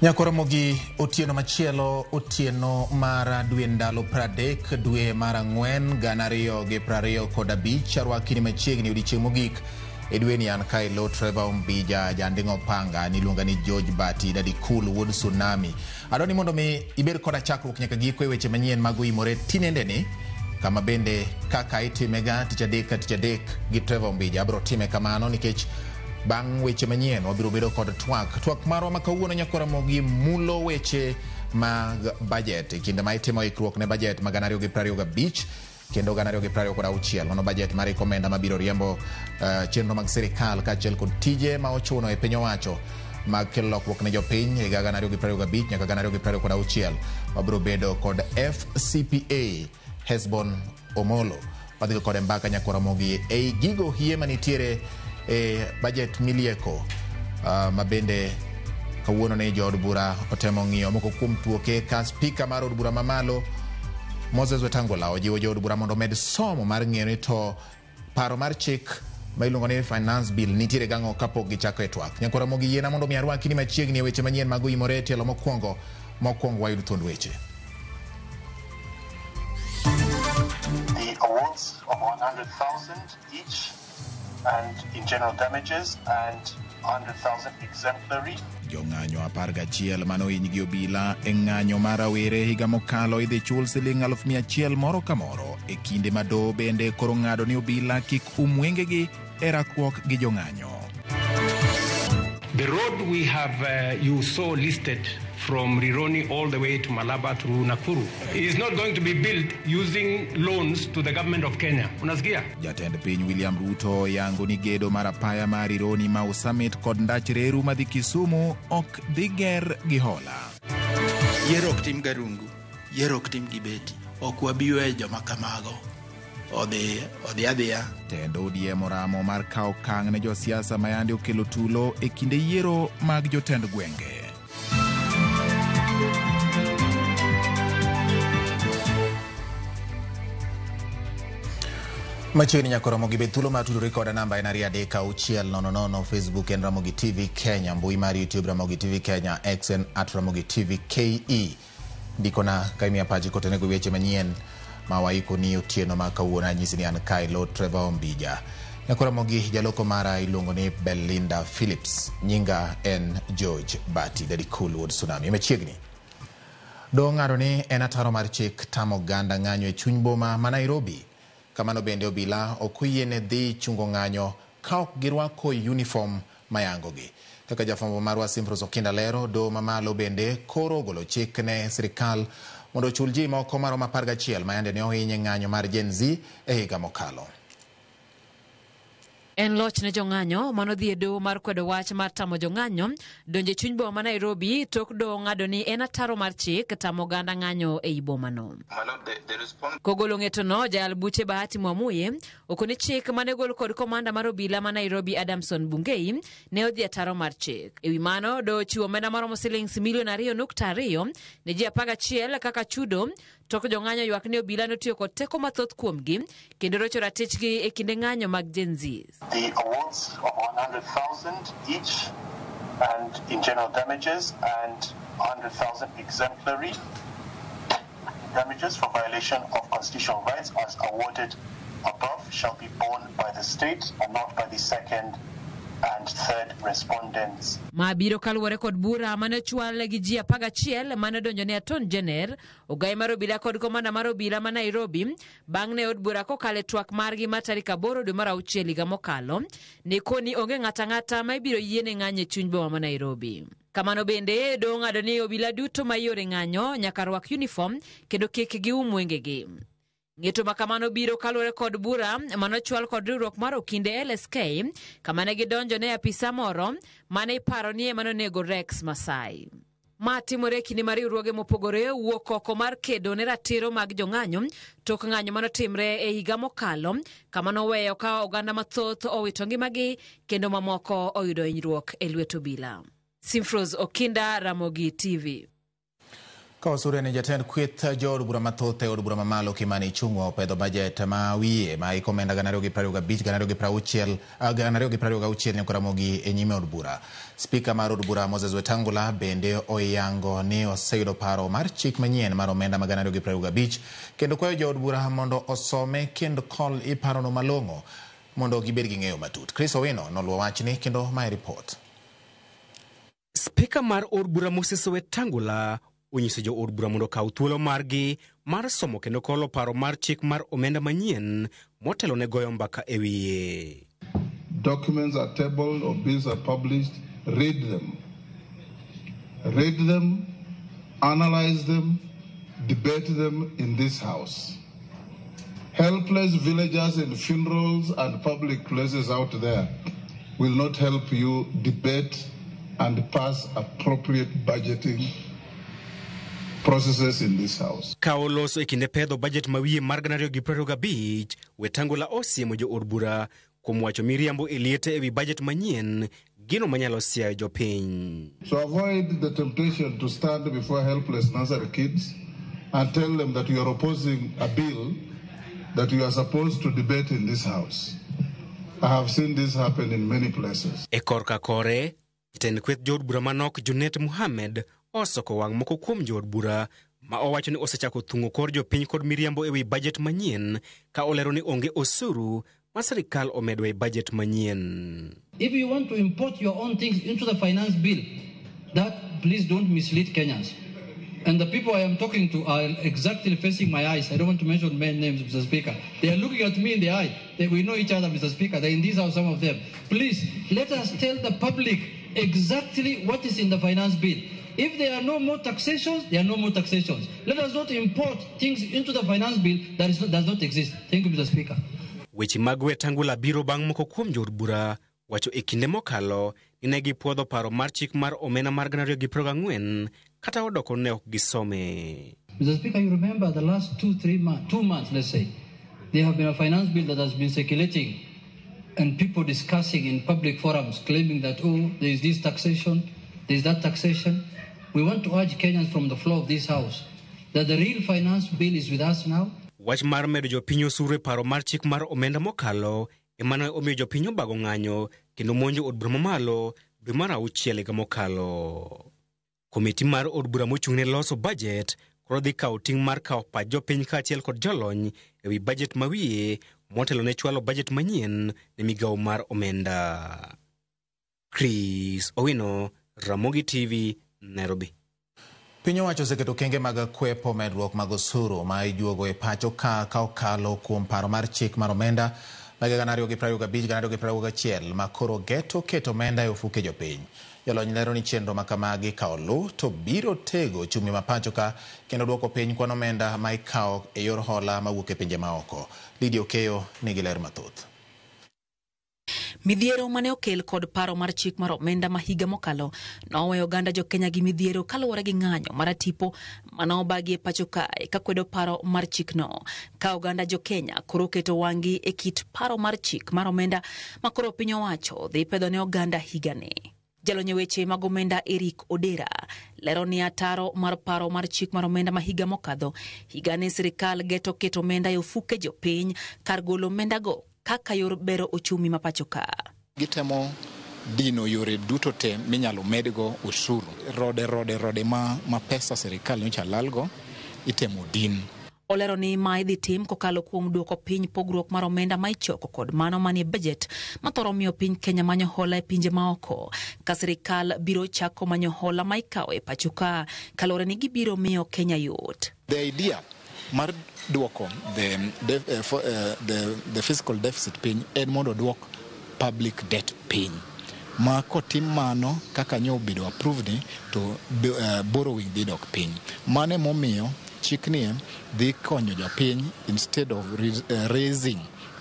Nyakoromogi otieno machielo, otieno mar dwe ndalo 30 dwe mar 4 2025. Arwakini machiegni odiochieng' mogik e dweni. An kae lo Trevor Ombija janding'o panga niluonga ni George Bati Daddy Cool wuod Tsunami. Adwaro ni mondo mi ibed koda chakruok nyaka giko e weche manyien mag oimore tinendeni, kama bende kaka itimega tich adek ka tich adek gi Trevor Ombija. Abiro time kamano nikech bang' weche manyien wabiro bedo kod twak. Twak marwa ma kawuono Nyakoromogi mulo weche mag budget e kinde ma itimo ikruok ne budget ma 2025 kendo 2026. Mano budget mar iko omenda mabiro riembo chenro mag sirikal kaachiel kod tije ma ochuno e piny owacho mag kelo lokruok ne jopiny e higa 2025 nyaka 2026. Wabiro bedo kod FCPA Hesbon Omolo. Wadhi kode mbaka Nyakoromogi ei gigo hie manitiere e budget milieko, ma bende kawuono ni jood bura otemo ng'iyo moko kuom tuoke ka spika mar od bura mamalo Moses Wetangula ojiwo jood bura mondo omed somo mar ng'eyo ni to paro mar chik ma iluongo ni finance bill nitiere gang'o kapok gichako e twak. Nyakoromogi yiena mondo mi arwaki ni machiegni e weche manyien mag oimore e tielo mokwongo. Mokwongo wayud thuond weche. The awards of 100,000 each and in general damages and 100,000 exemplary. Jong'anyo 11 mane ohiny gi obila e ng'anyo mar rawere higa mokalo idhi chul siling 100,000 moro ka moro, e kinde ma doho bende koro ng'ado ni obila kik um wengegi e rakruok gi jong'anyo. The road we have, you saw listed from Rironi all the way to Malaba through Nakuru, is not going to be built using loans to the government of Kenya. Unasikia? Jatend piny William Ruto yango ni gedo mar apaya mar Rironi Mau Summit kod ndach reru madhi Kisumu ok dhi ger gi hola. Yiero ok tim garungu, yiero ok tim gi beti. Ok wabi weyo joma kamago odhi odhi adhiya. Tend ODM oramo mar kawo okang' ne josiasa ma yande okelo tulo e kinde yiero mag jotend gwenge. Machiegni Nyakoromogi bed thuolo mar tudori koda. Namba en 23600. Facebook en Ramogi TV Kenya, mbui mar YouTube Ramogi TV Kenya, X en @RamogiTVKE. Ndikona ka imiya pachi kotenego weche manyien ma waiko ni otieno ma kawuono. Anyisi ni an kae lo Trevor Ombija. Nyakoromogi jaloko mara iluongo ni Belinda Phillips. Nyinga en George Bati Daddy Cool wuod Tsunami. Machiegni doho ng'ado ni en ataro mar chik tamo oganda ng'anyo e chuny boma ma Nairobi. Kamano bende obila ok oyiene dhi chungo ng'anyo ka ok girwako uniform mayangogi. Kaka jafwambo marwa Simfros Okinda lero, doho mamalo bende koro ogolo chik ne sirikal mondo ochul ji moko maromo 11 ma yande ne ohiny e ng'anyo mar Gen Z e higa mokalo. En loch ne jong'anyo manodhi e doho mar kwedo wach mar tamo jong'anyo donjo e chuny boma ma Nairobi tok doho ng'ado ni en ataro mar chik tamo oganda ng'anyo ei bomano. Kogolo ng'etono, jayal buche Bahati Mwamuye okoni chik mane ogol kod komanda mar obila ma Nairobi Adamson Bungei ne odhi ataro mar chik. Ewi mano, doho ochiwo omenda maromo silings milion 2.2 ne ji 11 kaka chudo tok jong'anyo ywak ni obila notiyo kod teko mathoth kuomgi kendo rocho ratichgi e kinde ng'anyo mag Gen Z. The awards of 100,000 each and in general damages and 100,000 exemplary damages for violation of constitutional rights as awarded above shall be borne by the state and not by the second and third respondents. Ma biro kaluwore kod bura mane ochwal gi ji 11 mane odonjo ne Attorney General, ogai mar obila kod komanda mar obila ma Nairobi bang' ne od bura kokalo e twak margi ma tarik 8 dwe mar 6 higa mokalo ne koni onge ng'ato ang'ata ma ibiro yiene ng'anyo e chuny boma ma Nairobi. Kamano bende doho ng'ado ni obila duto ma yore ng'anyo nyaka rwak uniform kendo kik gium wengegi. Ng'eto ma kamano biro kaluwore kod bura manochwal kod riwruok mar okinde LSK kama ne gidonjo ne apisa moro mane iparo ni ema nonego Rex Masai. Ma timore e kinde ma riwruoge mopogore wuok oko mar kedo ne ratiro mag jong'anyo tok ng'anyo manotimre e higa mokalo kama noweyo ka oganda mathoth owito ngimagi kendo mamoko oyudo hinyruok e lwet obila. Simfros Okinda, Ramogi TV. Ka wasure ni jatend kweth jood bura mathoth e od bura mamalo Kimani Ichung'wa opedho bajet ma wiye ma hik omenda 2025 2060 2026 nyaka Ramogi e nyime od bura. Spika mar od bura Moses Wetangula bende oyango ni oseyudo paro mar chik manyien mar omenda ma 2025 kendo kwayo jood bura mondo osome kendo kol iparono malong'o mondo gibed gi ng'eyo matut. Chris Owino noluwo wachni kendo mae ripot. Spika mar od bura Moses Wetangula onyiso jo od bura mondo okaw thuolo margi mar somo kendo kolo paro mar chik mar omenda manyien motelo ne goyo mbaka e wiye. Documents are tabled or bills are published, read them. Read them, analyze them, debate them in this house. Helpless villagers in funerals and public places out there will not help you debate and pass appropriate budgeting processes in this house. Ka oloso e kinde pedho bajet ma wiye mar 2025, Wetangula osiemo jo od bura kuom wacho miriambo e liete ewi bajet manyien, gino manyalo siayo jopiny. So avoid the temptation to stand before helpless nursery kids and tell them that you are opposing a bill that you are supposed to debate in this house. I have seen this happen in many places. E korka kore, jatend kweth jood bura manok Junet Mohammed osoko wang' moko kuom jood bura ma owacho ni osechako thung'o kor jopiny kod miriambo ewi bajet manyien ka olero ni onge osuru ma sirikal omedo e bajet manyien. If you want to import your own things into the finance bill, that please don't mislead Kenyans. And the people I am talking to are exactly facing my eyes. I don't want to mention men names, Mr. Speaker. They are looking at me in the eye. We know each other, Mr. Speaker. They're in this house, some of them. Please, let us tell the public exactly what is in the finance bill. If there are no more taxations, there are no more taxations. Let us not import things into the finance bill that does not exist. Thank you, Mr. Speaker. Weche mag Wetangula biro bang' moko kuom jood bura wacho e kinde mokalo ni ne gipuodho paro mar chik mar omenda mar 2024 kata odoko ne ok gisome. Mr. Speaker, you remember the last 2 months, let's say, there have been a finance bill that has been circulating and people discussing in public forums claiming that, oh, there is this taxation, there is that taxation. We want to urge Kenyans from the floor of this house that the real finance bill is with us now. Wach mar medo jopiny osuru e paro mar chik mar omenda mokalo ema ne omiyo jopiny obago ng'anyo kendo monjo od bura mamalo dwe mar auchiel higa mokalo. Komiti mar od bura mochung' ne loso bajet koro dhi kawo ting' mar kawo pach jopiny kaachiel kod jolony ewi bajet ma wiye motelo ne chwalo bajet manyien ne migawo mar omenda. Chris Owino, Ramogi TV, Nairobi. Piny owacho oseketo okenge mag kwepo medruok mag osuru ma ijuogo e pacho ka okalo kuom paro mar chik mar omenda mag 2025-2026 ma koro geto keto omenda e ofuke jopiny. Jolony lero ni chenro ma kamagi ka oluw to biro tego ochumi ma pacho ka kendo duoko piny kwan omenda ma ikawo e yor hola mawuok e pinje maoko. Lydia Okeyo nigi ler mathoth. Midhiero mane okel kod paro mar chik mar omenda ma higa mokalo noweyo oganda jokenya gi midhiero kaluwore gi ng'anyo maratipo mane obagi e pacho kae kakwedo paro mar chikno. Ka oganda jokenya koro oketo wang'gi e kit paro mar chik mar omenda ma koro piny owacho dhi pedho ne oganda higani. Jalony e weche mag omenda Eric Odera lero ni ataro mar paro mar chik mar omenda ma higa mokadho higani sirikal geto keto omenda e ofuke jopiny kar golo omendago kaka yor bero ochumi ma pacho ka. Gitemo dino yore duto te minyalo medgo osuru. Rode ma pesa sirikal nyocha lalgo itemo din. Olero ni ma idhi tim kokalo kuom duoko piny pogruok mar omenda ma ichoko kod mano manie bajet mathoro miyo piny Kenya manyo hola e pinje maoko. Ka sirikal biro chako manyo hola ma ikawo e pacho ka kaluwore ni gibiro miyo Kenya yot. The idea mar duoko the fiscal deficit piny en mondo duok public debt piny. Ma kotim mano kaka nyo obedo approved ni to borrowing dhi dok piny. Mano emomiyo chikni dhi konyo jopiny instead of raising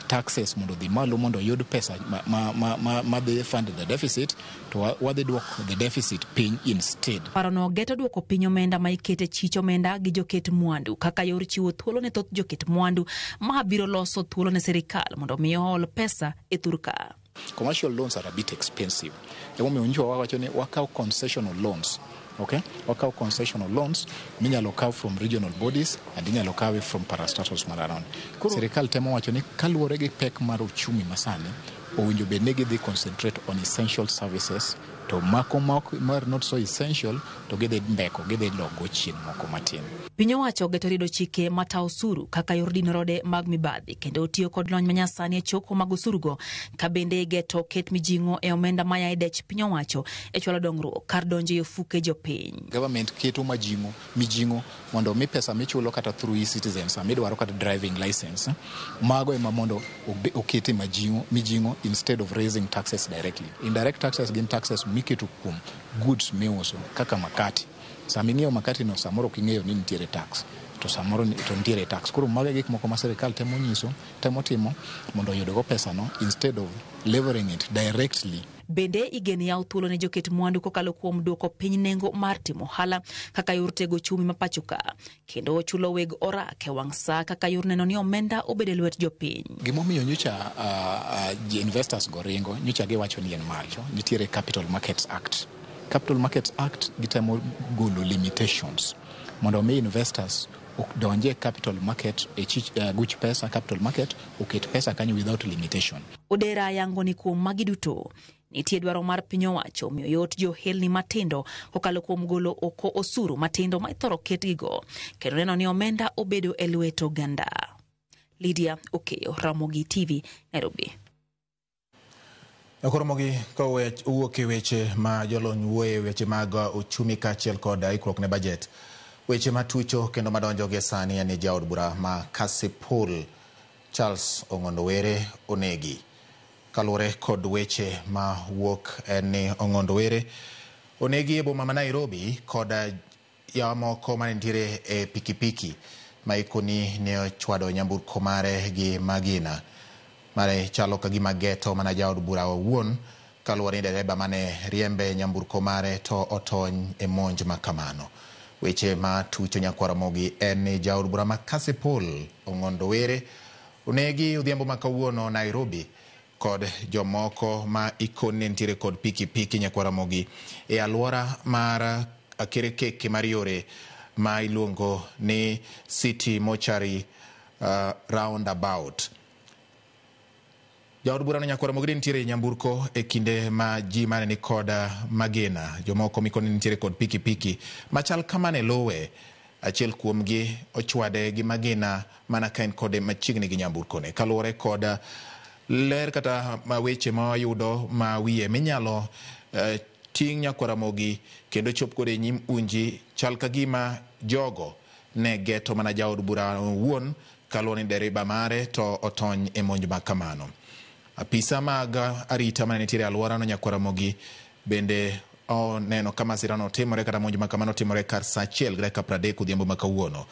taxes mondo dhi malo mondo oyud pesa ma dhi fund the deficit to wadhi duoko the deficit piny instead. Parono geto duoko piny omenda ma ikete chich omenda gi joket mwandu kaka yor chiwo thuolo ne thoth joket mwandu ma biro loso thuolo ne sirikal mondo mi ool pesa e thurka. Commercial loans are a bit expensive. Emomiyo nyicho wawacho ni wakaw concessional loans Okay? Wakaw concessional loans minyalo kaw from regional bodies and inyalo kawe from parastatals mar around. Sirikal temo wacho ni kaluwore gi pek mar uchumi masani, owinjo bed ni gidhi concentrate on essential services to mako mar not so essential to gidhi mbeko, gidhi logo chien moko matin. Piny owacho ogeto riedo chike matayo osuru kaka yor dino rode mag mibadhi kendo tiyo kod lony manyasani e choko mag osurugo ka bende geto ket mijing'o e omenda maya e dech piny owacho e chwalo dongruok kar donjo e ofuke jopiny. Government keto majing'o, mijing'o mondo mi pesa michulo kata through e-citizen sama idwaro kata driving license, mago ema mondo okete majing'o, mijing'o instead of raising taxes directly. Indirect taxes gin taxes miketo kuom goods miuso kaka makati. Sama ing'iewo makati no samoro ok ing'eyo ni nitiere tax to samoro to nitiere tax. Koro mago e gik moko ma sirikal temo nyiso, temo timo mondo oyudgo pesa no instead of levering it directly. Bende igeno yawo thuolo ne joket mwandu kokalo kuom duoko piny nengo mar timo ohala kaka yor tego ochumi ma pacho ka kendo chulo weg orak e wang' saa kaka yor neno ni omenda obedo e lwet jopiny. Gimomiyo nyocha investors go ringo, nyocha giwacho ni en malo, nitiere Capital Markets Act. Capital Markets Act gitemo golo limitations mondo mi investors donje capital market e chich, guch pesa capital market oket pesa kanyo without limitation. Odera yango ni kuom magi duto nitie dwaro mar piny owacho miyo yot johelni matindo kokalo kuom golo oko osuru matindo ma ithoro ketgigo kendo neno ni omenda obedo e lwet oganda. Lydia Okeyo, Ramogi TV, Nairobi. Koro ka owuok e weche ma jolony wuoye weche mag uchumi kaachiel kod ikruok ne budget. Weche matucho kendo madonjo gi sani en ni jaod bura ma Kasipul Charles Ong'ondo Were onegi. Kaluwore kod weche ma wuok en ni Ong'ondo Were onegi e boma ma Nairobi kod yawa moko mane nitiere e pikipiki ma ikoni ne ochwado nyamburko mare gi magina. Mare chalo ka gima geto mana jaod bura owuon kaluwore ni dereba mane riembe nyamburko mare to otony e monj ma kamano. Weche ma tucho nyakwar Ramogi en ni jaod bura ma Kasipul Ong'ondo Were onegi odhiambo ma kawuono Nairobi kod jomoko ma ikoni ne nitiere kod pikipiki nyakwar Ramogi e alwora mar akerkeke mar yore ma iluongo ni City Mortuary Roundabout. Jaod burano nyakwar Ramogi ne nitiere e nyamburko e kinde ma ji mane ni kod magina. Jomoko mikoni nitiere kod pikipiki machal kama ne luwe. Achiel kuomgi ochwade gi magina mana ka en kode machiegni gi nyamburkone. Kaluwore kod ler kata weche ma wayudo ma wiye minyalo ting' nyakwar Ramogi kendo chop kode e nyim unji chal ka gima jogo ne geto mana jaod bura owuon kaluwore ni dereba mare to otony e monj ma kamano. Apisa mag arita mane nitiere e alworano nyakwar Ramogi bende oneno ka masirano otimore kata monj ma kamano otimore kar saa 1:30 odhiambo ma kawuono.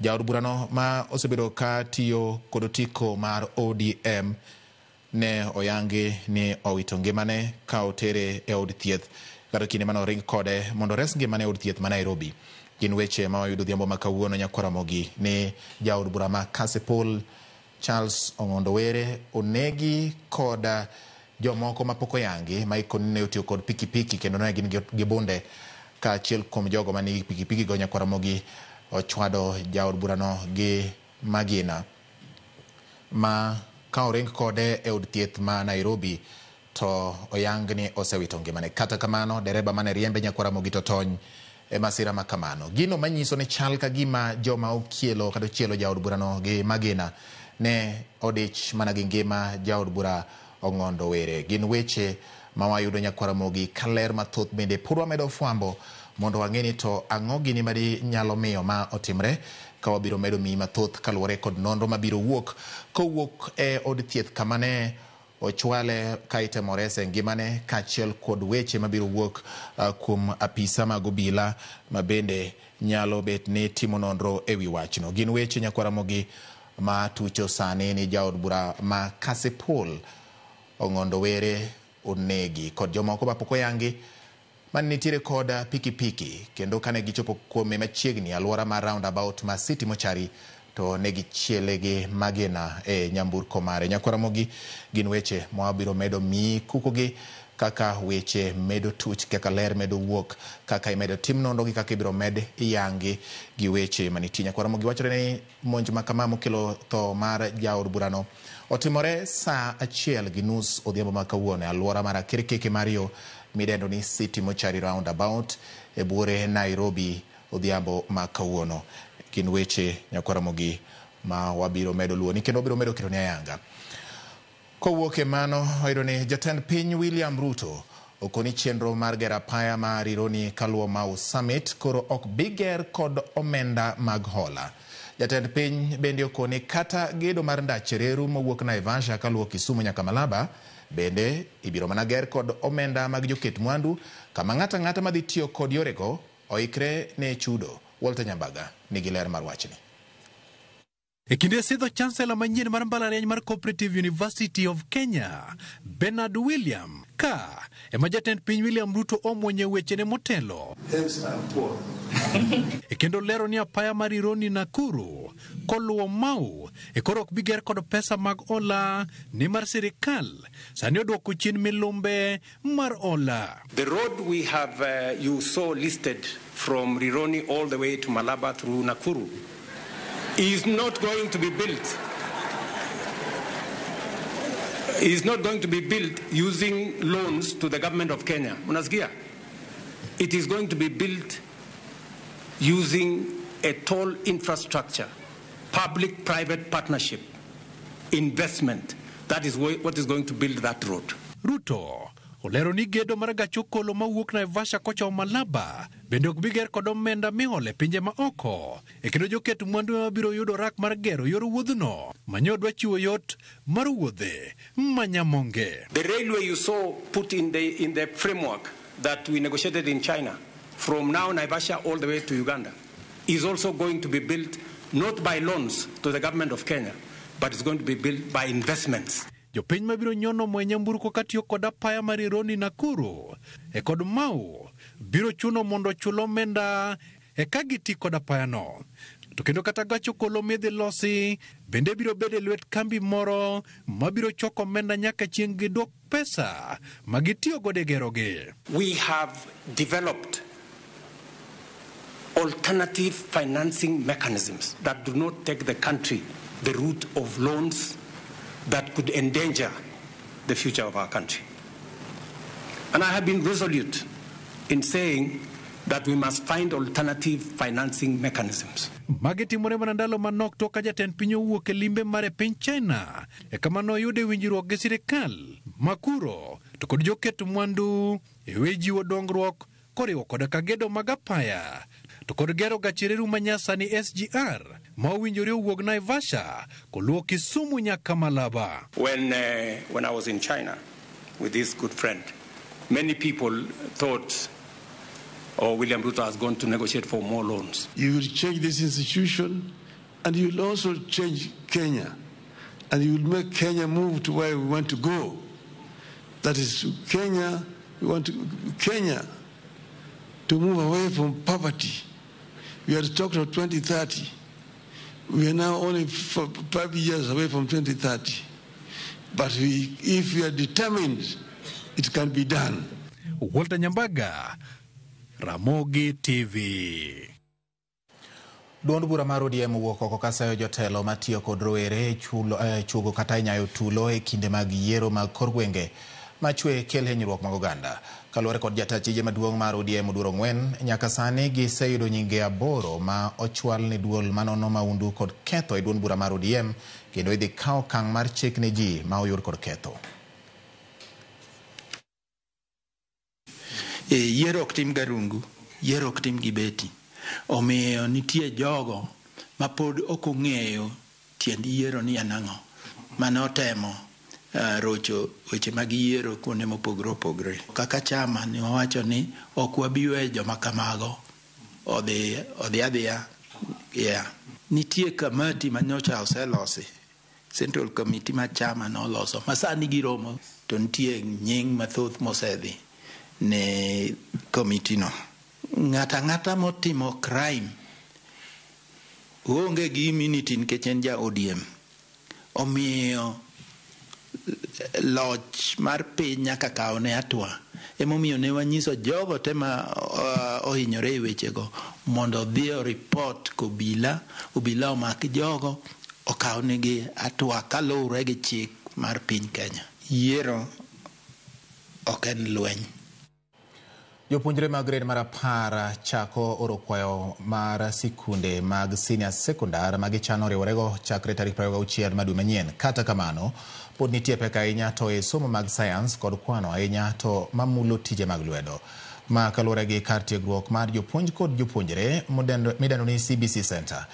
Jaod burano ma osebedo ka tiyo kod otiko mar ODM ne oyangi ni owito ngimane ka otere e od thieth kata kinde mane oring kode mondo ores ngimane e od thieth ma Nairobi. Gin weche ma wayudo odhiambo ma kawuono nyakwar Ramogi ni jaod bura ma Kasipul Charles Ong'ondo Were onegi kod jomoko mapok oyangi ma ikoni ne otiyo kod pikipiki kendo ne gin gi bunde kaachiel kuom jogo manigi pikipiki go nyakwar Ramogi ochwado jaod burano gi magina ma ka oring kode e od thieth ma Nairobi to oyang ni osewito ngimane. Kata kamano dereba mane riembe nyakwar Ramogi to tony e masira ma kamano. Gino manyiso ni chal ka gima joma okielo kata ochielo jaod burano gi magina ne odich mana gi ngima jaod bura Ong'ondo Were. Gin weche ma wayudo nyakwar Ramogi kaler mathoth bende pod wamedo fwambo mondo wang'e ni to ang'o gini madi nyalo miyo ma otimre ka wabiro medo miyi mathoth kaluwore kod nonro mabiro wuok kowuok e od thieth kama ne ochwale ka itemo rese ngimane kaachiel kod weche mabiro wuok kuom apisa mag obila ma bende nyalo bet ni timo nonro e wi wachno. Gin weche nyakwar Ramogi ma tucho sani ni jaod bura ma Kasipul Ong'ondo Were onegi kod jomoko mapok oyangi mane nitiere kod pikipiki kendo kane gichopo kuome machiegni alwora mar roundabout ma City Mortuary to ne gichiele gi magina e nyamburko mare. Nyakwar Ramogi gin weche ma wabiro medo miyi kukogi. kaka weche medo tuch, kaka ler medo wuok, kaka imedo tim nonro gi kaka ibiro med yangi gi weche manitie. Nyakwar Ramogi wachore ni monj ma kama mokelo tho mar jaod burano otimore saa 1:30 odhiambo ma kawuono e alwora mar Akirkeke mar yo midendo ni City Mortuary Roundabout e buore Nairobi odhiambo ma kawuono. Gin weche Nyakwar Ramogi ma wabiro medo luwo ni kendo wabiro medo keto ni ayanga. Kowuok e mano, wayudo ni jatend piny William Ruto okoni chenro mar gero apaya ma Rironi kaluwo Mau Summit koro ok bi ger kod omenda mag hola. Jatend piny bende okoni kata gedo mar ndach reru mowuok Naivasha kaluwo Kisumu nyaka Malaba bende ibiro mana ger kod omenda mag joket mwandu kama ng'ato ang'ata madhi tiyo kod yorego oikre ne chudo. Walter Nyambaga nigi ler mar wachni. E kinde sidho chancellor manyien mar mbalariany mar Cooperative University of Kenya, Bernard William, ka ema jatend piny William Ruto omuonye wechene motelo. Hence I am poor. E kendo lero ni apaya mar Rironi Nakuru koluwo Mau e koro ok bi ger kod pesa mag hola nimar sirikal sani odwoko chien milumbe mar hola. The road we have, you saw listed from Rironi all the way to Malaba through Nakuru, is not going to be built. Is not going to be built using loans to the government of Kenya. Unasikia? It is going to be built using a toll infrastructure, public-private partnership, investment. That is what is going to build that road. Ruto olero ni gedo mar gach okolo mawuok Naivasha kochomo Malaba bende ok bi ger kod omenda miholo e pinje ma oko e kendo joket mwandu ema biro yudo rak mar gero yor wuodhno manyo dwa chiwo yot mar wuodhe manyamonge. The railway you saw put in the framework that we negotiated in China, from now Naivasha all the way to Uganda, is also going to be built not by loans to the government of Kenya, but it's going to be built by investments. Jopiny mabiro nyono mo e nyamburko katiyo kod apaya mar Rironi Nakuru e kod Mau biro chuno mondo ochul omenda eka giti kod apayano. To kendo kata gach okolo midhi losi bende biro bedo e lwet kambi moro mabiro choko omenda nyaka chieng' gidwok pesa ma gitiyo godo e gerogi. We have developed alternative financing mechanisms that do not take the country the route of loans that could endanger the future of our country. And I have been resolute in saying that we must find alternative financing mechanisms. Magi timore mana ndalo manok tok ka jatend piny owuok e limbe mare piny China e kama noyude winjruok gi sirikal makuro to kod joket mwandu e wi jiwo dongruok koriwo koda ka gedo mag apaya to kod gero gach reru manyasani SGR ma owinjore owuog Naivasha koluwo Kisumu nyaka Malaba. When I was in China with this good friend, many people thought, oh, William Ruto has gone to negotiate for more loans. You will change this institution and you will also change Kenya. And you will make Kenya move to where we want to go. That is Kenya, we want Kenya to move away from poverty. We are talking of 2030. We are now only 5 years away from 2030. But if we are determined, it can be done. Walter Nyambaga, Ramogi TV. Duond bura mar ODM owuok oko kasayo jotelo matiyo kod rowere chuogo kata nyayo tulo e kinde mag yiero mag kor gwenge machwe kel hinyruok mag oganda. Kaluwore kod jata tije maduong' mar ODM Oduor Ong'wen, nyaka sani giseyudo nyinge 8 ma ochwal ne duol manono maundu kod ketho e duond bura mar ODM kendo idhi kaw okang' mar chik ne ji ma oyud kod ketho. Yiero ok tim garungu, yiero ok tim gi beti. Omiyo nitie jogo ma pod ok ong'eyo tiend yiero ni en ang'o, mane otemo rocho weche mag yiero kuonde mopogore opogore. Kaka chama ne wawacho ni ok wabi weyo joma kamago odhi adhiya. Yeah. Nitie kamati manyocha oselosi, Central Committee ma chama noloso, ma sani giromo, to nitie nying mathoth mosedhi ne komiti no. Ng'ata ang'ata motimo crime onge gi immunity nikech en ja ODM. Omiyo Loch mar piny nyaka kawne hatua. Emomiyo ne wanyiso jogo te ma ohinyore e wechego mondo odhi oripot kobila, obila omak jogo okawnegi hatua kaluwore gi chik mar piny Kenya. Yiero ok en lweny. Jopuonjre mag grade mar 10 chako oro kwayo mar sikunde mag senior secondar ma gichano riworego chakre tarik 26 mar dwe manyien. Kata kamano, pod nitie pek ahinya to e somo mag science kod kwano ahinya to mamulo tije mag lwedo. Ma kaluwore gi kar tiegruok mar jopuonj kod jopuonjre midendo ni CBC Center.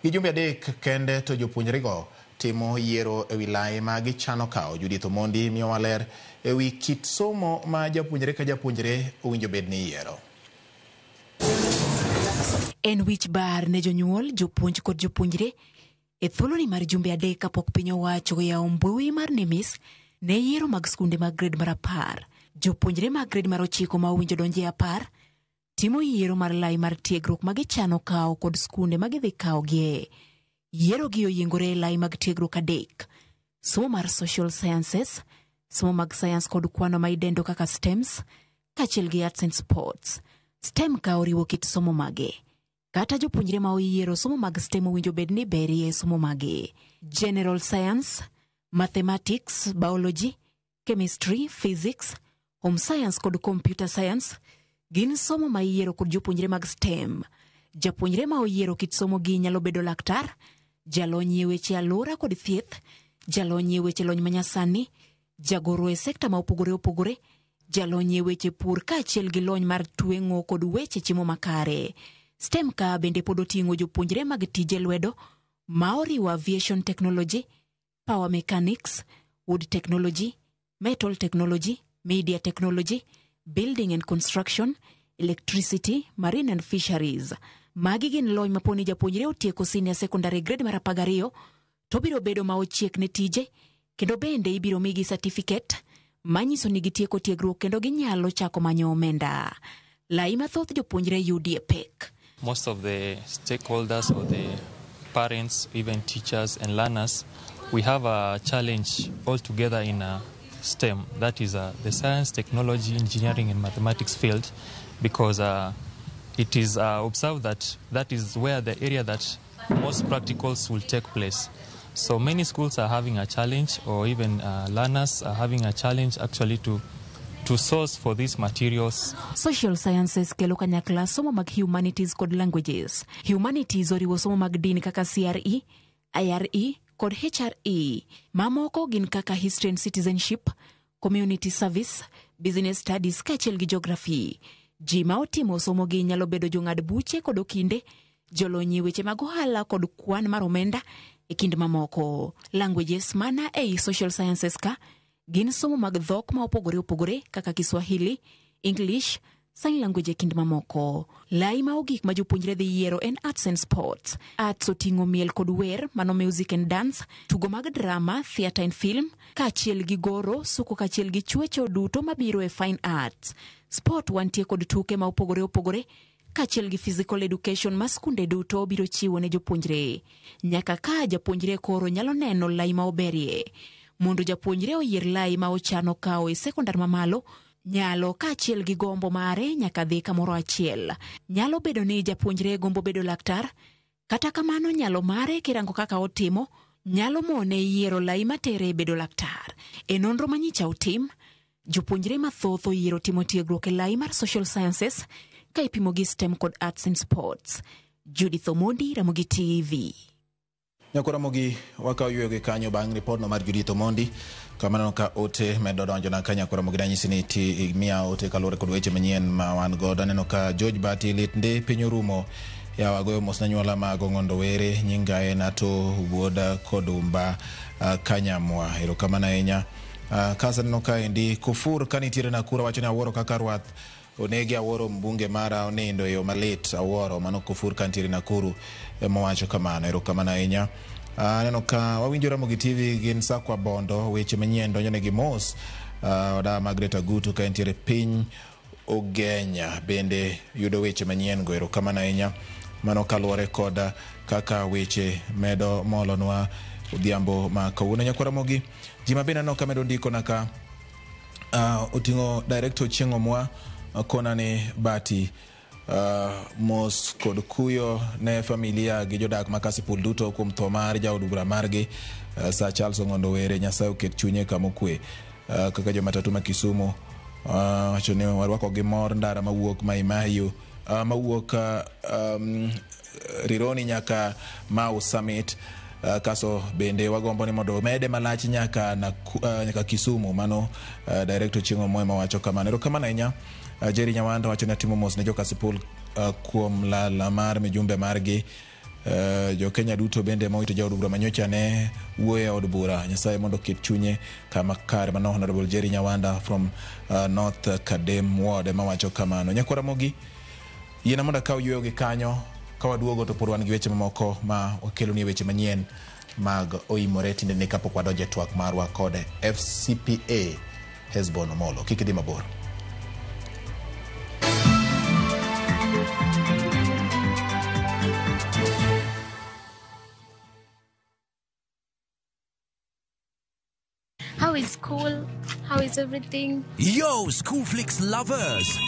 Gi jumbe 3 kende to jopuonjrego timo yiero e wi lai ma gichano kawo. Judith Omondi miyowa ler e wi kit somo ma japuonjre ka japuonjre owinjo bed ni yiero. En wich bar ne jonyuol, jopuonj kod jopuonjre e thuoloni mar jumbe 3 kapok piny owacho oyawo mbui mar NEMIS ne yiero mag skunde mag grade mar 10. Jopuonjre mag grade mar 9 ma owinjo donjo e 10 timo yiero mar lai mar tiegruok ma gichano kawo kod skunde ma gidhi kawogie. Yiero gi oyiengore e lai mag tiegruok 3: somo mar social sciences, somo mag science kod kwano ma idendo kaka STEMs, kaachiel gi arts and sports. STEM ka oriwo kit somo mage. Kata jopuonjre ma oyiero somo mag STEM owinjo bed ni berie somo mage: General science, mathematics, biology, chemistry, physics, home science kod computer science gin somo ma iyiero kod jopuonjre mag STEM. Japuonjre ma oyiero kit somo gi nyalo bedo laktar, jalony e weche alwora kod thieth, jalony e weche lony manyasani, jagoro e sekta ma opogore opogore, jalony e weche pur kaachiel gi lony mar tweng'o kod weche chiemo makare. STEM ka bende pod oting'o jopuonjre mag tije lwedo ma oriwo aviation technology, power mechanics, wood technology, metal technology, media technology, building and construction, electricity, marine and fisheries. Magi gin lony maponi japuonjre otieko senior secondary grade mar 12 to biro bedo ma ochiek ne tije, kendo bende ibiro migi certificate manyiso ni gitieko tiegruok kendo ginyalo chako manyo omenda. Lai mathoth jopuonjre yudie pek. Most of the stakeholders or the parents, even teachers and learners, we have a challenge altogether in STEM, that is the science, technology, engineering and mathematics field, because it is observed that that is where the area that most practicals will take place. So many schools are having a challenge, or even learners are having a challenge actually to source for these materials. Social sciences kelo kanyakla somo mag humanities kod languages. Humanities oriwo somo mag din kaka CRE, IRE kod HRE. Mamoko gin kaka history and citizenship, community service, business studies kaachiel gi geography. Ji ma otimo somo gi nyalo bedo jong'ad buche kod okinde, jolony e weche mag ohala kod kwan mar omenda e kind mamoko. Languages mana ei social sciences ka gin somo mag dhok ma opogore opogore kaka Kiswahili, English, sign language e kind mamoko. Lai ma ogik ma jopuonjre dhi yiero en arts and sports. Arts oting'o miel kod wer, mano music and dance, tugo mag drama, theatre and film, kaachiel gi goro, suko kaachiel gi chwecho duto mabiro e fine arts. Sport wantie kod tuke ma opogore opogore kaachiel gi physical education ma skunde duto biro chiwo ne jopuonjre. Nyaka ka japuonjre koro nyalo neno lai ma oberie. Mondo japuonjre oyier lai ma ochano kawo e sekondar mamalo, nyalo kaachiel gi gombo mare nyaka dhi kamoro achiel. Nyalo bedo ni japuonjre gombo bedo laktar, kata kamano nyalo mare kirango kaka otimo, nyalo mone yiero lai matere bedo laktar. E nonro manyicha otim, jopuonjre mathoth oyiero timo tiegruok e lai mar social sciences ka ipimo gi STEM kod arts and sports. Judith Omondi, Ramogi TV. Nyako Ramogi wakawo yueyo gi kanyo bang' ripodno mar Judith Omondi. Kamano ka ote medo donjo na ka Nyako Ramogi danyisi ni ti miya ote kaluwore kod weche manyien ma wan godo. Aneno ka George Bati lit ndi piny orumo. Yawa goyo mos ne anyuola mag Ong'ondo Were, nyinga en Ato Wuoda kod Umba Kanyamwa. Erokamano ahinya. Kaso aneno ka endi Kufur ka nitiere Nakuru wacho ni awuoro kaka rwath onegi, awuoro mbunge mara onindo e yo malit, awuoro. Mano Kufur ka nitiere Nakuru emowacho kamano. Erokamano ahinya. Aneno ka wawinjo Ramogi TV gin Sakwa Bondo, weche manyien donjo negi mos. Oda Margaret Agutu ka nitiere piny Ugenya bende yudo weche manyien go. Erokamano ahinya. Mano kaluwore kod kaka weche medo molonwa odhiambo ma kawuono. Nyakwara Mogi, ji ma bende aneno ka medo ndiko na ka oting'o director Ochieng' Omwa kona ni Bati mos kod kuyo ne familia gi jodak ma Kasipul duto kuom tho mar jaod bura margi Sir Charles Ong'ondo Were. Nyasaye oket chunye kama okwe. Kaka jomatatu ma Kisumu wacho ni warwako gi mor ndara mawuok Mai Mahiu mawuok Rironi nyaka Mau Summit. Kaso bende wagombo ni mondo omede malach nyaka nyaka Kisumu. Mano director Ochieng' Omwa mawacho kamano. Erokamano ahinya. Jerry Nyawanda wacho ni atimo mos ne jo Kasipul kuom lal mar mijumbe margi. Jo Kenya duto bende mowito jaod bura manyocha ne wuoyo e od bura. Nyasaye mondo oket chunye kama kare. Mano Honorable Jerry Nyawanda from North Kadem Ward ema wacho kamano. Nyakwara Mogi, yiena mondo akaw yueyo gi kanyo. Ka waduogo to pod wan gi weche mamoko ma wakeloni weche manyien mag oimore tinde kapok wadonjo e twak marwa kod FCPA Hesbon Omolo. Kik idhi mabor. How is school? How is everything? Yo, Schoolflix lovers!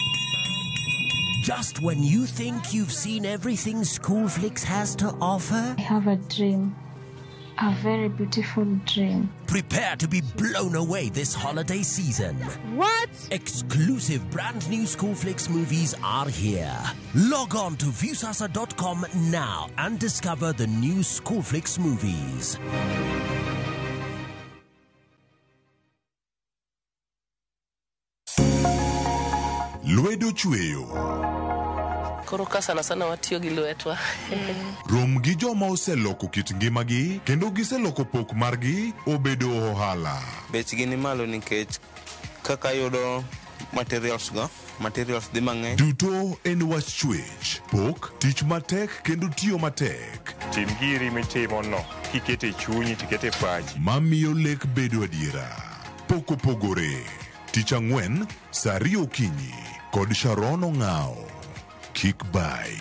Just when you think you've seen everything Schoolflix has to offer, I have a dream. A very beautiful dream. Prepare to be blown away this holiday season. What? Exclusive brand new Schoolflix movies are here. Log on to Viusasa.com now and discover the new Schoolflix movies. Lwedo chweyo. Koro ka sana sana watiyo gi lwetwa. Rom gi joma oseloko kit ngimagi kendo giseloko pok margi obedo ohala. Bechgi ni malo nikech kaka yudo materials go, materials dhi mang'eny. Duto en wach chwech, pok, tich matek kendo tiyo matek. Tim giri mitimo no, kikete chunyi tikete pachi. Mamiyo lek bedo adiera. Pok opogore. Tich ang'wen, saa ariyo okinyi kod Sharon Ong'ao. Kik bai.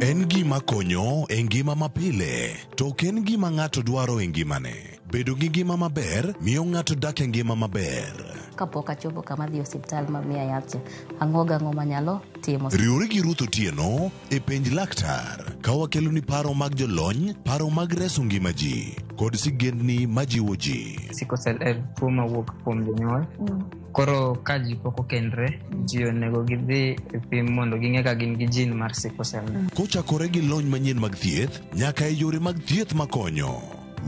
En gima konyo e ngima mapile, to ok en gima ng'ato dwaro e ngimane. Bedo gi ngima maber miyo ng'ato dak e ngima maber. Kapok achopo kama adhi e osiptal ma miya yath cha, ang'o gang'o manyalo timo. Riwri gi Ruth Otieno e penj laktar ka wakeloni paro mag jolony, paro mag reso ngima ji kod sigendni majiwo ji. Sickle cell en tuo mawuok kuom jonyuol. Koro ka ji pok okendre, ji onego gidhi e pim mondo ging'e ka gin gi gene mar sickle cell. Kochakore gi lony manyien mag thieth nyaka e yore mag thieth makonyo.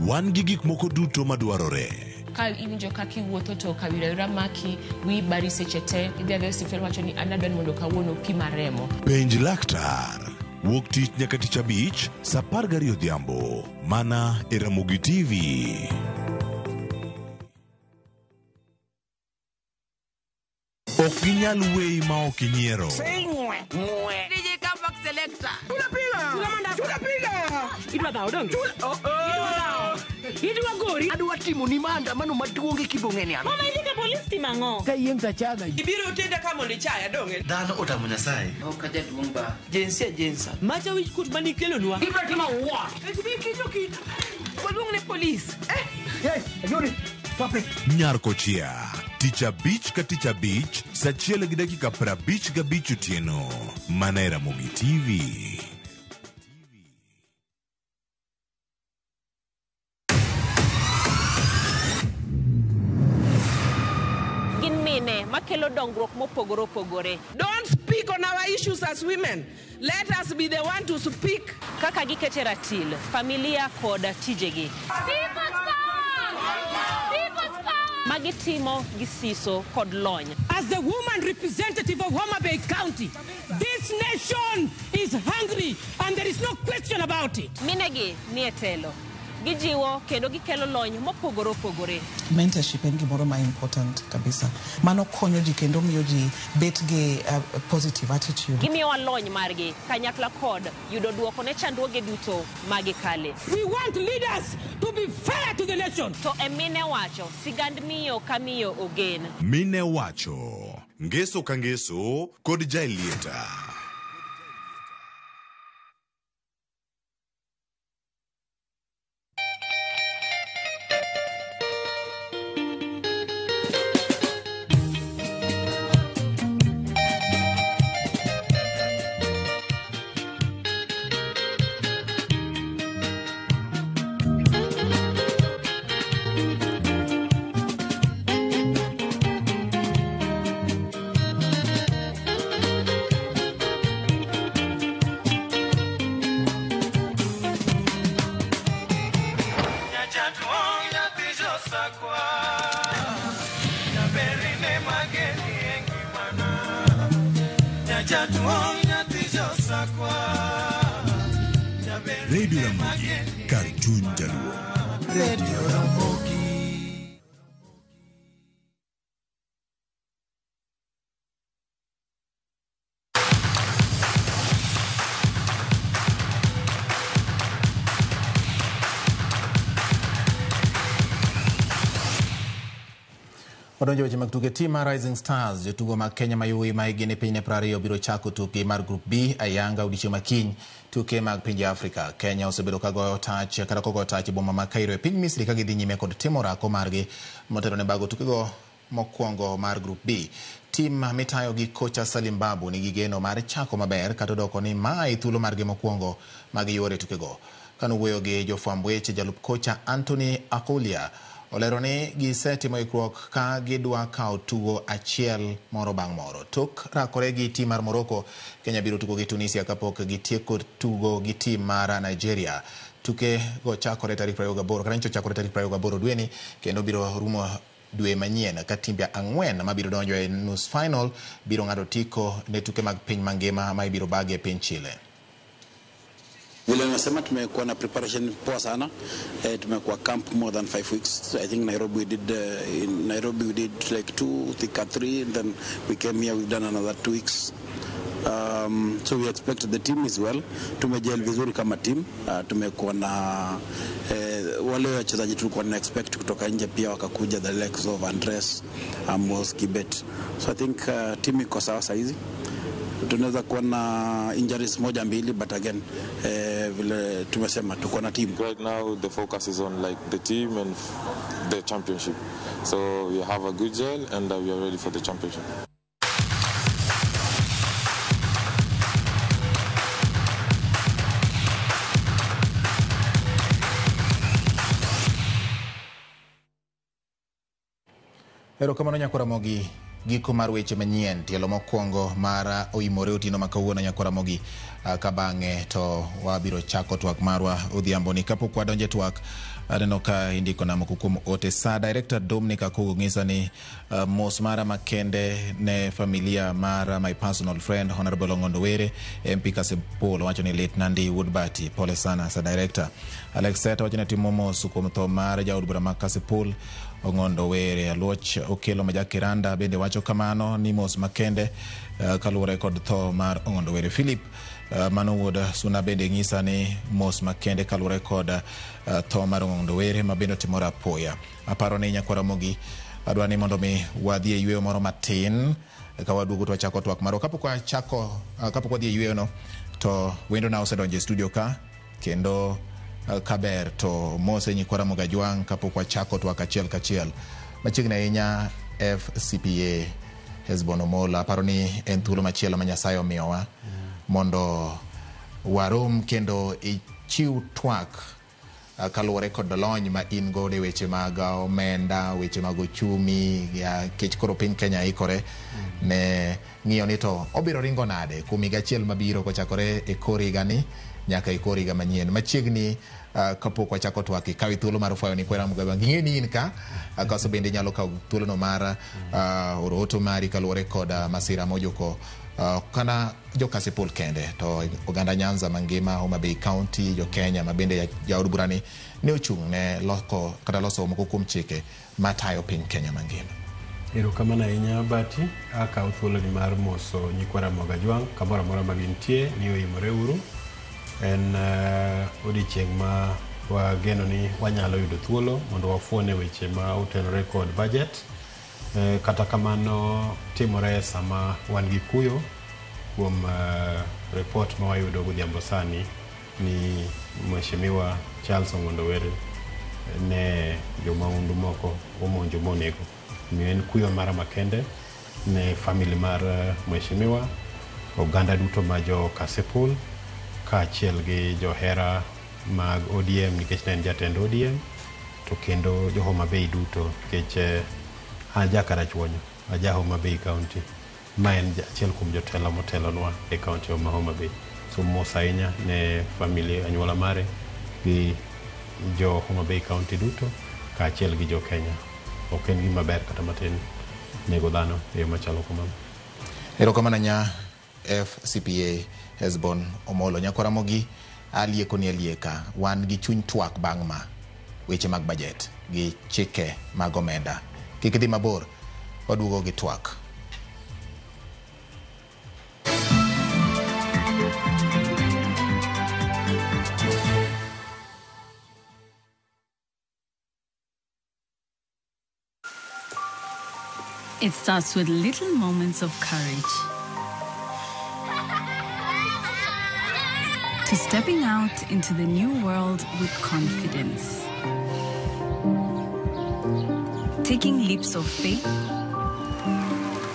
Wan gi gik moko duto madwarore. Ka iwinjo kaka iwuotho to kawira maki, wiyi bari seche te, idhi adhiya e osiptal wacho ni an adwa ni mondo kawuono pima remo. Penj laktar. Wuok tich nyaka tich abich, saa 12 odhiambo. Mana e Ramogi TV. Ok ginyal weyi ma ok inyiero. DJ Comeback Selector. Tunapiga. Idwa dhawo donge? Oh, oh. Idwa gori. Adwa timo ni maandamano maduong' e kibong'e ni an. Mama idhi ka polis timo ang'o? Ka yieng' tachaga. Ibiro tenda ka mondo ichaya donge? Dhano otamo Nyasaye. Ok ajaduong' ba. Jinsia jinsa. Macha wich kuot mane ikelonwa. Ibiro timo what? Ibiro kito. Waluong ne polis. Eh. Yes, ayori. Stop it. Nyar Kochia. Tich abich ka tich abich, saa 1:55 otieno. Mana e Ramogi TV. Gin mine makelo dongruok mopogore opogore. Don't speak on our issues as women. Let us be the one to speak. Kaka gikete ratil, familia kod tijegi. Magitimo gi siso kod lony. As the woman representative of Homa Bay County, this nation is hungry and there is no question about it. Minegi nie telo. Gijiwo kendo gikelo lony mopogore opogore. Mentorship en gimoro ma important kabisa. Mano konyo ji kendo miyo ji bet gi positive attitude. Gimiyowa lony margi kanyakla kod yudo duoko ne chandruoge duto magikale. We want leaders to be fair to the nation. To e mine wacho, sigand miyo ka miyo ogen. Mine wacho, ngeso ka ngeso kod Jaelieta. Radio Ramogi, kar chuny Jaluo. Radio Ramogi. Wadonjo weche mag tuke. Tim mar Rising Stars, jotugo mag Kenya mayuoyi ma higni piny ne 20 biro chako tukgi mar Group B ayanga odiechieng' ma kiny tuke mag pinje Afrika. Kenya osebedo ka goyo tach kata kogoyo tach e boma ma Cairo e piny Misri ka gidhi nyime kod timo orako margi motelo ne bago tukego mokwongo mar Group B. Tim mitayo gi kocha Salim Babu nigi geno mar chako maber kata odoko ni mae thuolo margi mokwongo ma giyuore tukego. Kanowuoyo gi jofwamb weche, jalup kocha Anthony Akulia olero ni gisetimo ikruok ka gidwa kawo tugo achiel moro bang' moro. Tok rakore gi tim mar Morocco, Kenya biro tugo gi Tunisia kapok gitieko tugo gi tim mar Nigeria. Tuke go chakore tarik 28 kata nyicho chakore tarik 28 dweni kendo biro rumo dwe manyien ka timbe 4 mabiro donjo e nus final biro ng'ado otiko ne tuke mag piny mangima ma ibiro bagi e piny Chile. Vile nimesema tumekuwa na preparation poa sana. Tumekuwa camp more than 5 weeks. I think Nairobi we did in Nairobi we did like 2, Thika 3, and then we came here, we've done another 2 weeks. So we expect the team is well. Tumejel vizuri kama team. Tumekuwa na wale wachezaji tulikuwa na expect kutoka nje pia wakakuja, the likes of Andres, Amos, Kibet. So I think team iko sawa saizi. Tunaweza kuwa na injuries 1-2, but again vile tumesema tuko na team. Right now the focus is on like the team and the championship. So we have a good gel and we are ready for the championship. Erokamano Nyakwar Ramogi. Giko mar weche manyien tielo mokwongo mar oimore otieno ma kawuono Nyakwar Ramogi, ka bang'e to wabiro chako twak marwa odhiambo ni. Kapok wadonjo e twak, aneno ka indiko na moko kuom ote. Sa Director Dominic Akugo ng'isa ni mos mara makende ne familia mar my personal friend Honorable Ong'ondo Were, MP Kasipul, wacho ni lit nandi wuod Bati, pole sana sa Director. Alex Seta wacho ni timo mos kuom tho mar jaod bura ma Kasipul Ong'ondo Were. Aluoch Okelo ma Jakiranda bende wacho kamano ni mos makende kaluwore kod tho mar Ong'ondo Were. Philip mano wuod Suna bende ng'isa ni mos makende kaluwore kod tho mar Ong'ondo Were ma bende otimore apoya. Aparo ni Nyakwar Ramogi adwa ni mondo mi wadhi e yweyo moro matin ka waduogo to wachako twak marwa. Kapok wachako kapok wadhi e yweyo no to wendo na osedonjo e studio ka kendo kaber to mose Nyikwar Ramogi Ajwang' kapok wachako twak achiel kachiel. Machiegni ahinya FCPA Hesbon Omolo, aparo ni en thuolo machielo ma Nyasaye omiyowa mondo warom kendo ichiw twak kaluwore kod lony ma in godo e weche mag omenda, weche mag ochumi, kech koro piny Kenya ikore ne ng'iyo ni to obiro ringo nade kuom higa achiel mabiro kochakore e kor higani nyaka e kor higa manyien. Machiegni kapok wachako twak, ikaw thuolo mar fwayo ni Kwera Mugabe ging'e ni in ka kaso bende inyalo kawo thuolono mar oro oto mari kaluwore kod masira mojuko kana jo Kasipul kende to oganda Nyanza mangima, Homa Bay County, jo Kenya ma bende jaod burani ne ochung' ne loko kata loso moko kuom chike matayo piny Kenya mangima. Erokamano ahinya Bati, akawo thuoloni mar moso Nyikwar Ramogi Ajwang' kamoro amora ma gintie ni oimore uru. En odiechieng' ma wageno ni wanyalo yudo thuolo mondo wafuone weche ma otenore kod budget. Kata kamano timore sama wan gi kuyo kuom report ma wayudo godhiambo sani ni Mheshimiwa Charles Ong'ondo Were ne jomahundu moko omonjo monego. Omiyo en kuyo mara makende ne family mar Mheshimiwa, oganda duto ma jo Kasipul kaachiel gi johera mag ODM nikech ne en jatend ODM, to kendo jo Homa Bay duto nikech aja Karachuonyo, aja Homa Bay County, ma en achiel kuom jotelo motelonwa e county ma Homa Bay. So mos ahinya ne family anyuola mare gi jo Homa Bay County duto kaachiel gi jo Kenya. Ok en gima ber kata matin nego dhano e yo machalo kamano. Erokamano nya FCPA Hesbon Omolo. Nyakwar Ramogi alieko ni alieka wan gi chuny twak bang' ma weche mag budget gi chike mag omenda. Kik idhi mabor, waduogo gi twak. It starts with little moments of courage. To stepping out into the new world with confidence. Taking leaps of faith,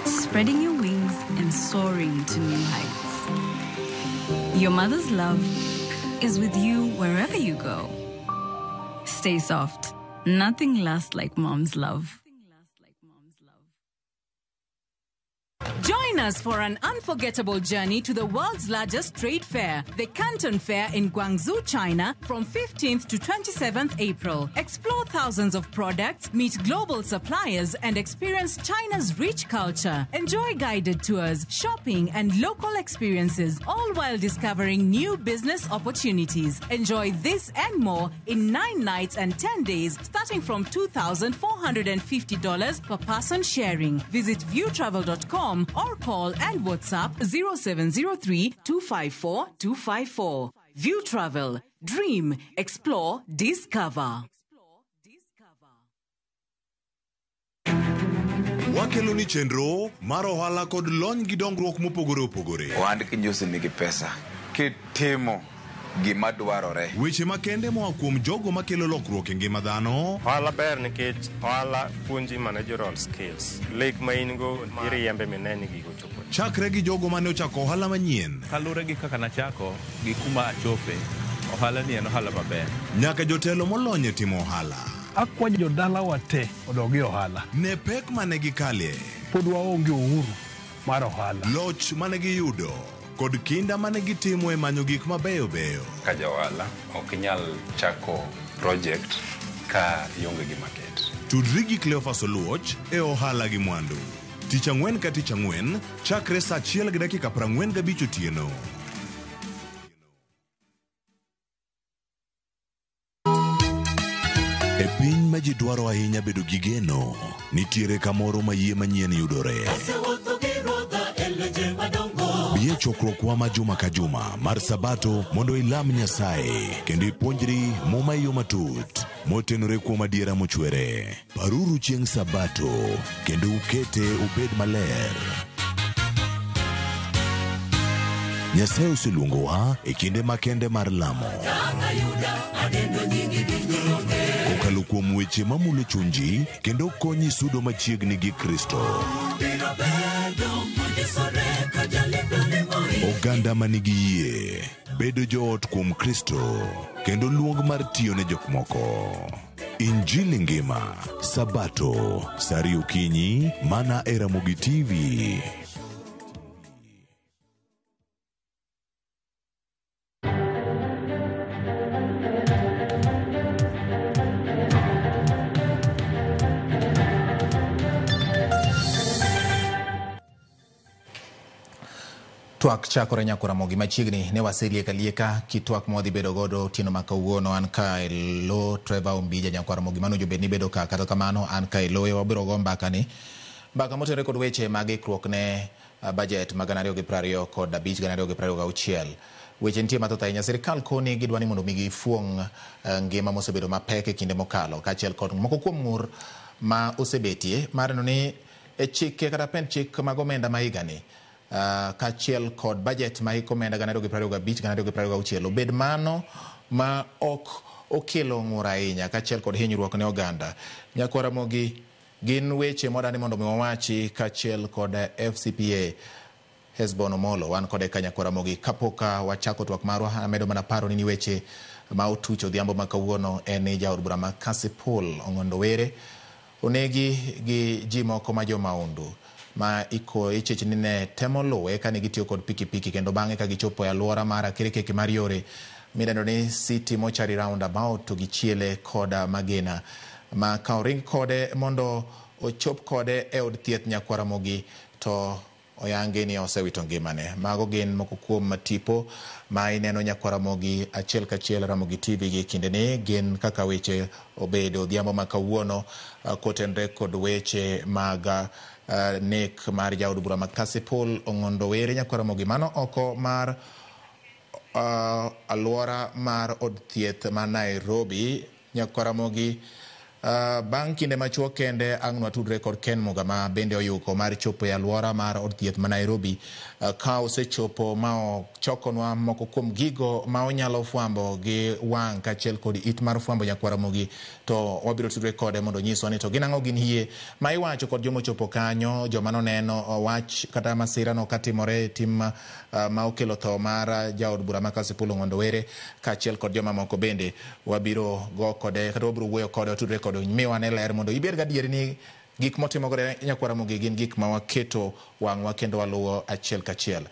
spreading your wings and soaring to new heights. Your mother's love is with you wherever you go. Stay soft. Nothing lasts like mom's love. Join us for an unforgettable journey to the world's largest trade fair, the Canton Fair in Guangzhou, China, from 15th to 27th April. Explore thousands of products, meet global suppliers, and experience China's rich culture. Enjoy guided tours, shopping, and local experiences, all while discovering new business opportunities. Enjoy this and more in 9 nights and 10 days, starting from $2,450 per person sharing. Visit viewtravel.com or call and WhatsApp 0703 254 254. View Travel. Dream, explore, discover. Wakelo ni chenro mar ohala kod lony gi dongruok mopogore opogore. Ohand kinjusi nigi pesa. Kitimo gima dwarore. Weche makende moa kuom jogo makelo lokruok e ngima dhano. Ohala ber nikech ohala puonji managerial skills. Lek ma in go iriembe mine ni gigo chopo. Chakre gi jogo mane ochako ohala manyien. Kaluwore gi kaka nachako gi kuma achope, ohala ni en ohala maber. Nyaka jotelo molony e timo ohala. Akwayo jodalawa te odog e ohala. Ne pek mane gikale. Pod waonge uhuru mar ohala. Loch mane giyudo kod kinda mane gitimo e manyo gik mabeyo beyo. Ka ja ohala ok inyal chako project ka ionge gi market. Tudri gi Cleophas Oluoch e ohala gi mwandu. Tich ang'wen ka tich ang'wen chakre saa 1:45 otieno. E piny ma ji dwaro ahinya bedo gi geno, nitiere kamoro ma yie manyien yudore. Bi e chokruokwa ma juma ka juma mar Sabato mondo ilam Nyasaye kendo ipuonjri Muma e yo matut motenore kuom adiera mochwere. Paruru chieng' Sabato kendo ukete obed maler. Nyasaye oseluongowa e kinde makende mar lamo. Kokalo kuom weche mamulo chunji kendo konyi sudo machiegni gi Kristo. Oganda manigi yie bedo joot kuom Kristo kendo luong mar tiyo ne jok moko. Injili ngima Sabato saa ariyo okinyi mana e Ramogi TV. Twak chakore nyako Ramogi machiegni ne waselieka lieka kitwak mwadhi bedo godo otieno ma kawuono. An ka e lo Trevor Ombija nyako Ramogi mano jobed ni bedo ka, kata kamano an ka e loye wabiro go mbaka ni mbaka motenore kod weche mag ikruok ne budget mag 2025 2026. Weche nitie mathoth ahinya. Sirikal koni gidwa ni mondo mi gifuong' ngima mosebedo mapek e kinde mokalo, kaachiel kod moko kuom ng'ur ma osebetie mar neno ni e chike kata pend chik mag omenda ma higani kaachiel kod budget ma hik omenda 2025 2026 obed mano ma ok okelo ng'ur ahinya kaachiel kod hinyruok ne oganda. Nyakwa Ramogi, gin weche mwadani mondo mi wawachi kaachiel kod FCPA Hesbon Omolo. Wan kode ka nyakwa Ramogi. Kapok wachako twak marwa, amedo mana paro ni weche ma otuch odhiambo ma kawuono en ni jaod bura ma Kasipul Ong'ondo Were onegi gi ji moko ma jo maundu ma iko ichich ni ne temo luwe kane gitiyo kod pikipiki, kendo bang'e ka gichopo e alwora mar akirikiki mar yore midendo ni City Mortuary Roundabout to gichiele koda magina ma ka oring kode mondo ochop kode e od thieth Nyakwar Ramogi to Oyangi ni osewito ngimane. Mago gin moko kuom tipo ma ineno nyakwa Ramogi achiel kachiel Ramogi TV gi kindeni gin kaka weche obedo odhiambo ma kawuono kotenre kod weche mag nek mar jaod bura ma Kasipul Ong'ondo Were nyakwa Ramogi. Mano oko mar alwora mar od thieth ma Nairobi nyakwa Ramogi. Bang' kinde machuok kende ang' nwatudre kod Ken Muga ma bende oyuko mar chopo e alwora mar od thieth ma Nairobi. Ka osechopo ma ochokonwa moko kuom gigo ma onyalo fwambo gi wang' kaachiel kod it mar fwambo nyakwa Ramogi, to wabiro tudre kode mondo onyiswa ni to gin ang'o gin hie ma iwacho kod joma ochopo kanyo, joma noneno wach kata masirano katimore tim ma okelo tho mar jaod bura ma Kasipul Ong'ondo Were kaachiel kod joma moko bende wabiro go kode kata wabiro wuoyo kode watudre kode miwa ne ler mondo ibed gadieri ni gik motimore nyakwa Ramogi gin gik ma waketo wang'wa kendo waluwo achiel kachiel.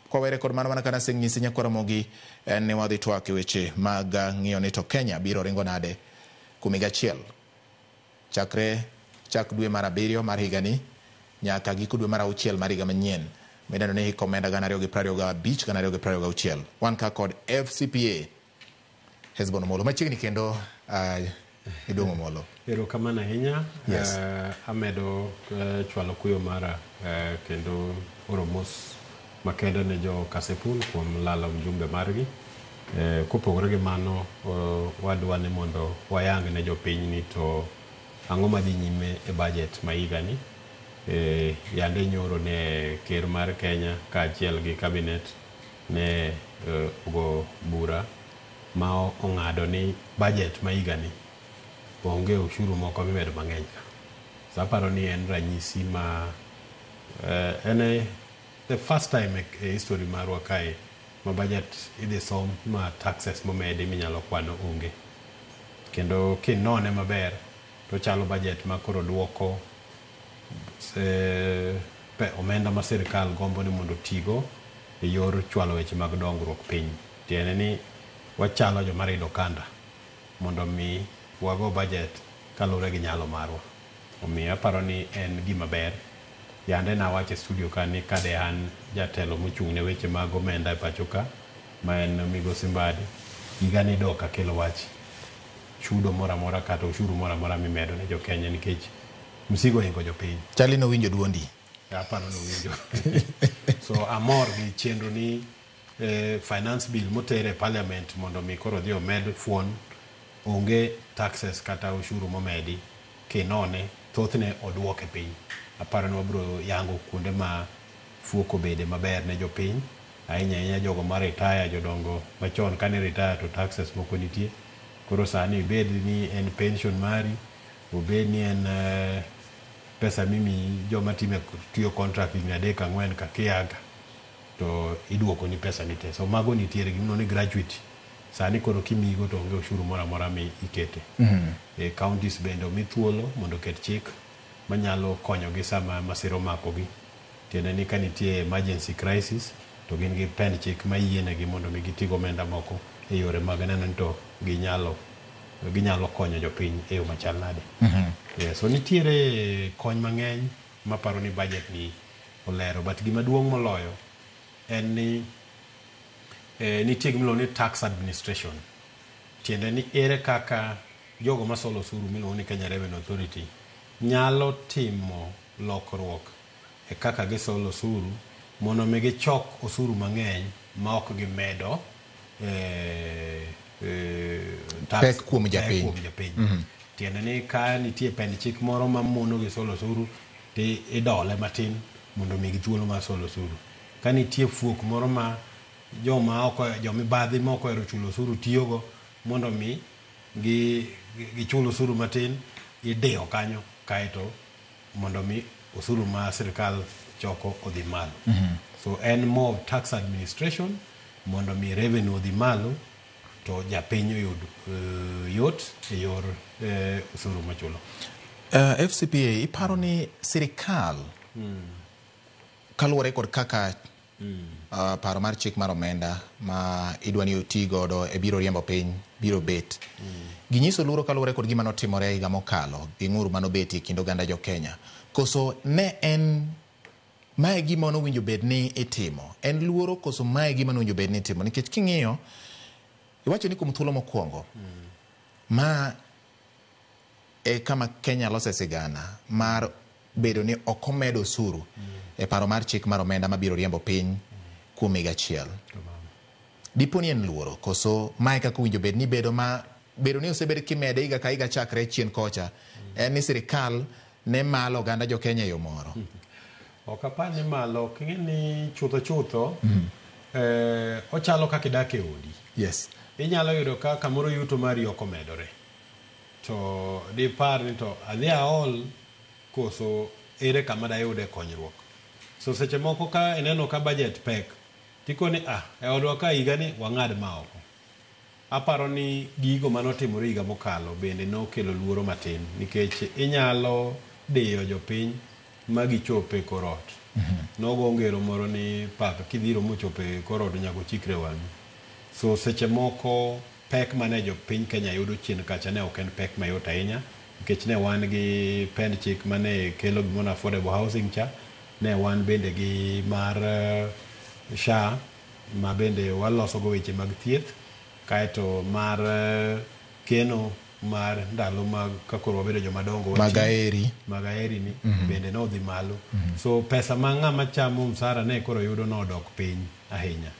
Kwawere kod mano mana kana seng'nyisi nyakwa Ramogi en ni wadhi twak e weche mag ng'iyo ni to Kenya biro ringo nade kuom higa achiel chakre chak dwe mar 7 mar higani nyaka giko dwe mar 6 mar higa manyien midendo ni hik omenda 2025 2026. Wan ka kod FCPA Hesbon Omolo machiegni kendo Iduong' Omolo. Erokamano ahinya. Yes. Amedo chwalo kuyo mara kendo oro mos makende ne jo Kasipul kuom lalo mjumbe margi. Kopogore gi mano, wadwa ni mondo wayang ne jopiny ni to ang'o madhi nyime e budget ma higani. Yande nyoro ne ker mar Kenya kaachiel gi cabinet ne ogo bura ma ong'ado ni budget ma higani onge ushuru moko mimedo mang'eny ka. So aparo ni en ranyisi ma en the first time e history marwa kae ma budget idhi som ma taxes momedi minyalo kwano onge. Kendo kinone maber to chalo budget ma koro duoko omenda ma sirikal gombo ni mondo otigo e yor chwalo weche mag dongruok piny. Tiende ni wachalo joma rido kanda mondo mi wago budget kaluwore gi nyalo marwa. Omiyo aparo ni en gima ber. Yande nawacho e studio ka ni kade an jatelo mochung' ne weche mag omenda e pacho ka, ma en Migosi Mbadi, higani dok akelo wach chudo moro amora kata ushuru moro amora mimedo ne jo Kenya nikech msigo ohingo jopiny. Chali nowinjo duondi. Aparo ni owinjo. So amor gi chenro ni finance bill moter e parliament mondo mi koro odhi omed fuon onge taxes kata ushuru momedi kinone thothne oduoke piny. Aparo ni wabiro yango kuonde ma fuok obede maber ne jopiny, ahinya ahinya jogo ma retire, jodongo machon kane retire to taxes moko nitie. Koro sani ibed ni en pension mari, obed ni en pesa mimiyi joma tiyo contract higni 3 4 ka kiaga to iduoko ni pesa ni te. So mago nitiere gimiluongo ni gratuity. Sani koro kimiyigo to onge ushuru moro amora mi ikete. Counties bende omi thuolo mondo oket chik manyalo konyogi sama masira omakogi. Tiende ni ka nitie emergency crisis to gin gi pend chik mayienegi mondo mi giti gomenda moko e yore mag neno ni to ginyalo konyo jopiny e yo machal nade. So nitiere kony mang'eny maparo ni budget ni olero, but gima duong' moloyo en ni nitie gimiluongo ni tax administration. Tiende ni ere kaka jogo masolo osuru miluongo ni Kenya Revenue Authority nyalo timo lokruok e kaka gisolo osuru mondo mi gichok osuru mang'eny ma ok gimedo tax pek kuom japiny. Kuom japiny. Tiende ni ka nitie pend chik moro ma mono gi solo osuru to idole matin mondo migi thuolo mar solo osuru. Ka nitie fuok moro ma joma ok jomibadhi ma ok ohero chulo osuru tiyogo mondo mi gichul osuru matin, idiyo kanyo kaeto mondo mi osuru ma sirikal choko odhi malo. So en more of tax administration mondo mi revenue odhi malo to japiny oyud yot e yor osuru machulo. FCPA iparo ni sirikal kaluwore kod kaka paro mar chik mar omenda ma idwa ni oti godo e biro riembo piny biro bet. Ginyiso luoro kaluwore kod gima notimore higa mokalo gi ng'ur manobetie e kind oganda jo Kenya. Koso ne en Mae gima nowinjo bed ni itimo. En luoro koso mae gima nowinjo bed ni itimo? Nikech king'iyo, iwacho ni kuom thuolo mokwongo, ma e kama Kenya lose sigana mar bedo ni ok omed osuru e paro mar chik mar omenda mabiro riembo piny kuom higa achiel. Dipo ni en luoro koso mae kaka owinjo bed ni bedo ma bedo ni osebed kimede higa ka higa chakre chien kocha en ni sirikal ne malo oganda jo Kenya e yo moro. Ok apar ni malo, king'e ni chutho chutho, ochalo kaka idak e odi. Yes. Inyalo yudo ka kamoro yuto mari ok omedore. To dipar ni to adhi aol koso ere kama dayude konyruok. So seche moko ka ineno ka budget pek, tikoni ah, e odwa ka higani wang'ad ma oko. Aparo ni gigo manotimore higa mokalo bende nokelo luoro matin nikech inyalo diyo jopiny ma gichop e kor ot. Nogo ngero moro ni paka kidhiro mochopo e kor ot nyaka ochikre wang'i. So seche moko pek mane jopiny Kenya yudo chien kacha ne ok en pek mayot ahinya nikech ne wan gi pend chik mane kelo gimoro ni affordable housing cha, ne wan bende gi mar SHA ma bende waloso go weche mag thieth, kaeto mar keno mar ndalo mag ka koro wabedo joma dongo Mag aeri. Mag aeri ni bende nodhi malo. So pesa ma ng'ama chamo msara ne koro yudo nodok piny ahinya.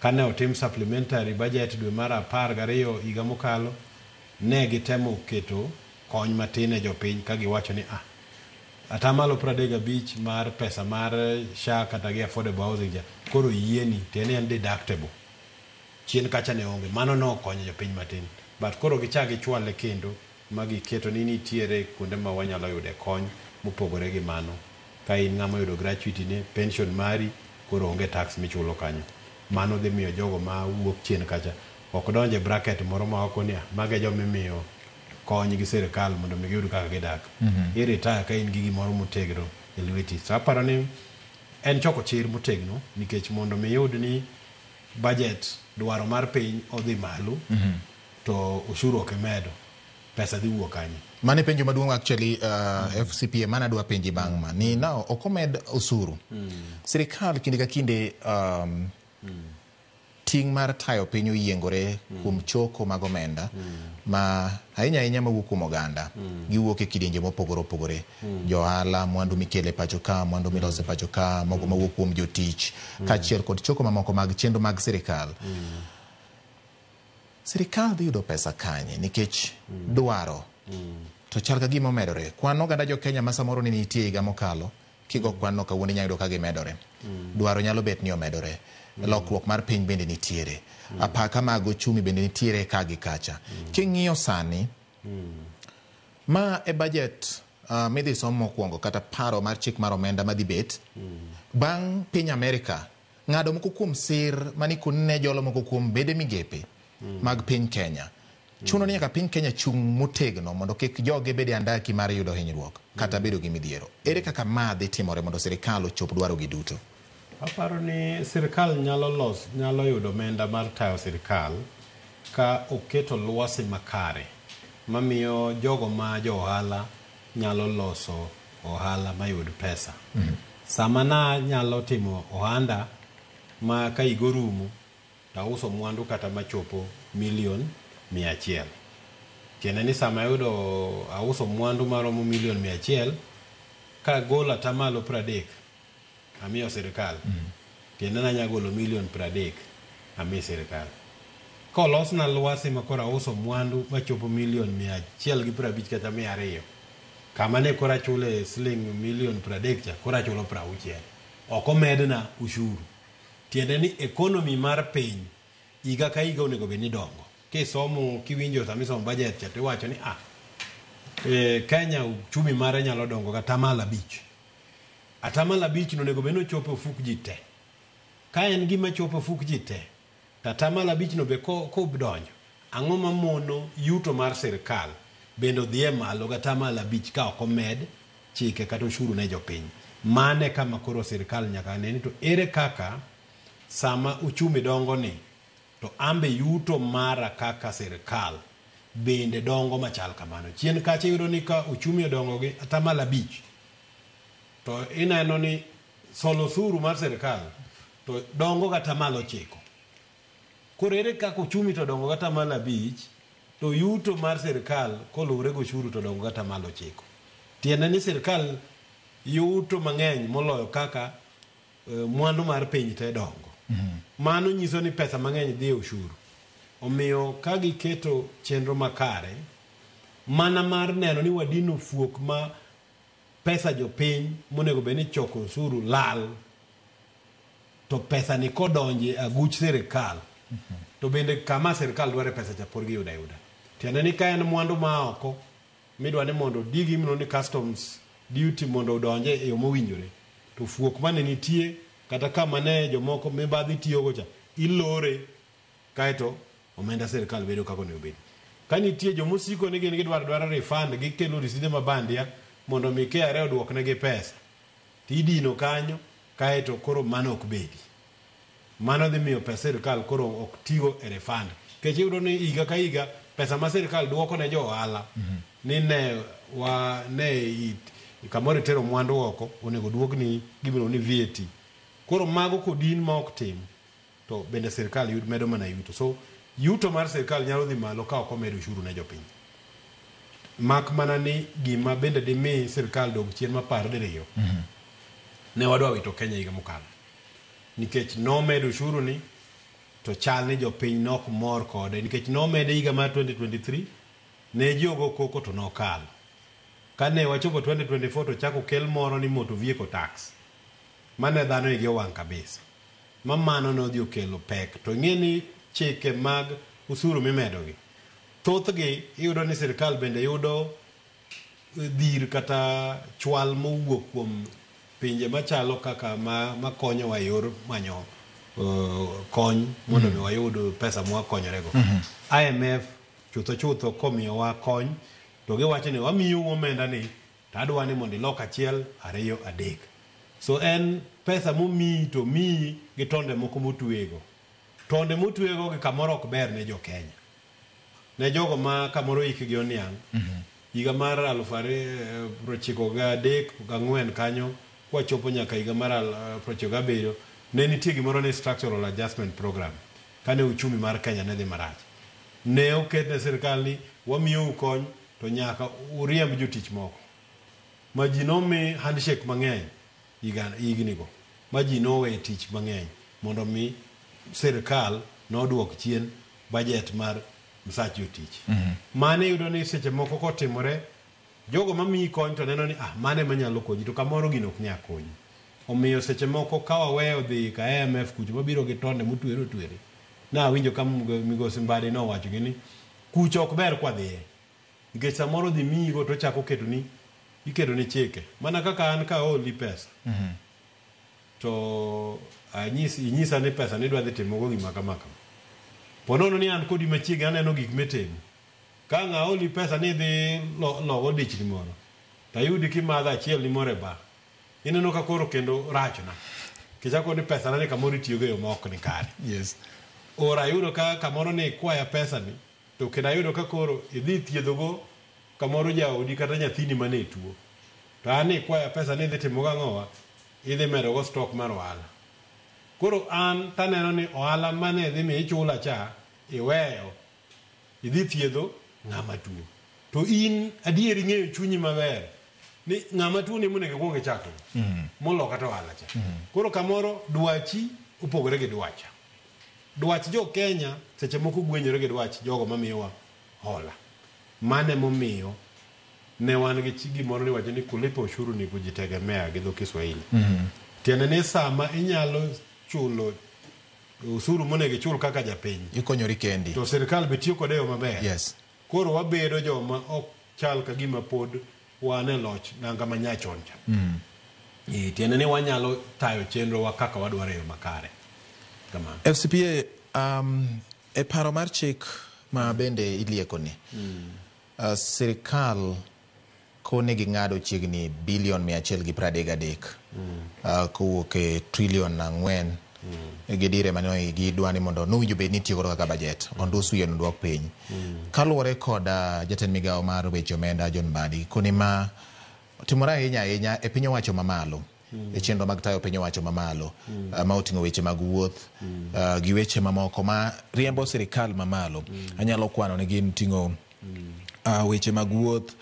Kane otim supplementary budget dwe mar 12 higa mokalo, ne gitemo keto kony matin ne jopiny ka giwacho ni ah, atamalo 35 mar pesa mar SHA kata gi affordable housing cha koro yieni, tiende ni en deductible. Chien kacha ne onge, mano nokonyo jopiny matin. But koro gichak gichwale kendo ma giketo ni nitiere kuonde ma wanyalo yude kony mopogore gi mano. Ka in ng'ama oyudo gratuity ne, pension mari koro onge tax michulo kanyo. Mano dhi miyo jogo ma wuok chien kacha ok donj e bracket moro ma oko ni ah, mago e joma imiyo kony gi sirikal mondo mi giyud kaka gidak. I retire ka in gi gimoro motegno e lweti. So aparo ni en choko chir motegno nikech mondo mi iyud ni budget dwaro mar piny odhi malo to ushuru ok imedo, pesa dhi wuok kanye? Mano e penjo maduong' actually, FCPA mano adwa penji bang' ma ni now ok omed osuru. Sirikal kinde ka kinde ting' mar tayo piny oyiengore kuom choko mag omenda ma ahinya ahinya mawuok kuom oganda. Giwuok e kidienje mopogore opogore. Jo ohala, mwandu mikelo e pacho ka, mwandu miloso e pacho ka, mogo mawuok kuom jotich, kaachiel kod choko mamoko mag chenro mag sirikal. Sirikal dhi yudo pesa kanye nikech dwaro to chal ka gima omedore. Kwan oganda jo Kenya ma samoro ne nitie higa mokalo, kigo kwan no kawuono inyalo yudo ka gimedore. Dwaro nyalo bet ni omedore. Lokruok mar piny bende nitiere. Apaka mag ochumi bende nitiere ka gi kacha. King'iyo sani, ma e budget midhi som mokwongo kata paro mar chik mar omenda madhi bet bang' piny Amerika ng'ado moko kuom sir manikoni ne jolo moko kuom bede migepe mag piny Kenya. Chuno ni nyaka piny Kenya chung' motegno mondo kik joge bed e andaki mar yudo hinyruok kata bedo gi midhiero. Ere kaka ma dhi timore mondo sirikal ochop dwarogi duto? Aparo ni sirikal nyalo yudo omenda mar tayo sirikal ka oketo lwasi makare mamiyo jogo ma jo ohala nyalo loso ohala mayud pesa. Sama na nyalo timo ohanda ma ka higa orumo to auso mwandu kata machopo milion 100. Tiende ni sama ayudo auso mwandu maromo milion 100, kagolo atamalo 30 amiyo sirikal, tiende ni anya golo milion 30 ami sirikal. Kolosna lwasi ma koro auso mwandu machopo milion 150 kata 200, kama ne koro achule siling milion 30 cha koro achulo 60. Ok omedna ushuru. Tiende ni economy mar piny higa ka higa onego bed ni dongo. Kisomo kiwinjo sama isomo budget cha tiwacho ni ah, Kenya uchumi mare nyalo dongo gi atamalo 5. Atamalo 5 no onego bed ni ochopo e ofuk ji te. Ka en gima chopo e ofuk ji te, to atamalo 5 no be kodonjo, ang'o mamono yuto mar sirikal bende odhi e malo gi atamalo 5 ka ok omed chike kata ushuru ne jopiny. Mano e kama koro sirikal nyaka ne ni to ere kaka sama uchumi dongo ni to ambe yuto mara kaka sirikal bende dongo machal kamano. Chien kacha iyudo ni ka uchumi odongo gi atamalo 5 to ineno ni Solo osuru mar sirkal to dongo ga atamalo 9. Koro ere kaka ochumi to dongo ga atamalo 5 to yuto mar sirkal koluwore gi osuru to dongo ga atamalo 9. Tiende ni sirkal yuto mang'eny moloyo kaka mwandu mar piny te dongo. Mano nyiso ni pesa mang'eny dhi e ushuru. Omiyo ka giketo chenro makare mana mar neno ni wadino fuok ma pesa jopiny monego bed ni choko osuru lal, to pesa ni kodonje aguch sirikal to bende kama sirikal dware pesa cha pod giyudo ayuda. Tiende ni ka en mwandu ma oko midwa ni mondo digi miluongo ni customs duty mondo odonje e yo mowinjore, to fuok mane nitie kata kama ne jomoko mibadhi tiyogo cha ilore, kaeto omenda sirikal bedo kaka onego bed. Ka nitie jomosiko ni gin gidwaro dwaro refund, gikelo riside ma bandia mondo mi KRA oduoknegi pesa, tidino kanyo, kaeto koro mano ok bedi. Mano dhi miyo pesa sirikal koro ok tigo e refund. Nikech iyudo ni higa ka higa pesa ma sirikal duoko ne jo ohala ni ne wa ne kamoro itero mwandu oko onego duokni gimiluongo ni VAT. Koro mago kodin ma ok tim to bende sirikal yud medo mana yuto. So yuto mar sirikal nyalo dhi malo ka ok omed ushuru ne jopiny. Mak mana ni gima bende dimi sirikal dog chien mapar diriyo. Ne wadwa wito Kenya higa mokalo. Nikech nomed ushuru ni to chal ni jopiny nok mor kode nikech nomede higa mar 2023 ne ji ogo koko to nokalo. Kane wachopo 2024 to chako kel moro ni motor vehicle tax. Mane dhano igi owang' kabisa. Ma mano nodhi okelo pek. To ing'e ni chike mag usuru mimedogi thothgi iyudo ni sirikal bende yudo dhir kata chwal mowuok kuom pinje machalo kaka makonyowa e yor manyo kony mondo mi wayud pesa mwakonyorego. IMF chutho chutho komiyowa kony to giwacho ni wamiyou omenda ni to adwa ni mondo ilok 1, 2, 3. So en pesa momiyi to miyi gi tonde moko motwego. Tonde motwego gi kamoro ok ber ne jo Kenya. Ne jogo ma kamoro hikgi oniang', higa mar 2093 4 kanyo kwachopo nyaka higa mar 97 ne nitie gimoro ni structural adjustment program kane uchumi mar Kenya ne dhi marach. Ne oket ne sirikal ni wamiyou kony to nyaka uriemb jotich moko. Ma ji nomi handshake mang'eny hignigo. Ma ji nowe tich mang'eny mondo mi sirikal noduok chien budget mar msach jotich. Mane iyudo ni seche moko kotimore jogo mamiyi kony to neno ni mane manyalo konyi to kamoro gino ok nyal konyi. Omiyo seche moko ka waweyo dhi ka IMF kucho mabiro gi tonde motwere otwere. Nawinjo ka migosi Mbadi nowacho gi ni kucho ok ber kwadhiye. Nikech samoro dhi miyigo to chako ketoni iketoni chike. Mana kaka an ka aoli pesa. To inyisa ni pesa nidwa dhi timogo gima kama kama. Ponono ni an kodi machiegni aneno gik mitimo. Ka ang' aoli pesa ni idhi logo dichni moro, to ayudi kimadho achiel ni moro e bar. Ineno ka koro kendo rachna. Nikech akoni ni pesa na ni kamoro itiyogo e yo ma ok ni kare. Yes. Ora ayudo ka kamoro ni ikwaya pesa ni, to kendo ayudo ka koro idhi thiedhogo kamoro jaodi kata nyathini mane tuo. To an ikwaya pesa ni idhi timogo ang'owa, idhi medogo stock mar ohala. Koro an taneno ni ohala mane dhi mi ichula cha, iweyo, idhi thiedho ng'ama tuo. To in adier ing'eyo chunyi maber ni ng'ama tuo ni monego ikuong ichakgo molo kata ohala cha. Koro kamoro dwachi opogore gi dwacha. Dwach jo Kenya seche moko gwenyore gi dwach jogo mamiyowa hola. Mane momiyo ne wan gi gimoro ni wacho ni kulipa ushuru ni kujitegemea gi dho Kiswahili. Tiende ni sama inyalo chulo usuru monego ichul kaka japiny. Ikonyori kendi. To sirikal be tiyo kode e yo maber. Yes. Koro wabedo joma ok chal ka gima pod wan e loch nanga ma nyachon cha. Tiende ni wanyalo tayo chenro wa kaka wadwaro e yo makare. Kamano. FCPA e paro mar chik ma bende ilieko ni. Sirikal kone ging'ado chiegni bilion 133 kowuok e trilion 4 gi dire mane gidwa ni mondo nowinjo bed ni itiyo godo kaka budget ondus wiye nodwok piny. Kaluwore kod jatend migawo mar weche omenda John Mbadi, kone ma timore ahinya ahinya e piny owacho mamalo. e chenro mag tayo piny owacho mamalo ma oting'o weche mag wuoth gi weche mamoko ma riembo sirikal mamalo. Anyalo kwano ni gin ting'o weche mag wuoth,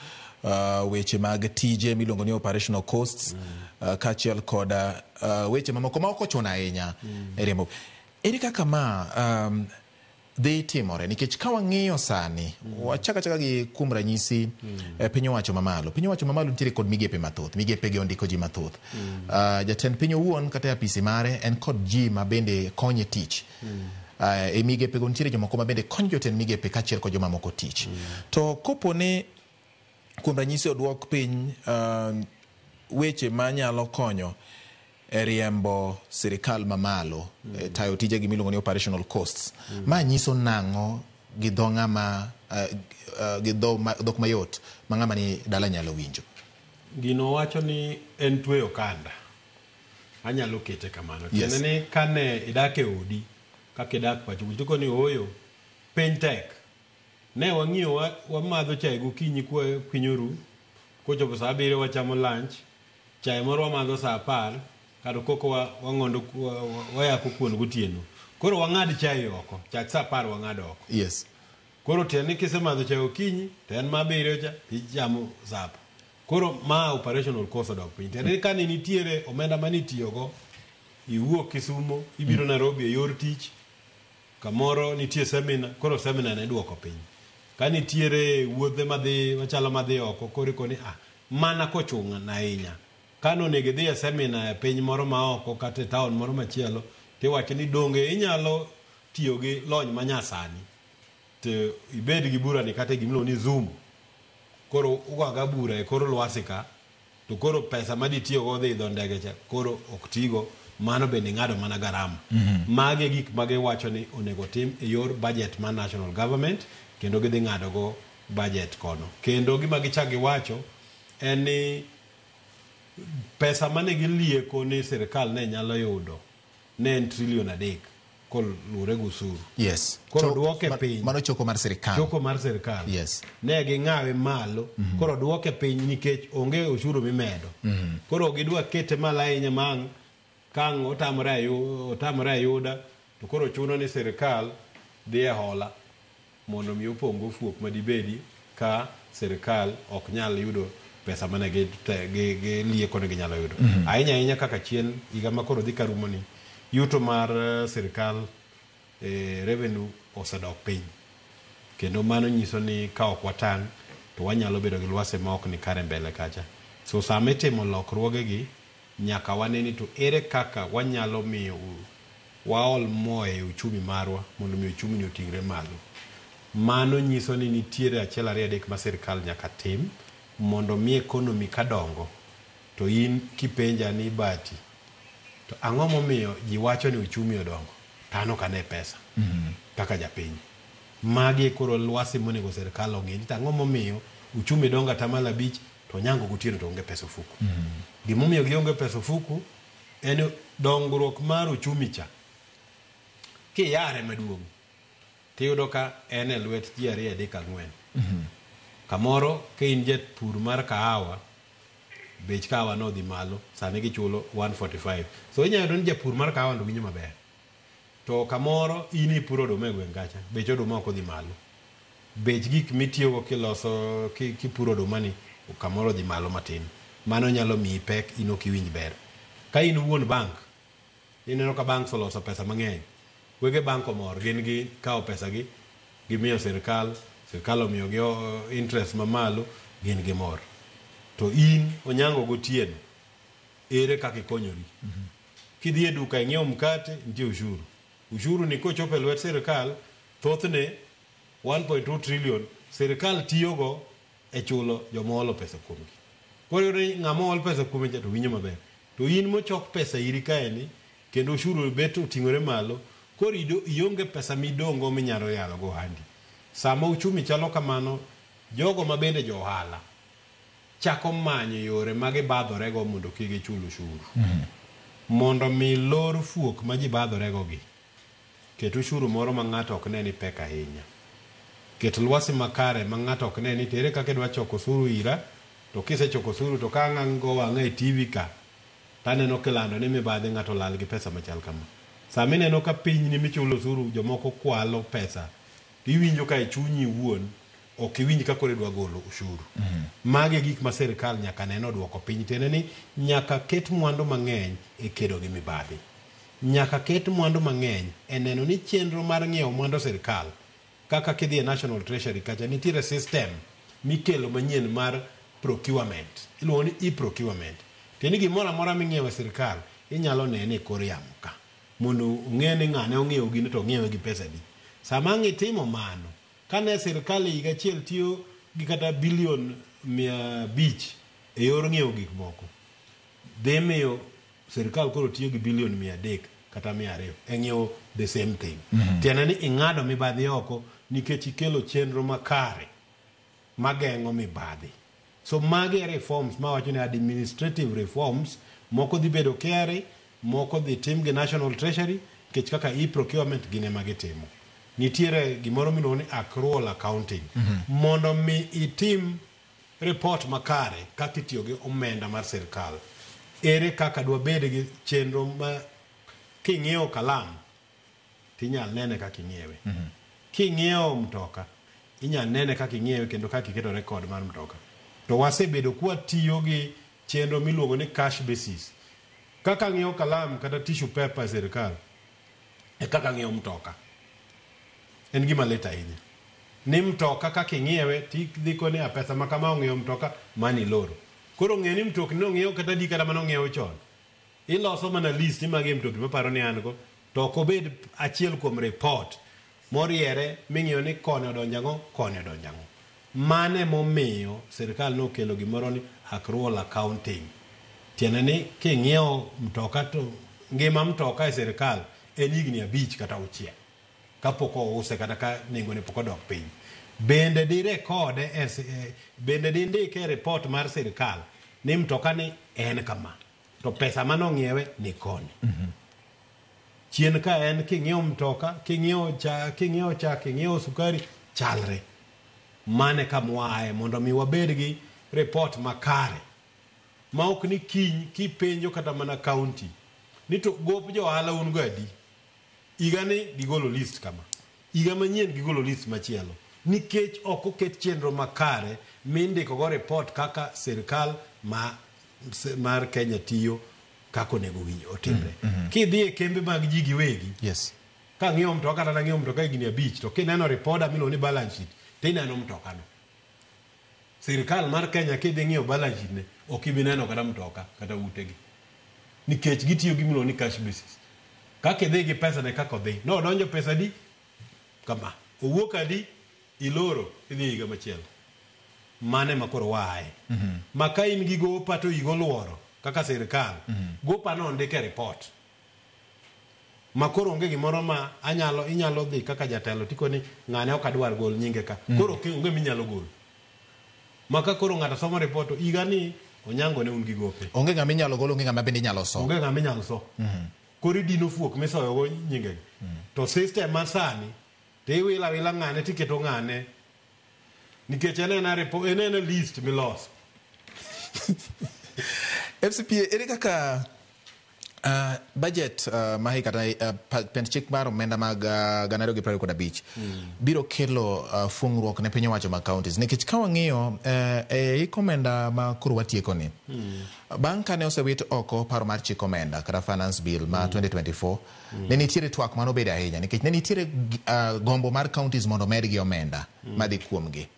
weche mag tije miluongo ni operational costs, kaachiel kod weche mamoko ma ok ochuno ahinya e riembo. Ere kaka ma dhi timore? Nikech ka wang'iyo sani, wachak achaka gi kuom ranyisi piny owacho mamalo. Piny owacho mamalo nitiere kod migepe mathoth. Migepe gi ondiko ji mathoth. Jatend piny owuon kata e apisi mare en kod ji ma bende konye tich. E migepe go nitiere jomoko ma bende konyo jotend migepe kaachiel kod jomamoko tich. To kopo ni kuom ranyisi oduok piny weche manyalo konyo e riembo sirikal mamalo, e tayo tijegi miluongo ni operational costs, ma nyiso nang'o gi dho ng'ama gi dhok mayot ma ng'ama ni dala nyalo winjo? Gino wacho ni en tweyo okanda. Anyalo kete kamano. Yes. Tiende ni kane idak e odi, kaka idak pacho kucho, tikoni ooyo, piny tek. Ne wang'iyo wamadho chae gokinyi kwa piny oru, kochopo saa 7 wachamo lunch, chae moro wamadho saa 10, kata koko wang'ondo wayako kuon gotieno. Koro wang'ad chae oko, chak saa 10 wang'ad oko. Yes. Koro tiende ni kisemadho chae okinyi, to en ma 7 cha, ichamo sapo. Koro ma operational cost odok piny. Tiende ni kane nitiere omenda mane itiyogo, iwuok Kisumo, ibiro Nairobi e yor tich, kamoro nitie seminar, koro seminar ne iduoko piny. Ka nitiere wuodhe madhi machalo madhi oko, koro ikoni mana kochung' ahinya. Kane onego idhi e seminar e piny moro ma oko kata e town moro machielo, tiwacho ni donge inyalo tiyo gi lony manyasani to ibed gi bura ni kata e gimiluongo ni Zoom. Koro ugoga bura e kor lwasi ka, to koro pesa maditiyogo dhi idho ndege cha koro ok tigo, mano bende ing'ado mana garama. Magi e gik ma giwacho ni onego tim e yor budget mar national government, kendo gidhi ng'ado go budget kono. Kendo gima gichak giwacho en ni pesa mane gilieko ni sirikal ne nyalo yudo ne en trilion 3 koluwore gi osuru. Yes. Koro duoke piny. Mano choko mar sirikal. Choko mar sirikal. Yes. Ne ging'awe malo, koro duoke piny nikech onge osuru mimedo. Koro gidwa kete malo ahinya ma ang' ka ang' otamore ayuda, to koro chuno ni sirikal dhi e hola mondo mi opong' go fuok madibedi ka sirikal ok nyal yudo pesa mane gilieko ni ginyalo yudo. Ahinya ahinya kaka chien higa ma koro dhi karumo ni, yuto mar sirikal revenue osedok piny. Kendo mano nyiso ni ka ok watang' to wanyalo bedo gi lwasi ma ok ni kare mbele kacha. So sama itimo lokruogegi, nyaka wane ni to ere kaka wanyalo miyo waol mo e uchumi marwa mondo mi uchumi ni oting're malo. Mano nyiso ni nitiere 1 2 3 ma sirikal nyaka tim mondo mi economy kadongo. To in kipenja ni Bati, to ang'o momiyo ji wacho ni uchumi odongo? To an ok ane pesa kaka japiny. Magi e koro lwasi monego sirikal ong'i ni to ang'o momiyo uchumi dongo 5% to Onyango gotieno to onge pesa ofuku. Gimomiyo gionge pesa ofuku en dongruok mar uchumi cha. Kiyare maduong', tiyudo ka en e lwet ji 2 3 4. Kamoro ka in japur mar kahawa, bech kahawa nodhi malo, sani gichulo 145. So inyalo yudo ni japur mar kahawa ndo winjo maber. To kamoro in ipuro oduma e gweng' kacha, bech oduma ok odhi malo. Bech gik mitiyogo kiloso kipuro oduma ni kamoro odhi malo matin. Mano nyalo miyi pek, in ok iwinj ber. Ka in wuon bank, ineno ka banks oloso pesa mang'eny. Wege bank omor, gin gi kawo pesa gi, gimiyo sirikal, sirikal omiyogi interest mamalo, gin gi mor. To in Onyango gotieno, ere kaka ikonyori? Kidhi e duka ing'iewo mkate, nitie ushuru. Ushuru ni kochopo e lwet sirikal, thothne 1.2 trillion sirikal tiyogo e chulo joma olo pesa kuomgi. Koro iyudo ni ng'ama ool pesa kuome cha to winjo maber. To in mochok pesa iri kaeni, kendo ushuru bet oting'ore malo, koro ionge pesa midong'go minyalo yalo go ohandi. Sama uchumi chalo kamano, jogo ma bende jo ohala chako manyo yore ma gibadhorego mondo kik gichul ushuru. Mondo mi lor fuok ma ji badhorego gi, ket ushuru moro ma ng'ato ok ne ni pek ahinya. Ket lwasi makare ma ng'ato ok ne ni to ere kaka idwa choko osuru ira, to kisechoko osuru to ka ang' go wang'a e TV ka, Taneno kilando ni mibadhi ng'ato olal gi pesa machal kama. Sama ineno ka pinyni michulo osuru jomoko kwalo pesa, iwinjo ka e chunyi iwuon ok iwinj ka koro idwa golo ushuru. Magi e gik ma sirkal nyaka ne ni oduoko piny. Tiende ni nyaka ket mwandu mang'eny e kedo gi mibadhi. Nyaka ket mwandu mang'eny e neno ni chenro mar ng'iewo mwandu sirkal kaka kidhi e National Treasury kacha nitiere system mikelo manyien mar procurement. Iluongo ni e-procurement. Tiende ni gimoro amora ming'iewo e sirkal inyalo nene e kor yamo ka mondo ong'e ni ng'ane ong'iewo gino to ong'iewe gi pesa adi. Sama ang' itimo mano, kane sirkal e higa achiel tiyo gi kata bilion 500 e yor ng'iewo gik moko, dhi miyo sirkal koro tiyo gi bilion 300 kata 200 e ng'iewo the same thing. Tiende ni ing'ado mibadhi oko nikech ikelo chenro makare mageng'o mibadhi. So magi e reforms mawacho ni administrative reforms, moko dhi bedo KRA, moko dhi tim gi National Treasury, nikech kaka e-procurement gin ema gitimo. Nitiere gimoro miluongo ni accrual accounting. Mondo mi itim report makare kaka itiyo gi omenda mar sirkal. Ere kaka dwabed gi chenro ma king'iewo kalam tinyal nene kaka ing'iewe. King'iewo mtoka inyal nene kaka ing'iewe kendo kaka iketo record mar mtoka. To wasebedo kwatiyo gi chenro miluongo ni cash basis. Kaka ng'iewo kalam kata tissue paper e sirkal e kaka ng'iewo mtoka. En gima lit ahinya. Ni mtoka kaka ing'iewe tidhi koni a pesa ma kama ong'iewo mtoka mani iloro. Koro ng'e ni mtokni nong'iew kata adi kata mane ong'iew chon. Iloso mana list ni magi e mtokni maparo ni an go to ok obed achiel kuom report moriere ming'iyo ni koni odonjo ang'o, koni odonjo ang'o. Mano emomiyo sirkal nokelo gimoro ni accrual accounting. Tiende ni king'iewo mtoka to ngima mtoka e sirkal en higni 5 kata 6 kapok ouse kata ka nengone pok odok piny. Bende di rekode e, bende di ndike e report mar sirkal ni mtoka ni en kama to pesa manong'iewe ni koni. Chien ka en king'iewo mtoka, king'iewo cha, king'iewo chak, king'iewo sukari, chalre. Mane kama waaye mondo mi wabed gi report makare ma ok ni kiny kipenjo kata mana county ni to gop jo ohala un go adi. Higa ni gigolo list kama. Higa manyien gigolo list machielo. Nikech ok oket chenro makare mindiko go report kaka sirkal mar Kenya tiyo kaka onego otimre. Kidhi e kembe mag ji giwegi. Yes. Ka ng'iewo mtoka kata ng'iewo mtoka higni 5 to kineno ripoda miluongo ni balance sheet tineno mtokano. Sirkal mar Kenya kidhi ng'iyo balance sheet ne ok ibi neno kata mtoka kata utegi. Nikech gitiyo gi miluongo ni cash basis. Kaka idhi gi pesa ne kaka odhi. No odonjo pesa adi? Kama. Owuok adi? Iloro idhi higa machielo. Mane ma koro waaye. Ma ka in gi gopa to igo luoro kaka sirkal. Gopa no ondike report. Ma koro onge gimoro ma anyalo inyalo dhi kaka jatelo tikoni ng'ane ok adwar gol nyinge ka. Koro onge minyalo golo. Ma ka koro ng'ato somo report to higa ni Onyango ne un gi gope. Onge ng'ama inyalo golo, onge ng'ama bende inyalo so. Onge ng'ama inyalo so. Koro idino fuok misoyo go nyingegi. To system ma sani to iwilo awila ng'ane tiketo ng'ane nikech en ena report, en ena list miloso. FCPA ere kaka budget ma higa kata pend chik mar omenda mag 2025 biro kelo fung'ruok ne piny owacho mag counties nikech ka wang'iyo e hik omenda ma koro watieko ni bang' kane osewit oko paro mar chik omenda kata finance bill ma 2024 ne nitiere twak manobedo ahinya nikech ne nitiere gombo mar counties mondo omedgi omenda madhi kuomgi.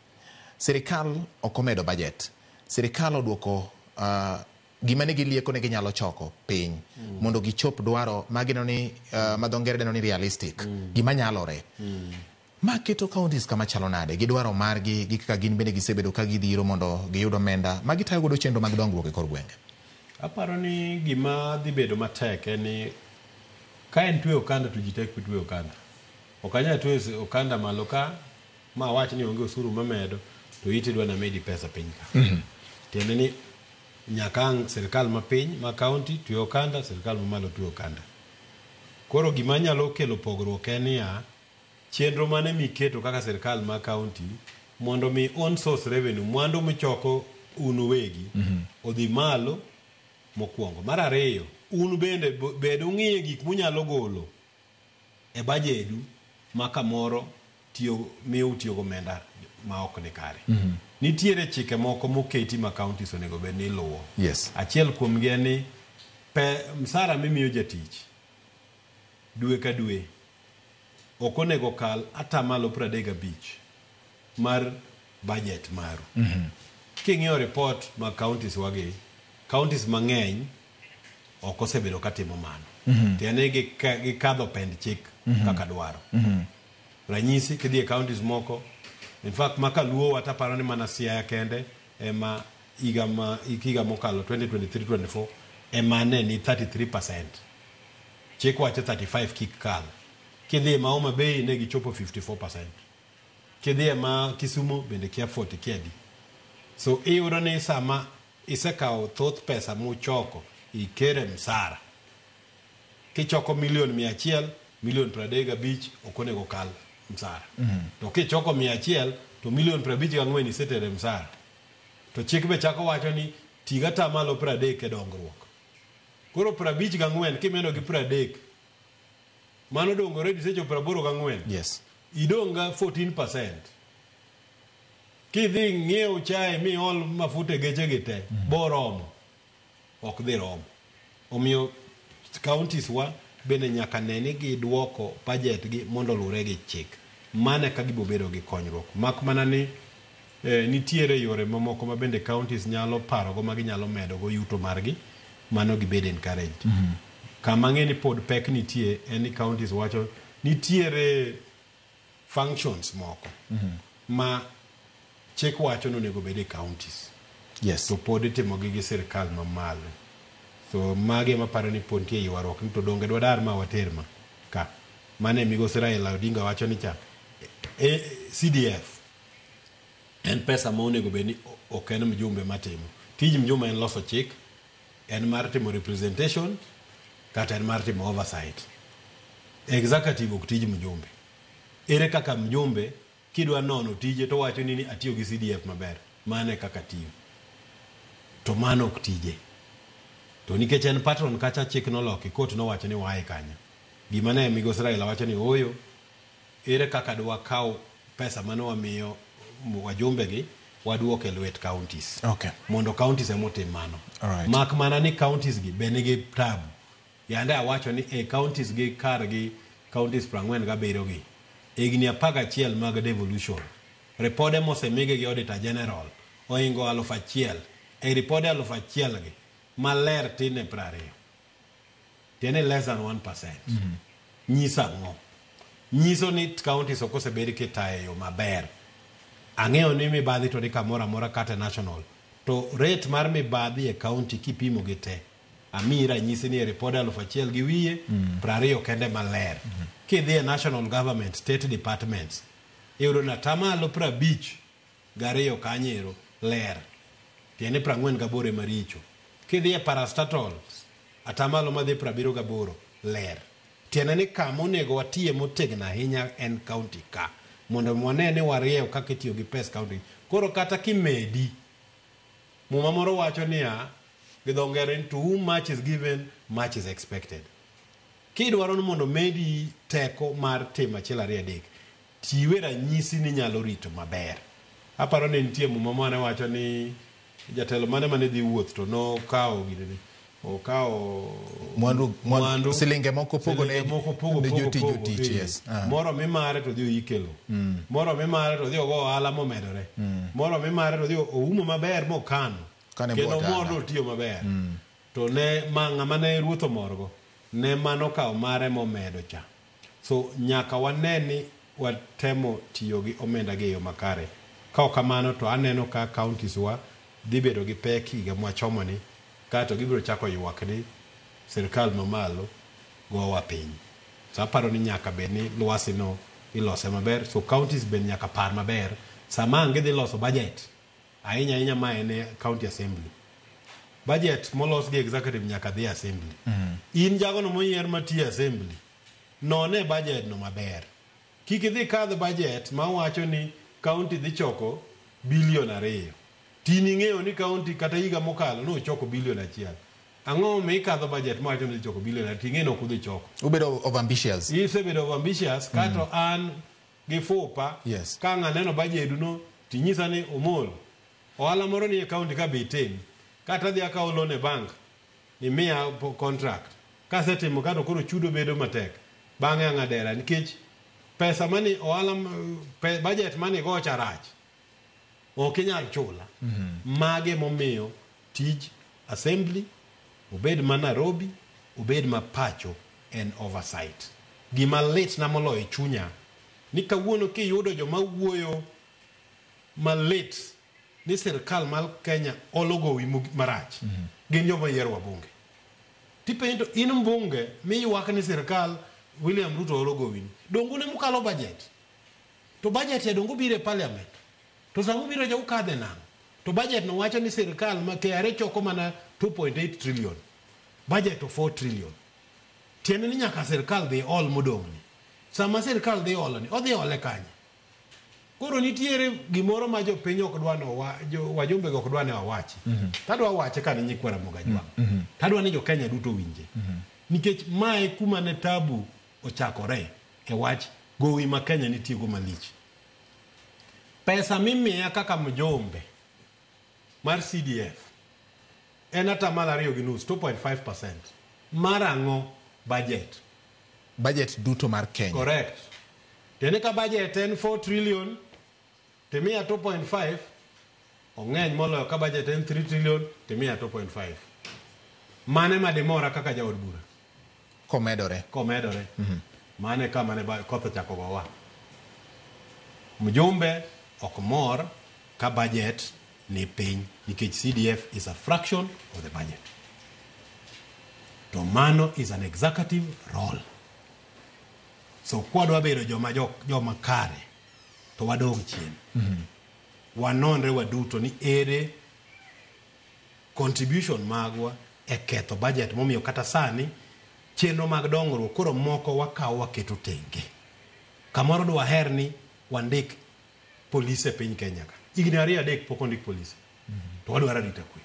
Sirikal ok omedo budget. Sirikal oduoko gima ne gilieko ne ginyalo choko piny mondo gichop dwaro ma gineno ni ma dho ngere dendo ni realistic gima nyalore. Ma keto counties kama chalo nade gi dwaro margi gi kaka gin bende gisebedo ka gidhiro mondo giyud omenda ma gitayo godo chenro mag dongruok e kor gwenge. Aparo ni gima dhi bedo matek en ni ka en tweyo okanda to ji tek tweyo okanda. Ok anyal tweyo okanda malo ka ma awach ni onge osuru mamedo to iti dwa namedi pesa piny ka. Tiende ni nyaka ang' sirkal mapiny ma county tweyo okanda, sirkal mamalo tweyo okanda. Koro gima nyalo kelo pogruok en niya, chenro mane miketo kaka sirkal ma county mondo mi own source revenue, mwandu michoko un uwegi, odhi malo Mokwongo. Mar ariyo, un bende bed ung'iye gik munyalo golo e bajedu ma kamoro tiyo miyo utiyo gomenda ma ok ni kare. Nitiere chike moko moketi ma counties onego bed ni luwo. Achiel kuomgi en ni pe msara mimiyo jatich dwe ka dwe ok onego kal atamalo 35 mar budget maru. King'iyo report mag counties wagi, counties mang'eny ok osebedo katimo mano. Tiende ni gikadho pend chik kaka dwaro. Ranyisi kidhi e counties moko, in fact maka Luo wataparo ni mana Siaya kende ema higa ma higa mokalo 2023-24 ema ne ni 33%. Chik wacho 35 kik kal. Kidhi ma Homa Bay ne gichopo 54%. Kidhi e ma Kisumu bende kia 40 kia adi. So iyudo ni sama isekawo thoth pesa muchoko ikere msara. Kichoko milion 100, milion 35 ok onego kal msara. To kichoko 100 to milion 54 isetere msara. To chik be chako wacho ni ti gi atamalo 30 e dongruok. Koro 54 kimedo gi 30 mano dong' already isechopo 84. Idong' ga 14%. Kidhi ng'iew chae miol mafuta e geche gi te, boromo. Ok dhi romo. Omiyo counties wa bende nyaka ne ni giduoko budget gi mondo oluwre gi chik. Mano eka gibo bedo gi konyruok. Mak mana ni nitiere yore mamoko ma bende counties nyalo parogo ma ginyalo medogo yuto margi, mano gibed encouraged. Kama ang'e ni pod pek nitie en ni counties wacho nitiere functions moko ma chik wacho ni onego bed e counties. To pod itimogi gi sirikal mamalo. So magi ema aparo ni pod nitie ywaruok ni to donge dwadar ma water ma ka. Mano e migosi Raila Odinga wacho ni cha CDF en pesa ma onego bed ni ok en mjumbe matimo. Tij mjumbe en loso chik, en mar timo representation kata en mar timo oversight. Executive ok tij mjumbe. Ere kaka mjumbe kidwa nono tije to wacho ni atiyo gi CDF maber. Mano e kaka tiyo. To mano ok tije. To nikech en patron kacha chik noloki, court nowacho ni wae kanyo. Gima ne migosi Raila wacho ni ooyo, ere kaka dwakaw pesa mane wamiyo wajumbe gi waduok e lwet counties. Mondo counties ema otim mano. Mak mana ni counties gi be nigi tabu. Yande awacho ni e counties gi kargi counties 47 gi higni 11 mag devolution. Ripode mosemigi gi Auditor General oingo 1000. E ripode 1000 gi maler tin e 20. Tiende less than 1%. Nyiso ang'o? Nyiso ni counties ok osebed kitayo e yo maber. Ang'eyo ni mibadhi to ni kamoro amora kata national. To rate mar mibadhi e county kipimo gi te, amiyi ranyisi ni e ripode 1000 gi wiye, 20 kende maler. Kidhi e national government, state departments, iyudo ni atamalo 52 kanyo ero ler. Tiende 48 ema richo. Kidhi e parastatals, atamalo madhi 78 ler. Tiende ni kama onego watiye motegno ahinya en county ka. Mondo wane ni wariew kaka itiyo gi pes county. Koro kata kimedi, muma moro wacho niya, gi dho ngere ni to whom much is given, much is expected. Kidwaro ni mondo medi teko mar timo achiel ariyo adek, tiwe ranyisi ni nyalo rito maber. Aparo ni nitie muma mane wacho ni jatelo mane mane dhi wuoth to nokawo ginene, okawo mwandu silinge moko pogo ne moko pogo ne pogo jotich pogo, jotich, yes. Moro mi mare to dhi oikelo. Moro mi mare to dhi ogo ohala momedore. Moro mi mare to dhi oumo maber mokano. Kane Kendo bwo moro otanda. notiyo maber. To ne ma ng'ama ne ruoth omorgo, ne mano kawo mare momedo cha. So nyaka wane ni watemo tiyo gi omenda gi e yo makare. Ka ok kamano to aneno ka counties wa dhi bedo gi pek higa mwachomoni, kaeto gibiro chako ywak ni sirikal mamalo gowa piny. So aparo ni nyaka bed ni lwasi no ilose maber. So counties bende nyaka par maber sama ang' gidhi loso budget, ahinya ahinya ma en e county assembly. Budget molos gi executive nyaka dhi assembly. In jagono moyier matiyo assembly, none budget no maber. Kik idhi kadh budget mawacho ni county dhi choko bilion 2. Tin ing'eyo ni county kata higa mokalo nochoko bilion 1. Ang'o momiyo ikadho budget mawacho ni idhi choko billion to ing'e ni ok udhi choko. Ubedo over ambitious. Isebedo over ambitious kato an gi fupa Yes. ka ang' aneno budget no tinyisa ni Omolo ohala moro ni e county ka be itim kata adhi akawo loan e bank imiya contract kasetimo kato koro chudo bedo matek bang'e ang' adera nikech pesa mani ohala budget mani go cha rach ok inyal chula. Mage momiyo tij assembly obed ma Nairobi obed ma pacho en oversight. Gima lit na moloyo e chunya ni kawuono kiyudo joma wuoyo malit ni sirkal mar Kenya olo gowi marach gin joma oyier wabunge. Tipenjo to in mbunge miywak ni sirkal William Ruto olo gowi ni. Donge un emukalo budget? To budget ya donge obiro e parliament? To sama obiro ja ukadhe nang'o? To budget no wacho ni sirkal ma KRA choko mana 2.8 trillion. Budget to 4 trillion. Tiende ni nyaka sirkal dhi ol modong' ni. Sama sirkal dhi olo ni, odhi ole kanye? Koro nitiere gimoro ma jopiny ok dwa no wajumbe go ok dwa ni wawachi. Tadwa wache ka ne nyikwa Ramogi Ajwang'. Tadwa ni jo Kenya duto winje. Nikech mae kuma ne tabu ochakore e wach gowi ma Kenya nitie go malich. Pesa mimiya kaka mjumbe mar CDF en atamalo 2.5, 2.5%. Mar ang'o? Budget. Budget duto mar Kenya. Correct. Tiende ka budget en 4 trillion, timiya 2.5, ong'eny moloyo ka budget en 3 trillion, timiya 2.5. Mane madimora kaka jaod bura? Komedore. Komedore. Mane kama ne koth ochako gowa. Mjumbe ok mor ka budget ni piny nikech CDF is a fraction of the budget. To mano is an executive role. So kwadwa bedo joma kare to wadong' chien. Wanonre waduto ni ere contribution magwa e ketho budget momiyo kata sani chenro mag dongruok koro moko wakawo waketo tenge. Kamoro dwaher ni wandik polise e piny Kenya ka. Higni 2-3 pok ondik polise. To wadwaro arita kwe.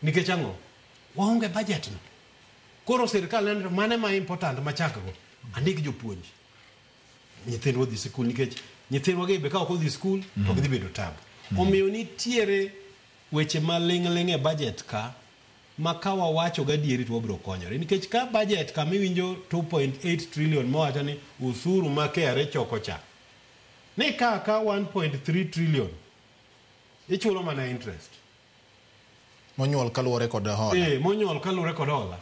Nikech ang'o? Waonge budget no. Koro sirkal neno mane ma important machak go. Andik jopuonj. Nyithindwa odhi sikul nikech nyithindwa gi be ka ok odhi skul to gidhi bedo tabu. Omiyo nitiere weche maling' ling' e budget ka ma ka wawacho gadieri to wabiro konyore. Nikech ka budget kama iwinjo 2.8 trillion mowacho ni usuru ma KRA choko cha. Ni ka 1.3 trillion ichulo mana interest. Monyuol kaluwore kod hola. Monyuol kaluwore kod hola.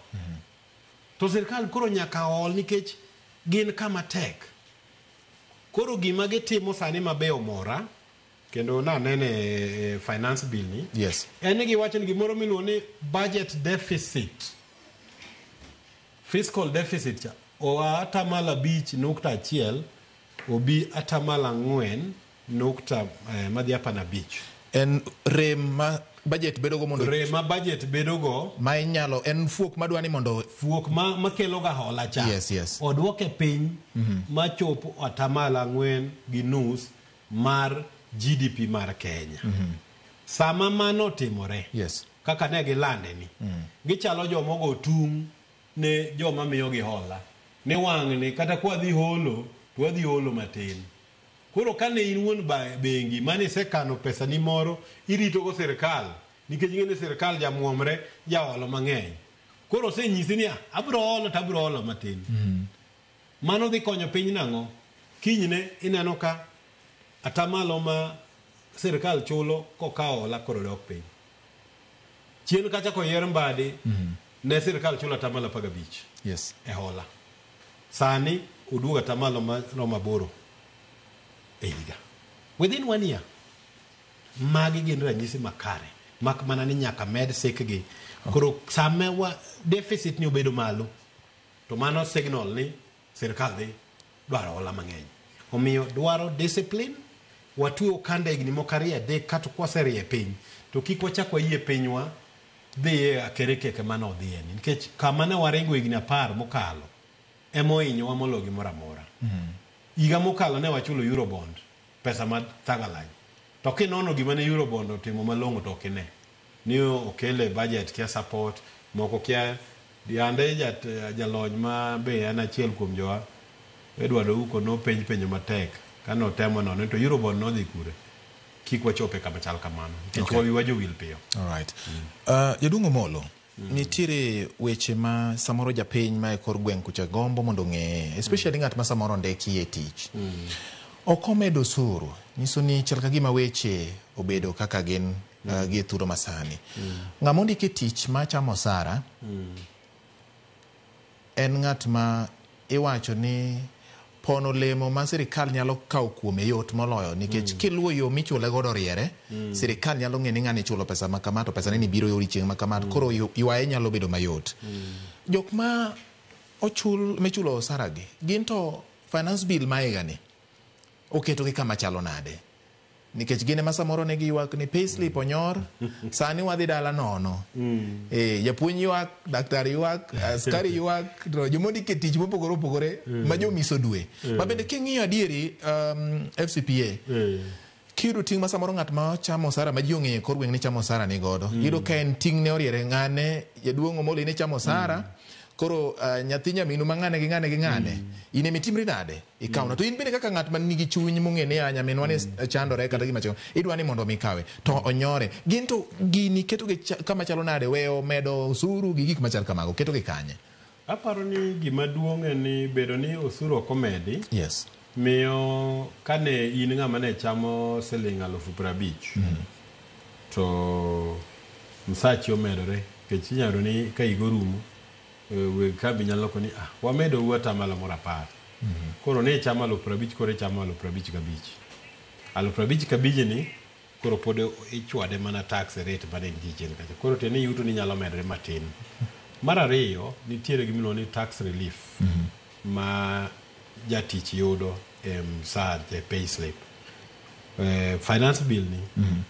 To sirkal koro nyaka ol nikech gin kama tek. Koro gima gitimo sani mabe omora kendo nanene e finance bill ni. Yes. En ni giwacho ni gimoro miluongo ni budget deficit. Fiscal deficit cha oa 5.1% obi 4.5 madhi 15. En rem ma budget bedo go mondo rem ma budget bedo go ma inyalo en fuok madwa ni mondo fuok ma makelo ga hola cha. Yes, yes. Oduoke piny ma chopo 4.5% mar GDP mar Kenya. Sama mano timore, yes. Kaka ne gilande ni, gichalo joma ogo tung' ne joma miyogi hola. Ni wang'ni kata kwa dhi holo to wadhi holo matin. Koro kane in wuon bengi mane isekano pesa ni moro irito go sirkal nikech ing'e ni sirkal jamuomre jaolo mang'eny. Koro osenyisi ni abiro holo to abiro holo matin. Mano dhi konyo piny nang'o? Kinyne ineno ka atamalo ma sirkal chulo kokawo hola koro dok piny. Chien kacha koyier Mbadi ne sirkal chulo atamalo 15. Yes. E hola. Sani oduogo atamalo maromo 8 e higa. Within 1 year. Magi gin ranyisi makare. Mak mana ni nyaka med sikgi. Koro sama wa deficit ni obedo malo to mano signal ni sirkal dhi dwaro hola mang'eny. Omiyo dwaro discipline, watwe okanda higni moko 2-3 kato kwaserie piny to kik wachak wayie pinywa dhiye akerekeke mane odhiye ni. Nikech kama ne waringo higni 10 mokalo ema ohinyowa moloyo gimoro amora. Higa mokalo ne wachulo Eurobond pesa ma thagalany. To kinono gima ne Eurobond otimo malong'o to ok ine. Ni okele budget kia support Moko kia yande jalony ma be en achiel kuom jowa Edward Ouko nopenj penjo matek kane otemo nono to Eurobond nodhi kure. Kik wachope kama chal kamano nikech wiwa jowil piyo. All right. Jaduong' Omolo, nitiere weche ma samoro japiny ma e kor gweng' kucha gombo mondo ong'e, especially ng'at ma samoro ondiki e tich. Ok omedo osuru, nyiso ni chal ka gima weche obedo kaka gin gi e thuolo masani. Ng'ama ondiki e tich ma chamo osara en ng'at ma iwacho ni pono olemo ma sirikal nyalo kawo kuome yot moloyo nikech kiluwo yo michule godo oriere, sirikal nyalo ng'e ni ng'ani ichulo pesa ma kama to pesa ni biro yori chieng' ma kama, koro ywaye nyalo bedo mayot. Jok ma ochul michulo osara gi, gin to finance bill ma higa ni oketogi kama chalo nade? Nikech gin ema samoro ne giywak ni payslip onyor, sani wadhi dala nono. Japuonj ywak, daktari ywak, askari ywak, to joma ondik e tich mopogore opogore ma jomiso dwe. Ma bende king'iyo adieri FCPA, kiyudo ting' ma samoro ng'at ma chamo osara ma ji ong'eyo e kor gweng' ni chamo osara ni godo. Iyudo ka en ting' ne oriere ng'ane, jaduong' Omolo in ichamo osara, koro nyathi nyaminu ma ng'ane gi ng'ane gi ng'ane, in ema itimri nade? Ikawno. To in bende kaka ng'at man nigi chuny mong'e ni ya nyaminwa ni chandore kata gima chalo, idwa ni mondo mi kawe, to onyore. Gin to gini ketogi kama chalo nade, weyo medo osuru gi gik machal kamago, ketogi kanye? Aparo ni gima duong' en ni bedo ni osuru ok omedi. Miyo kane in ng'ama ne chamo siling 50,000 to msachi omedore nikech inyalo yudo ni ka higa orumo weg kambi nyalo loko ni wamedou atamalo moro 10. Koro ne ichamo 50,000 koro ichamo 55,000. 55,000 ni koro pod ichwade mana tax rate mane nitie chien kacha. Koro tiende ni yuto ni nyalo medore matin. Mar ariyo, nitiere gima iluongo ni tax relief ma jatich yudo e msar e payslip. Finance bill ni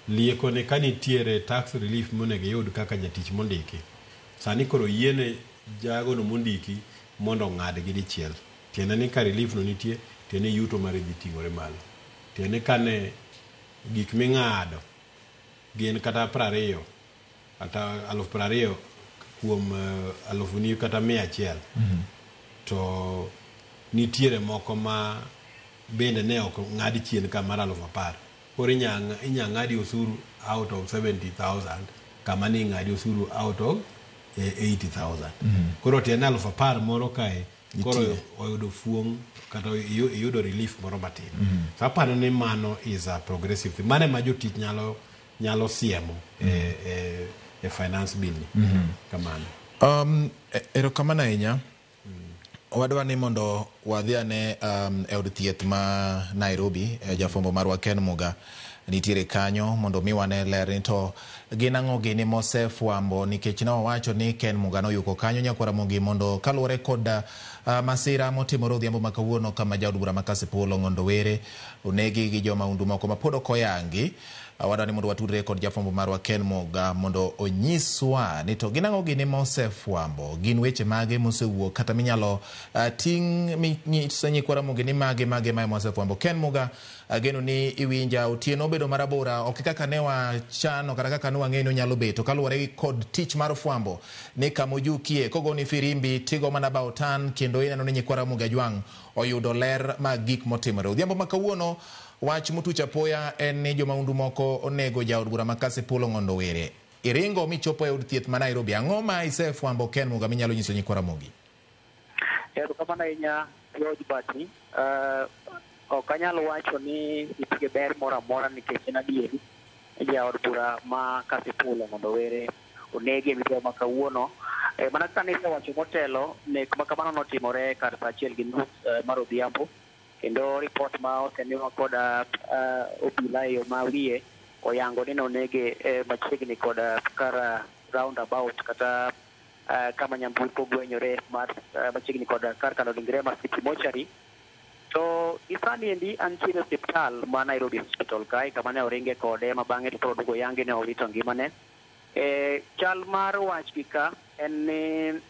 lieko ni ka nitiere tax relief monego iyud kaka jatich mondiki, sani koro yiene jagono mondiki mondo ong'ad gi dichiel. Tiende ni ka relief no nitie, tiende ni yuto mare dhi ting'ore malo. Tiende ni kane gik ming'ado gin kata 20 kata 20,000 kuom alufuni kata 100, to nitiere moko ma bende ne ok ng'ad chien ka mar 10,000. Koro inya ng'adi osuru out of 70,000 kama ni ing'adi osuru out of 80,000. Koro tiende 10,000 moro kae koro oyudo fuong' kata iyudo relief moro matin. So aparo ni mano is a progressive thing. Mano ema jotich nyalo siemo e finance bill ni. Kamano. Erokamano ahinya. Wadwa ni mondo wadhi ane e od thieth ma Nairobi, jafwambo marwa Ken Muga nitiere kanyo mondo mi wane ler ni to gin ang'o gini mosefwambo, nikech ne wawacho ni Ken Muga noyuko kanyo nyakwara Ramogi mondo kaluwore kod masira motimore odhiambo ma kawuono kama jaod bura ma Kasipul Ong'ondo Were onegi gi jomahundu moko ma pod ok oyangi. Wadwa ni mondo watudre kod jafwambo marwa Ken Muga mondo onyiswa ni to gin ang'o gini mosefwambo, gin weche mage mosewuok kata minyalo ting' minyis nyikwa Ramogi ni mage mage ma mosefwambo. Ken Muga, ageno ni iwinja. Otieno obedo marabora, ok kaka ne wachano kata kaka ne wang'eyo ni onyalo bet, to kaluwore kod tich mar fwambo ni kama ojukie kogoni firimbi tigo mana bao tan, kendo ineno ni nyikwa Ramogi Ajwang' oyudo ler mag gik motimore odhiambo ma kawuono. Wach motuch apoya en ni jomahundu moko onego jaod bura ma Kasipul Ong'ondo Were. Iringo michopo e od thieth ma Nairobi. Ang'o ma isefwambo Ken Muga minyalo nyiso nyikwa Ramogi? Erokamano ahinya George Bati. Ok anyal wacho ni nitie ber moro amora nikech en adieri jaod bura ma Kasipul Ong'ondo Were onegi e midhiambo ma kawuono. Mana kaka nisewacho motelo, nek ma kamano notimore kar saa 1:30 mar odhiambo, kendo ripot ma osemiwa kod obila e yo ma wiye oyango ni nonege machiegni kod kar roundabout kata kama nyamburko gwenyore mar machiegni kod kar kano ringre mar City Mortuary. To gisani endi antiere e osiptal ma Nairobi Hospital kae kama ne oringe kode ma bang'e to koro oduogo yangi ne owito ngimane. Chal mar wach gi ka en ni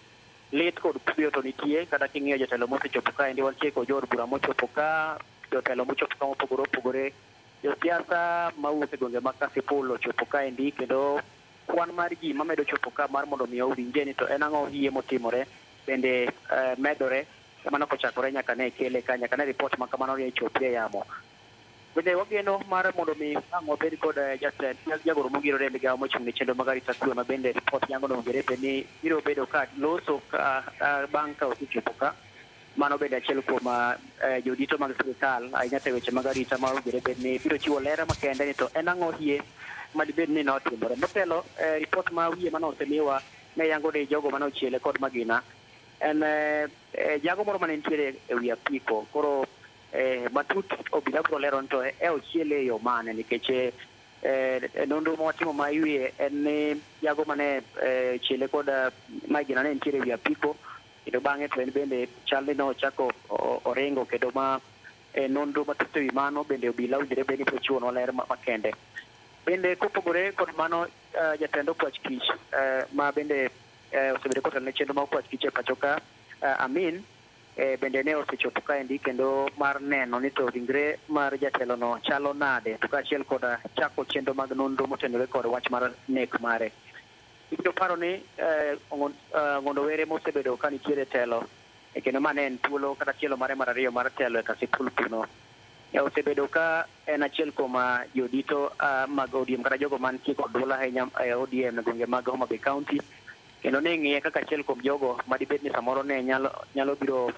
lit kod kuyo to nitie, kata king'iyo jotelo mosechopo kaendi, wantie kod jood bura mochopo ka, jotelo mochopo ka mopogore opogore, josiasa mawuok e gwenge mag Kasipul ochopo kaendi, kendo Kwan mar ji mamedo chopo ka mar mondo mi owinje ni to en ang'o hie motimore bende medore mano kochakore nyaka ne kele ka nyaka ne ripot ma kamano ne chopie yamo. Bende wageno mar mondo mi ang' wabed kod jatend jagoro mongirore e migawo mochung' ne chenro mag arita kwe ma bende ripot yango nowinjore bed ni biro bedo ka loso ka bang' ka osechopo ka. Mano bende achiel kuom jodito mag sirikal ahinya to e weche mag arita ma owinjore bed ni biro chiwo ler makende ni to en ang'o hie madibed ni notimore. Motelo ripot ma wiye mane osemiwa ne yango ni jogo mane ochiele kod magina en jago moro mane nitiere e wi apiko. Koro matut obila biro lero ni to e ochiele e yo mane nikech nonro ma watimo ma wiye en ni jago mane chiele kod magina ne nitiere e wi apiko kendo bang'e to en bende chal ni nochako oringo kendo ma nonro matut e wi mano bende obila owinjore bed ni biro chiwonwa ler makende. Bende kopogore kod mano jatend okwach kich ma bende osebedo kotelo ne chenro mar okwach kich e pacho ka Amin bende ne osechopo kaendi kendo mar neno ni to ringre mar jatelono chalo nade to kaachiel kod chako chenro mag nonro motenore kod wach mar nek mare. Ibiro paro ni Ong'ondo Were mosebedo ka nitiere telo kendo ma ne en thuolo kata tielo mare mar ariyo mar telo e Kasipul kuno. Osebedo ka en achiel kuom jodito mag ODM kata jogo mantie kod duol ahinya e ODM e gwenge mag Homa Bay County kendo ne ng'iye kaka achiel kuom jogo madibed ni samoro ne nyalo biro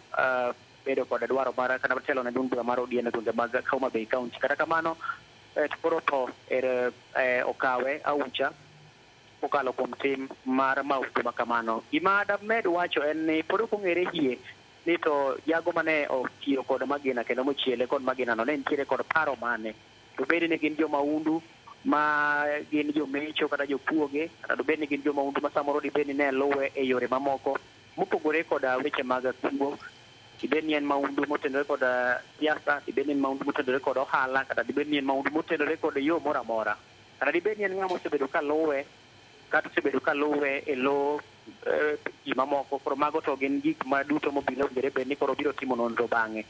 bedo kod dwaro mar kata telo ne duond bura mar ODM e gwenge mag Homa Bay County. Kata kamano to koro tho okawe aucha kokalo kuom tim mar mahundu ma kamano. Gima damed wacho en ni pod ok ong'ere hie ni to jago mane otiyo kod magina kendo mochiele kod magina no ne nitiere kod paro mane. To bed ni gin jomahundu ma gin jomecho kata jokuoge kata dobed ni gin jomahundu ma samoro dibed ni ne luwe e yore mamoko mopogore kod weche mag kuo. Dibed ni en mahundu motenore kod siasa, dibed ni en mahundu motenore kod ohala, kata dibed ni en mahundu motenore kod yo moro amora. Kata dibed ni en ng'ama osebedo ka luwe kata osebedo ka luwe e lo ji mamoko. Koro mago to gin gik ma duto mobilo owinjore bed ni koro biro timo nonro bang'e.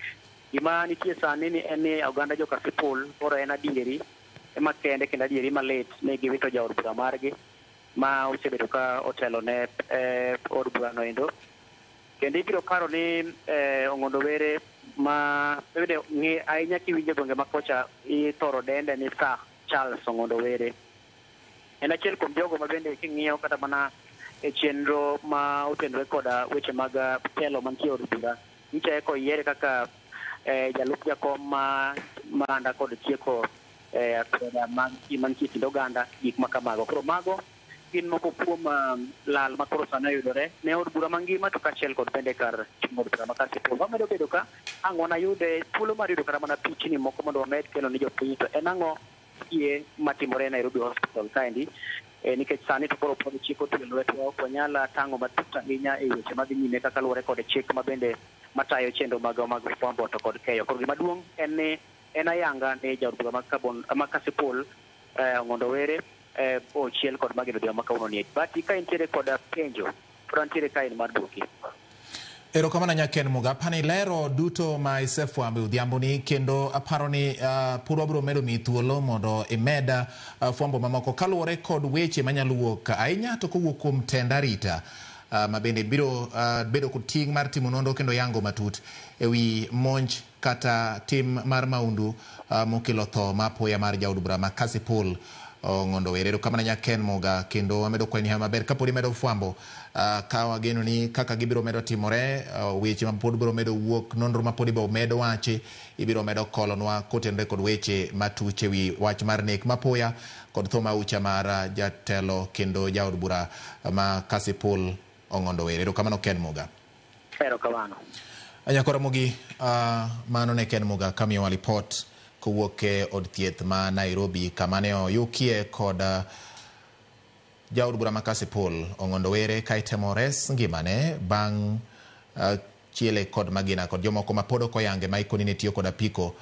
Gima nitie sani ni en ni oganda jo Kasipul koro en adieri ema kende kendo adieri malit ni giwito jaod bura margi ma osebedo ka otelo ne od burano endo. Kendo ibiro paro ni Ong'ondo Were ma bende ng'e ahinya kiwinjo gwenge ma kocha ithoro dende ni Sir Charles Ong'ondo Were. En achiel kuom jogo ma bende king'iyo kata mana e chenro ma otenore kod weche mag telo mantie e od bura nyicha eka oyiere kaka jalup jakom ma manda kod tieko akweda mag ji mantie e kind oganda gik ma kamago. Koro mago gin moko kuom lal ma koro sani oyudore ne od bura mangima to kaachiel kod bende kar chung' od bura ma Kasipul. Wamedo bedo ka ang' wanayude thuolo mar yudo kata mana pichni moko mondo wamed kelo ne jopiny to en ang'o hie matimore e Nairobi Hospital kaendi nikech sani to koro pod chik otwe lwetwa ok wanyal tang'o matut ahinya e weche madhi nyime kaka luwore kod chik ma bende matayo chenro mag fwambo to kod keyo. Koro gima duong' en ni en ayanga ni jaod bura ma Kasipul Ong'ondo Were ochiel kod magina odhiambo ma kawuono ni. But ka intiere kod penjo pod antiere ka en mar dwoki. Erokamano Nyaken Muga, apani lero duto ma isefwambo e odhiambo ni kendo aparo ni pod wabiro medo miyi thuolo mondo imed fwambo mamoko kaluwore kod weche manyalo wuok ahinya to kowuok kuom tend arita ma bende biro bedo kod ting' mar timo nonro kendo yango matut ewi monj kata tim mar mahundu mokelo tho ma apoya mar jaod bura ma Kasipul Ong'ondo Were. Erokamano Nyaken Muga, kendo wamedo kwayi ni hawi maber kapod imedo fwambo ka wageno ni kaka gibiro medo timore weche ma pod biro medo wuok nonro ma pod ibiro medo wachi ibiro medo kolonwa kotenore kod weche matuch ewi wach mar nek mapoya kod tho maucha mar jatelo kendo jaod bura ma Kasipul Ong'ondo Were. Erokamano Ken Muga. Erokamano. Nyakora Mugi, mano ne Ken Muga kamiyowa lipot kowuok e od thieth ma Nairobi kama ne oyukie kod jaod bura ma Kasipul Ong'ondo Were ka itemo res ngimane bang' chiele kod magina kod jomoko ma pod ok oyange ma ikoni ne tiyo kod apiko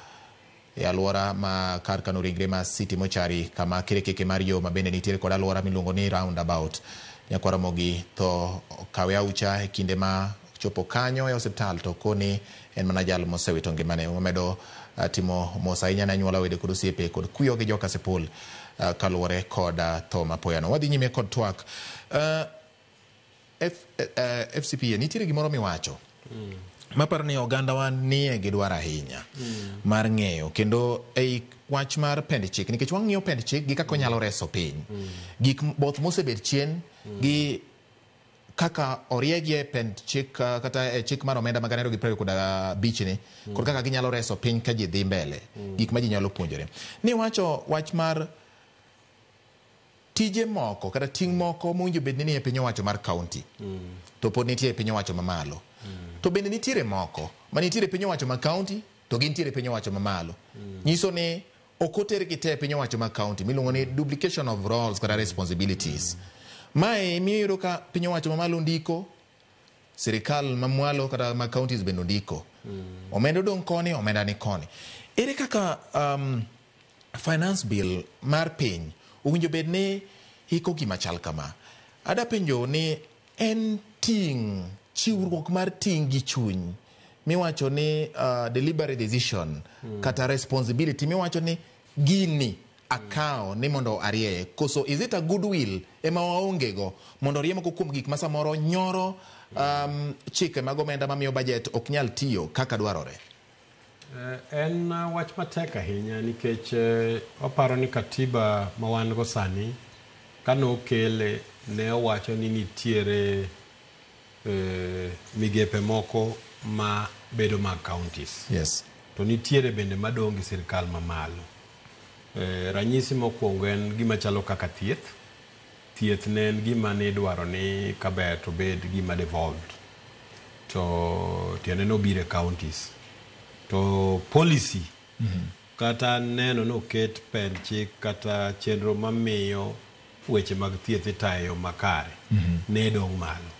e alwora ma kar kano ringre ma City Mochari kama kirekeke mar yo ma bende nitiere kod alwora miluongo ni roundabout. Nyakwara Ramogi tho okawe aucha e kinde ma Chopo kanyo e osiptal to koni en mana jal mosewito ngimane. Wamedo timo mos ahinya ne anyuola, wede kod osiepe kod kuyo gi joka Kasipul kaluwore kod tho mapoyano. Wadhi nyime kod twak. FCPA nitiere gimoro miwacho maparo ni ogandawa nie gi dwaro ahinya mar ng'eyo kendo ei wach mar pend chik, nikech wang'iyo pend chik gi kaka onyalo reso piny, gik both mosebet chien gi kaka oriegi e pend chik, kata e chik mar omenda mag 2025 ni, kod kaka ginyalo reso piny ka ji dhi mbele, gik ma ji nyalo puonjore. Ni wacho wach mar tije moko kata ting' moko mowinjo bed ni nie piny owacho mar kaunti to pod nitie e piny owacho mamalo, to bende nitiere moko ma nitiere e piny owacho ma kaunti to gintiere e piny owacho mamalo, nyiso ni ok otergi te e piny owacho ma kaunti, miluongo ni duplication of roles kata responsibilities. Mae miyo iyudo ka piny owacho mamalo ndiko, sirikal mamwalo kata ma counties bende ondiko, omenda odong' koni, omenda ni koni. Ere kaka finance bill mar piny owinjo bed ni iko gima chal kama? Ada penjo ni en ting' chiwruok mar ting' gi chuny miwacho ni deliberate decision kata responsibility miwacho ni gini akawo ni mondo arieye, koso is it a goodwill ema waonge go mondo orie moko kuom gik ma samoro nyoro chike mag omenda mamiyo budget ok nyal tiyo kaka dwarore? En wach matek ahinya nikech waparo ni katiba ma wan go sani kane okele ne owacho ni nitiere migepe moko ma bedo mag counties. To nitiere bende madong' gi sirikal mamalo. Ranyisi mokwongo en gima chalo kaka thieth. Thieth ne en gima nidwaro ni kaber to bed gima devolved. To tiende nobiro e counties. To policy kata neno noket pend chik kata chenro mamiyo weche mag thieth itayo e yo makare ne dong' malo.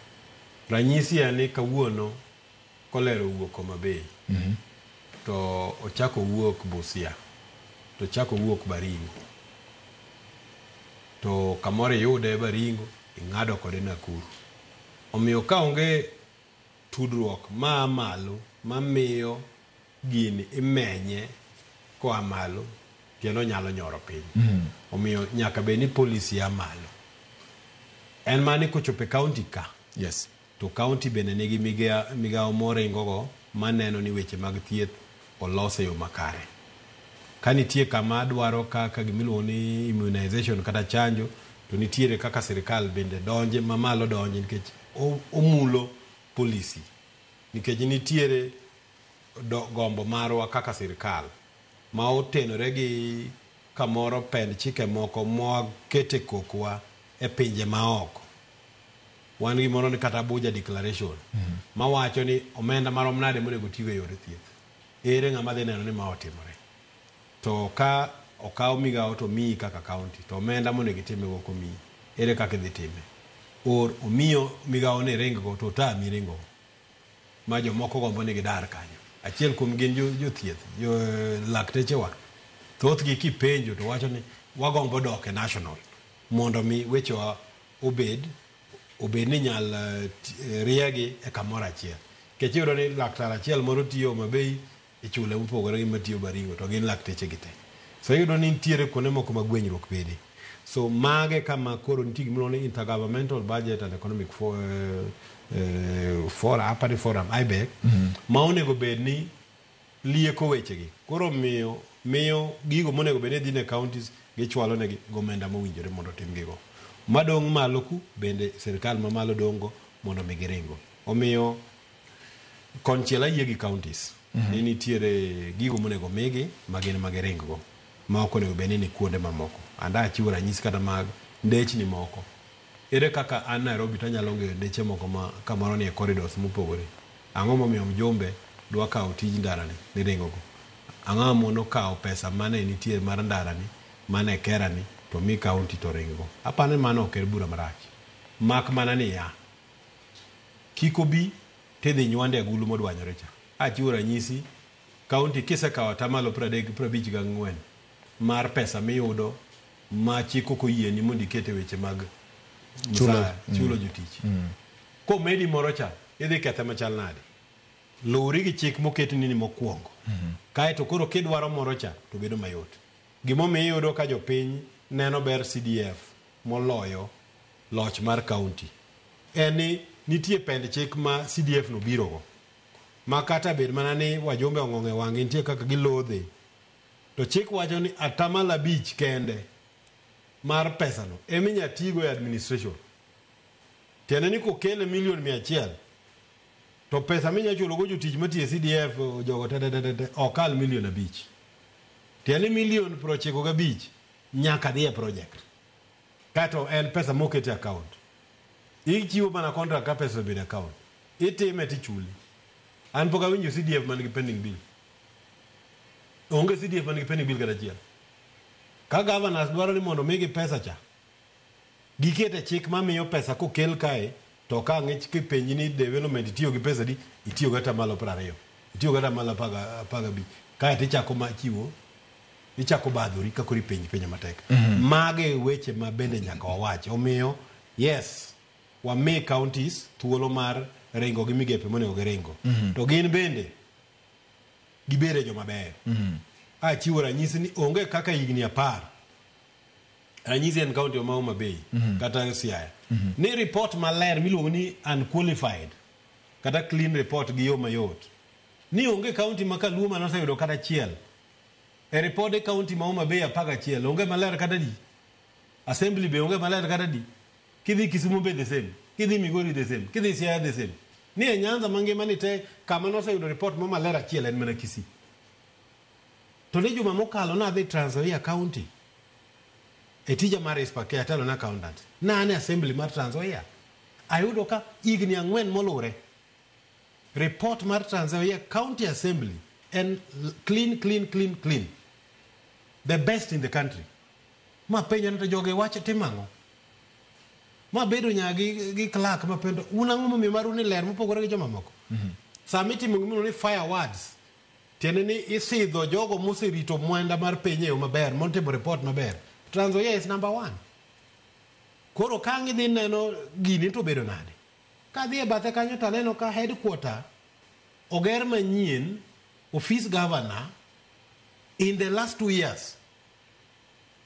Ranyisi en ni kawuono kolera owuok Homa Bay to ochako owuok Busia to ochako owuok Baringo, to kamoro iyude Baringo ing'ado kode Nakuru. Omiyo ka onge tudruok maa malo mamiyo gini imenye koa malo, tiende onyalo nyoro piny. Omiyo nyaka bed ni policy a malo. En mana ni kochopo e county ka, to county bende nigi migawo moringo go maneno ni weche mag thieth olos e yo makare. Ka nitie kama dwaro kaka gimiluongo ni immunization kata chanjo, to nitiere kaka sirikal bende donje mamalo donje nikech omulo policy. Nikech nitiere gombo marwa kaka sirikal ma otenore gi kamoro pend chike moko mwakete kokwa e pinje maoko. Wan gimoro ni kata Abuja Declaration mawacho ni omenda marom nade monego tigo e yore thieth. Ere ng'ama dhi neno ni ma otimore? To ka okaw migawo to omiyi kaka county, to omenda monego itimego ok omiyi. Ere kaka idhi time? Or omiyo migawo ni ring go to otami ringo go. Ma jomoko gombo ni gidar kanyo. Achiel kuom gin jothieth, jo laktechewa. Thothgi kipenjo to wacho ni wagombo dok e national mondo mi wechewa obed ni nyal riegi e kamoro achiel. Nikech iyudo ni laktar achiel moro tiyo Homa Bay ichule mopogore gi matiyo Baringo to gin lakteche gi te. So iyudo ni nitiere kuonde moko ma gwenyruok bede. So mage kama koro nitie gimiluongo ni Intergovernmental Budget and Economic Forum, Forum IBEC, ma onego bed ni lieko wechegi. Koro miyo gigo monego bed ni dhi ne counties gichwalo negi gomenda mowinjore mondo otim gigo. Madong' malo ku bende sirikal mamalo dong' go mondo mi giringgo. Omiyo konchiel ayie gi counties ni nitiere gigo monego migi ma gin ma giring go ma ok onego bed ni ni kuonde mamoko. Anda achiwo ranyisi kata mag ndechni moko. Ere kaka an Nairobi to anyalo ng'eyo ndeche moko ma kamoro ni e corridors mopogore. Ang'o momiyo mjumbe dwa kawo tij ndarani ni ringo go? Ang'o mono kawo pesa mane nitie mar ndarani mane kerani to mi county to ring go? Aparo ni mano ok en bura marach. Mak mana niya, kik obi tidhi nywande agulu modwanyore cha. Achiwo ranyisi, county kisekawo atamalo 30-54 mar pesa miyudo ma chik ok oyieni mondo iket e weche mag chulo jotich. Komedi moro cha, Idhi kethe machal nade? Luwri gi chik moketni ni mokwongo. Kaeto koro kidwaro moro cha to bedo mayot. Gimomiyo iyudo ka jopiny neno ber CDF moloyo loch mar county en ni nitie pend chik ma CDF no birogo. Ma kata bed mana ni wajumbe ong'ong' e wang'gi nitie kaka gilodhe. To chik wacho ni atamalo 5 kende mar pesano eminya tigo e administration. Tiende ni kokele milion 100 to pesa minya chulo go jotich matiyo e CDF jogo te te te te ok kal milion 5. Tiende ni milion 95 nyaka dhi e project. Kato en pesa moket e account. Ichiwo mana contract ka pesa obedo e account. Itime tichuli. An pok awinjo CDF man gi pending bill. Onge CDF man gi pending bill kata achiel. Ka governors dwaro ni mondo migi pesa cha, gikete chik mamiyo pesa kokel kae to ka ang'ich kipenji ni development itiyo gi pesa di, itiyo gi atamalo 20, itiyo gi atamalo 15. Kae tichako ma chiwo, ichako badhori ka koro ipenji penjo matek. Mage weche ma bende nyaka wawach. Omiyo, yes, wami counties thuolo mar ringo gi migepe monego giringo. To gin bende gibede joma beyo. Achiwo ranyisi ni onge kaka higni 10. Ranyisi en county ma Homa Bay kata Siaya. Ni report maler miluongo ni unqualified kata clean report gi yo mayot. Ni onge county ma kaluo mane oseyudo kata achiel. E ripode county ma Homa Bay 11 onge maler kata di. Assembly be onge maler kata di. Kidhi Kisumu be the same. Kidhi Migori the same. Kidhi Siaya the same. Ni e Nyanza mangima ni te kama noseyudo report mo maler achiel en mana Kisii. To ni juma mokalo nadhi Trans Nzoia County. E tija mar ISPA ke atelo na accountant. Na an e assembly mar Trans Nzoia. Ayudo ka higni 4 moluwre. Report mar Trans Nzoia County Assembly en clean, clean, clean, clean. The best in the country. Ma penjo ni to jogi wacho timo ang'o? Ma bedo nyaka gi clerk ma penjo un ang'o momiyo maru ni ler mopogore gi jomamoko? Sama itimo gimiluongo ni fire awards, tiende ni isidho jogo moserito mwanda mar piny e yo maber, motimo report maber. Trans Nzoia is number 1. Koro ka ang' idhi neno gini to obedo nade? Kadhi e bathe kanyo to aneno ka headquarter oger manyien, office governor in the last 2 years.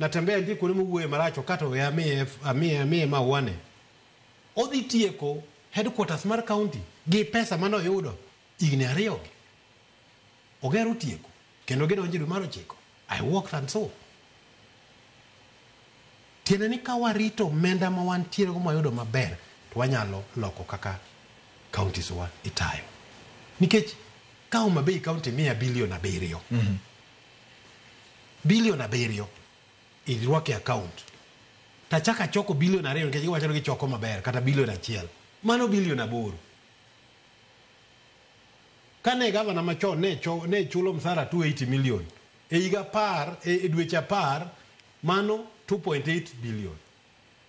Natembea nitie kuonde mowuoye marach kata we amiye mawane. Odhi tieko headquarters mar county gi pesa mane oyudo higni 2 gi. Oger otieko kendo gidonjo e dwe mar 9. I walked and saw. Tiende ni ka warito omenda ma wantiere go mwayudo maber to wanyalo loko kaka counties wa itayo. Nikech ka Homa Bay County miya bilion 7. Bilion 7 irwake account. Tachaka choko bilion 2 nikech giwacho ni gichoko maber kata bilion 1. Mano bilion 8. Kane gavana machon ne chulo msara 280 million. E higa 10, e dweche 10 mano 2.8 billion.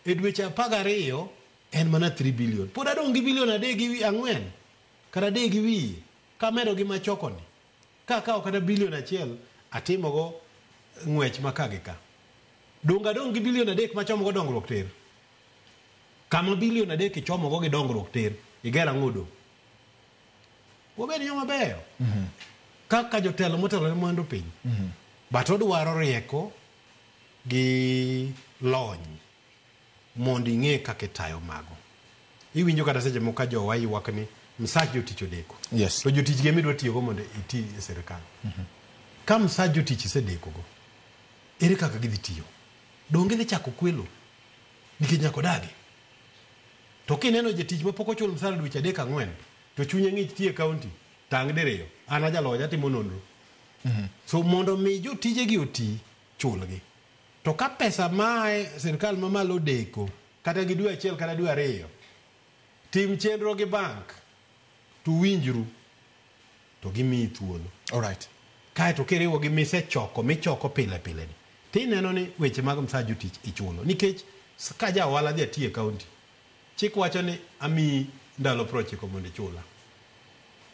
E dweche 12 en mana 3 billion. Pod adong' gi bilion 3 gi 4 kata 3 gi wiye kamedo gi machoko ni. Ka akawo kata bilion 1 atimogo ng'wech ma ka gi ka. Dong' adong' gi bilion 3 machomogo dongruok tir. Kama bilion 3 ichomogo gi dongruok tir, igero ang'o dong'? Wabed joma beyo. Kaka jotelo motelo ne mwandu piny. But odwaro rieko gi lony mondo ing'e kaka itayo mago. Iwinjo kata seche moko ka jowa ywak ni msach jotich odeko. To jotich gi ema idwa tiyogo mondo iti e sirkal. Ka msach jotich isedekogo, ere kaka gidhi tiyo? Donge gidhi chako kwelo? Nikech nyaka odagi. To kineno jatich mapok ochul msara dweche 3 4, to chunye ng'ich tiyo e county, tang' diriyo. An ajaloch atimo nonro. So mondo mi jotijegi oti, chulgi. To ka pesa mae sirkal mamalo odeko, kata gi dwe 1 kata dwe 2, tim chenro gi bank, to winjru, to gimiyi thuolo. Kaeto kiriwo gi misechoko, michoko pile pile ni, tineno ni weche mag msach jotich ichulo. Nikech ka ja ohala dhi atiyo e county, chik wacho ni amiyi ndalo 90 mondo ichula.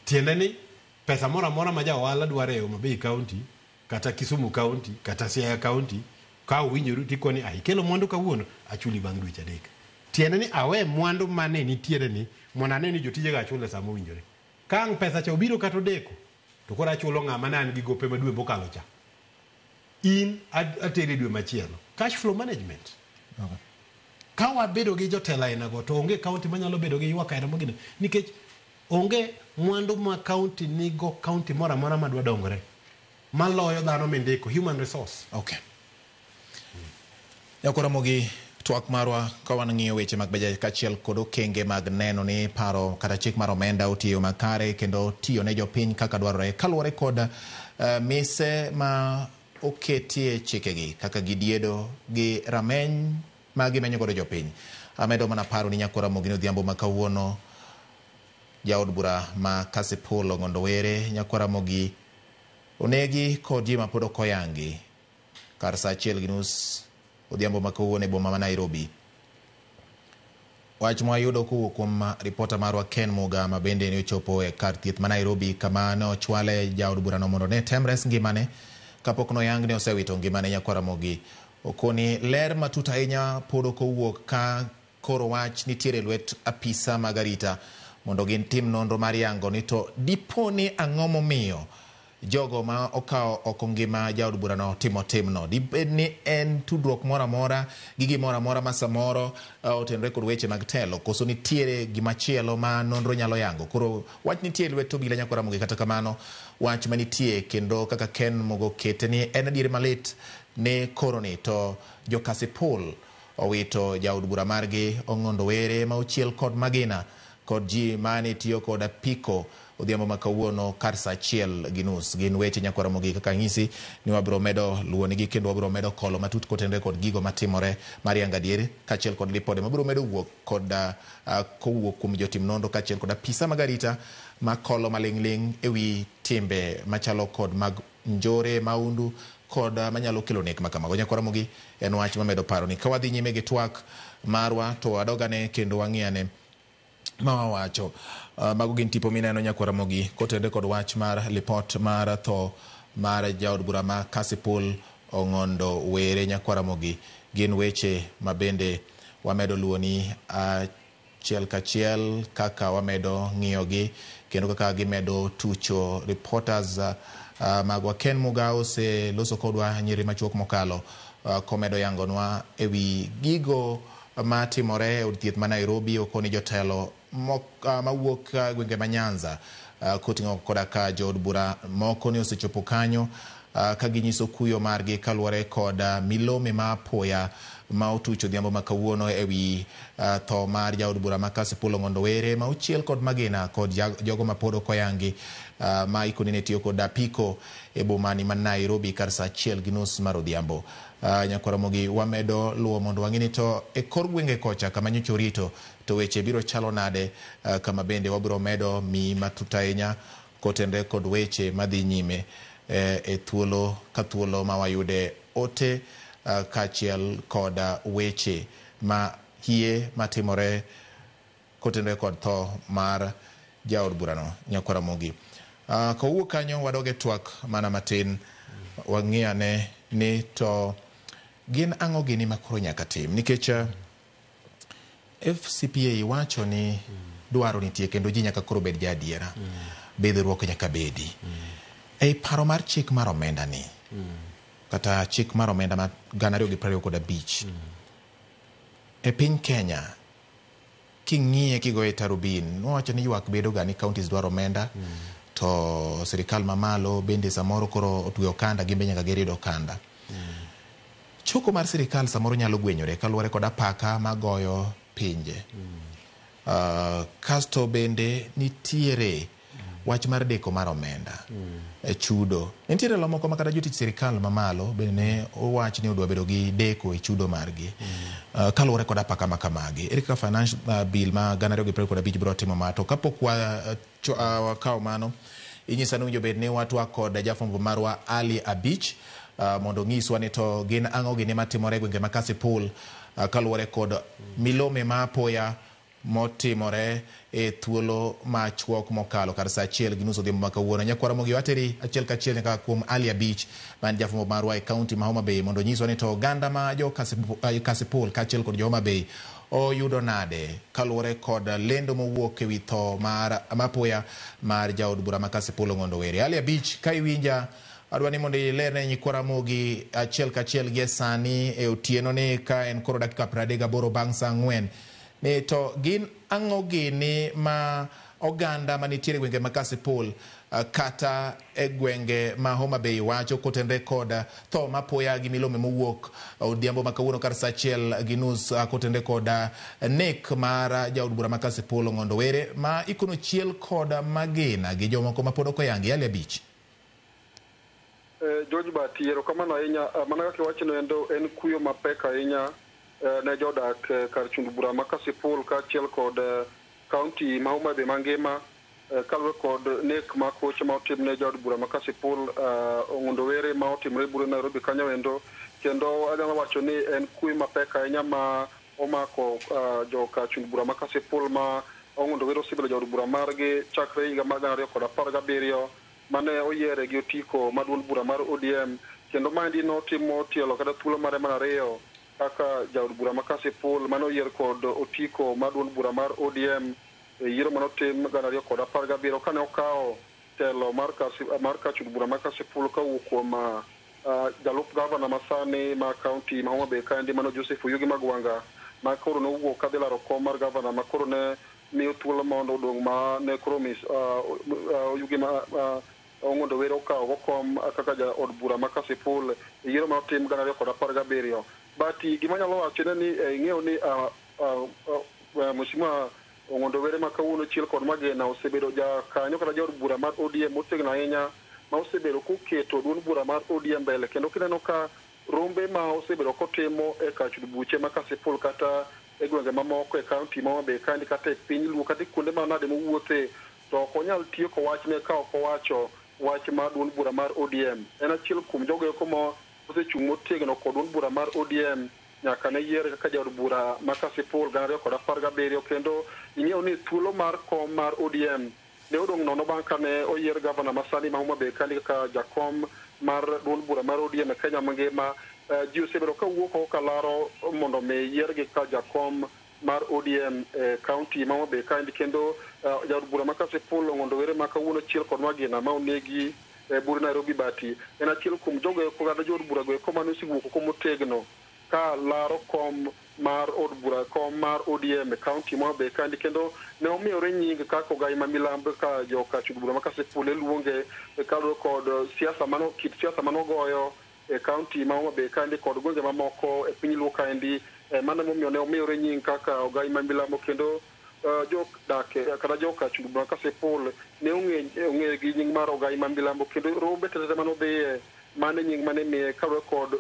Tiende ni pesa moro amora ma ja ohala dwaro e Homa Bay County, kata Kisumu County, kata Siaya County, ka owinjoru tikoni, ikelo mwandu kawuono, achuli bang' dweche 3. Tiende ni awe mwandu mane nitiere ni mondo ane ni jotijega achulo e sa mowinjore. Ka ang' pesa cha obiro kata odeko, to koro achulo ng'ama ne an gi gope ma dwe mokalo cha. In ateri dwe machielo. Cash flow management. Okay. Ka wabedo gi jotelo ainago to onge kaunti manyalo bedo gi ywak aina mogine nikech onge mwandu ma kaunti nigo kaunti moro amora madwa dongore maloyo dhano mindiko human resource. Okay. Nyakwaramogi twak marwa ka wang'iyo weche mag bajet kaachiel kod okenge mag neno ni paro kata chik mar omenda otiyo makare kendo tiyo ne jopiny kaka dwarore kaluwore kod mise ma oketie chikegi kaka gidiedo gi rameny ma gimenyo godo jopiny. Amedo mana paro ni Nyakwaramogi ni odhiambo ma kawuono jaod bura ma Kasipul Ong'ondo Were Nyakwaramogi onegi kod ji mapod ok oyangi kar saa 1:30 odhiambo ma kawuono e boma ma Nairobi. Wach mwayudo kowuok kuom ripota marwa Ken Muga ma bende ne ochopo e kar thieth ma Nairobi kama ne ochwale jaod burano mondo ne tem res ngimane kapok noyang ni osewito ngimane. Nyakwaramogi okoni ler matut ahinya pod ok owuok ka koro wach nitiere lwet apisa mag arita mondo gitim nonro mar yango ni to dipo ni ang'o momiyo jogo ma okawo oko ngima jaod burano timo timno. Dibed ni en tudruok moro amora gi gimoro amora ma samoro otenore kod weche mag telo koso nitiere gimachielo ma nonro nyalo yango. Koro wach nitie e lwet obila Nyakwaramogi, kata kamano wach manitie kendo kaka Ken Mugo kete ni en adier malit ni koro ni to jo Kasipul owito jaod bura margi Ong'ondo Were ma ochiel kod magina kod ji mane tiyo kod apiko odhiambo ma kawuono kar saa 1:30. Gin weche Nyakwaramogi kaka anyisi ni wabiro medo luwonigi kendo wabiro medo kolo matut kotenore kod gigo matimore mar yango adier kaachiel kod lipode mabiro medo wuok kod kowuok kuom jotim nonro kaachiel kod apisa mag arita makolo maling'ling' ewi timbe machalo kod mag njore, maundu kod manyalo kelo nek makamago. Nyakwaramogi en wach mamedo paro ni ka wadhi nyime gi twak marwa to wadogane kendo wang'iyane ma wawacho. Mago gin tipo mineno Nyakwaramogi kotenore kod wach mar lipot mar tho mar jaod bura ma Kasipul Ong'ondo Were. Nyakwaramogi gin weche ma bende wamedo luwoni achiel kachiel kaka wamedo ng'iyogi kendo kaka gimedo tucho. Reporters magwa Ken Muga oseloso kodwa nyiri machuok mokalo komedo yangonwa ewi gigo matimore e od thieth ma Nairobi. Okoni jotelo mawuok gwenge ma Nyanza koting'o koda ka jood bura moko ne osechopo kanyo ka ginyiso kuyo margi kaluwore kod milome ma apoya ma otucho odhiambo ma kawuono ewi tho mar jaod bura ma Kasipul Ong'ondo Were ma ochiel kod magina kod jogo ma pod ok oyangi ma ikoni ne tiyo kod apiko e bomani ma Nairobi kar saa 1:30 mar odhiambo. Nyakwaramogi wamedo luwo mondo wang'e ni to e kor gwenge kocha kama nyocha orito to weche biro chalo nade, kama bende wabiro medo miyi matut ahinya kotenore kod weche madhi nyime e thuolo ka thuolo ma wayude ote kaachiel kod weche ma hie matimore kotenore kod tho mar jaod burano. Nyakwaramogi kowuok kanyo wadog e twak mana matin wang'iyane ni to gin ang'o gini ma koro nyaka tim nikech FCPA wacho ni dwaro nitie kendo ji nyaka koro bed jaadiera, bidhruok nyaka bedi. Ei paro mar chik mar omenda ni kata chik mar omenda ma 2025 e piny Kenya king'iye kigoye tarubin wacho ni ywak bedo ga ni counties dwaro omenda to sirikal mamalo bende samoro koro otwe okanda gin be nyaka girid okanda. Choko mar sirikal samoro nyalo gwenyore kaluwore kod apaka magoyo pinje. Kasto bende nitiere wach mar deko mar omenda e chudo. Nitiere lo moko ma kata jotich sirikal mamalo bende ne owach ni odwa bedo gi deko e chudo margi kaluwore kod apaka ma kamagi. Ere kaka finance bill ma 2025 biro timo ma? To kapok wakawo mano, inyisa ni owinjo bed ni watwak kod jafwambo marwa Ali Abich mondo onyiswa ni to gin ang'o gini matimore e gwenge ma Kasipul kaluwore kod milome ma apoya motimore e thuolo machuok mokalo kar saa 1:30 odhiambo ma kawuono. Nyakwaramogi wateri achiel kachiel nyaka kuom Ali Abich man jafwambo marwa e kaunti ma Homa Bay mondo onyiswa ni to oganda ma jo Kasipul kaachiel kod jo Homa Bay oyudo nade kaluwore kod lendo mowuok ewi tho mar mapoya mar jaod bura ma Kasipul Ong'ondo Were. Ali Abich, ka iwinja, adwa ni mondo ilerne nyikwa Ramogi achiel kachiel gie sani e otieno ni ka en koro dakika 38 bang' saa 4 ni to gin ang'o gini ma oganda manitiere e gwenge ma Kasipul kata e gwenge ma Homa Bay wacho kotenre kod tho mapoya gi milome mowuok odhiambo ma kawuono kar saa 1:30 kotenre kod nek mar jaod bura ma Kasipul Ong'ondo Were ma ikono chiel kod magina gi jomoko ma pod ok oyangi. Ali Abich. George Bati, erokamano ahinya. Mana kaka iwachono endo, en kuyo mapek ahinya ne jodak kar chund bura ma Kasipul kaachiel kod kaunti ma Homa Bay mangima, kaluwore kod nek ma koche ma otimne jaod bura ma Kasipul Ong'ondo Were ma otimore bure Nairobi kanyo endo. Kendo anyalo wacho ni en kuyo mapek ahinya ma omako joka chund bura ma Kasipul ma Ong'ondo Were osebedo jaod bura margi chakre higa mar 2017 mane oyiere gi otiko ma duond bura mar ODM, kendo maendi notimo tielo kata thuolo mare mar ariyo kaka jaod bura ma Kasipul mane oyier kod otiko ma duond bura mar ODM e yiero manotim 2017 kane okawo telo mar kar chund bura ma Kasipul kawuok kuom jalup gavana masani ma kaunti ma Homa Bay kaendi mano Joseph Oyugi Magwanga, ma koro nowuok kadhi laro kom mar gavana ma koro ne miyo thuolo mondo odong' ma ne koro Oyugi ma Ong'ondo Were okawo go kom kaka jaod bura ma Kasipul e yiero manotim 2017. But gima anyalo wacho ne ni ing'eyo ni Mheshimiwa Ong'ondo Were ma kawuono chiel kod magina osebedo jakanyo kata jaod bura mar ODM motegno ahinya, ma osebedo koketo duond bura mar ODM mbele, kendo kineno ka rombe ma osebedo kotimo e kar chud buche ma Kasipul kata e gwenge mamoko e kaunti ma Homa Bay kaendi kata e piny Luo kata e kuonde manade mowuothe, to ok onyal tieko wachne ka ok owacho wach mar duond bura mar ODM. En achiel kuom jogo eko ma osechung' motegno kod duond bura mar ODM nyaka ne yiere kaka jaod bura ma Kasipul 2017, kendo ing'eyo ni thuolo mar kom mar ODM ne odong' nono bang' kane oyier gavana masani ma Homa Bay kaendi kaka jakom mar duond bura mar ODM e Kenya mangima. Ji osebedo ka wuok oko kalaro mondo mi yiergi kaka jakom mar ODM e kaunti ma Homa Bay kaendi, kendo jaod bura ma Kasipul Ong'ondo Were ma kawuono chiel kod magina ma onegi e bur Nairobi Bati en achiel kuom jogo eko kata jood bura go eko mane osewuok oko motegno ka laro kom mar od bura, kom mar ODM e kaunti ma Homa Bay kaendi, kendo ne omiyore nying kaka Ogai ma Milambo ka joka chund bura ma Kasipul luonge kaluwore kod siasa mano kit siasa manogoyo e kaunti ma Homa Bay kaendi kod gwenge mamoko e piny Luo kaendi. Mano emomiyo ne omiyore nying kaka Ogai ma Milambo, kendo jodak kata joka chund bura ma Kasipul ne ong'eye gi nying mar Ogai ma Milambo, kendo rombe tete manodhiye mano e nying mane imiye kaluwore kod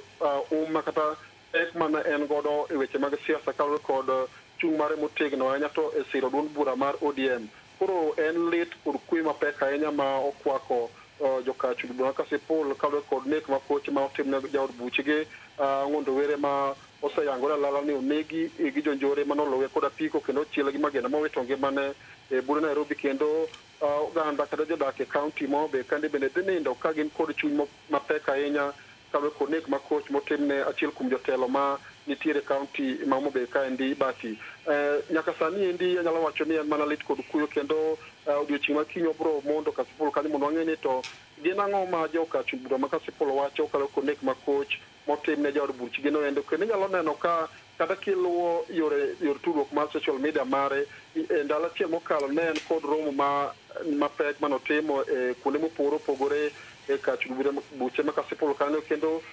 uma kata pek mane en godo e weche mag siasa kaluwore kod chung' mare motegno ahinya to e siro duond bura mar ODM. Koro en lit kod kwe mapek ahinya ma okwako joka chund bura ma Kasipul kaluwore kod nek makoche ma otimne jaod buchgi Ong'ondo Were ma oseyangore alala ni onegi gi jonjore manoluwe kod apiko kendo ochiele gi magina mowito ngimane e bure Nairobi, kendo oganda kata jodak e kaunti ma Homa Bay kaendi bende dhi nindo ka gin kod chuny mapek ahinya kaluwore kod nek makoch motimne achiel kuom jotelo ma nitiere e kaunti ma Homa Bay kaendi Bati. Nyaka sani endi anyalo wacho ni en mana lit kod kuyo, kendo odiochieng' ma kiny wabro mondo Kasipul kanyo mondo wang'e ni to gin ang'o ma joka chund bura ma Kasipul wacho kaluwore kod nek makoch motimne jaod buchgi no endo. Kendo inyalo neno ka kata kiluwo yore yor tudruok mar social media mare e ndalo achiel mokalo ne en kod romo ma mapek manotimo e kuonde mopogore opogore e kar chund buche ma Kasipul kanyo, kendo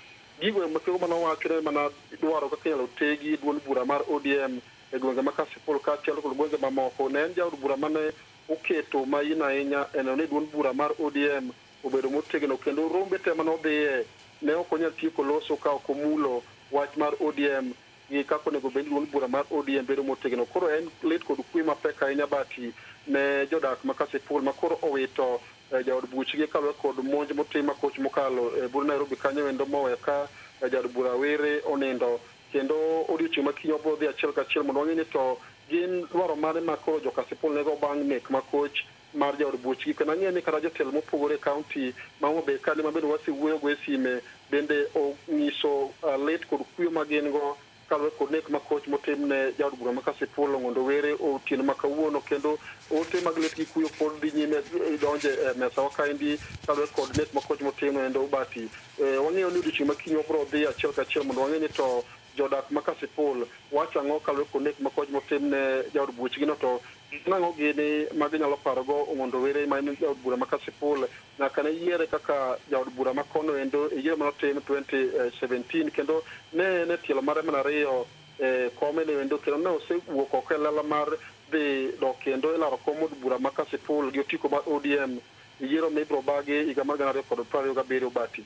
gigo makego manowacho ne mana dwaro kaka inyalo tegi duond bura mar ODM e gwenge ma Kasipul kaachiel kod gwenge mamoko. Ne en jaod bura mane oketo maino ahinya e neno ni duond bura mar ODM obedo motegno, kendo rombe te manodhiye ne ok onyal tieko loso ka ok omulo wach mar ODM gi kaka onego bed ni duond bura mar ODM bedo motegno. Koro en lit kod kwe mapek ahinya Bati ne jodak ma Kasipul ma koro owito jaod buchgi kaluwore kod monj motim makoch mokalo e bur Nairobi kanyo endo moweyo ka jaod bura Were onindo. Kendo odiochieng' ma kiny wabro dhi achiel kachiel mondo wang'e ni to gin dwaro mane ma koro jo Kasipul nego bang' nek makoch mar jaod buchgi. Kendo ang'eyo ni kata jotelo mopogore e kaunti ma Homa Bay kani ma bende wasewuoyogo e sime bende onyiso lit kod kuyo ma gin go Kaluwore kod nek makoch motimne jaod bura ma Kasipul Ong'ondo Were otieno ma kawuono, kendo ote mag lit gi kuyo pod dhi nyime donje e mesawa kaendi kaluwore kod nek makoch motimne endo Ubati. Wang'eyo ni odiochieng' ma kiny wabiro dhi achiel kachiel mondo wang'e ni to jodak ma Kasipul wacho ang'o kaluwore kod nek makoch motimne jaod buchgino, to gin ang'o gini ma ginyalo parogo Ong'ondo Were ma en jaod bura ma Kasipul nyaka ne yiere kaka jaod bura ma kono endo e yiero manotim 2017, kendo ne en e tielo mare mar ariyo e kome no endo, kendo ne osewuok oko e lela mar dhi dok kendo e laro kom od bura ma Kasipul gi otiko mar ODM e yiero mibiro bagi higa mar 2027. Bati.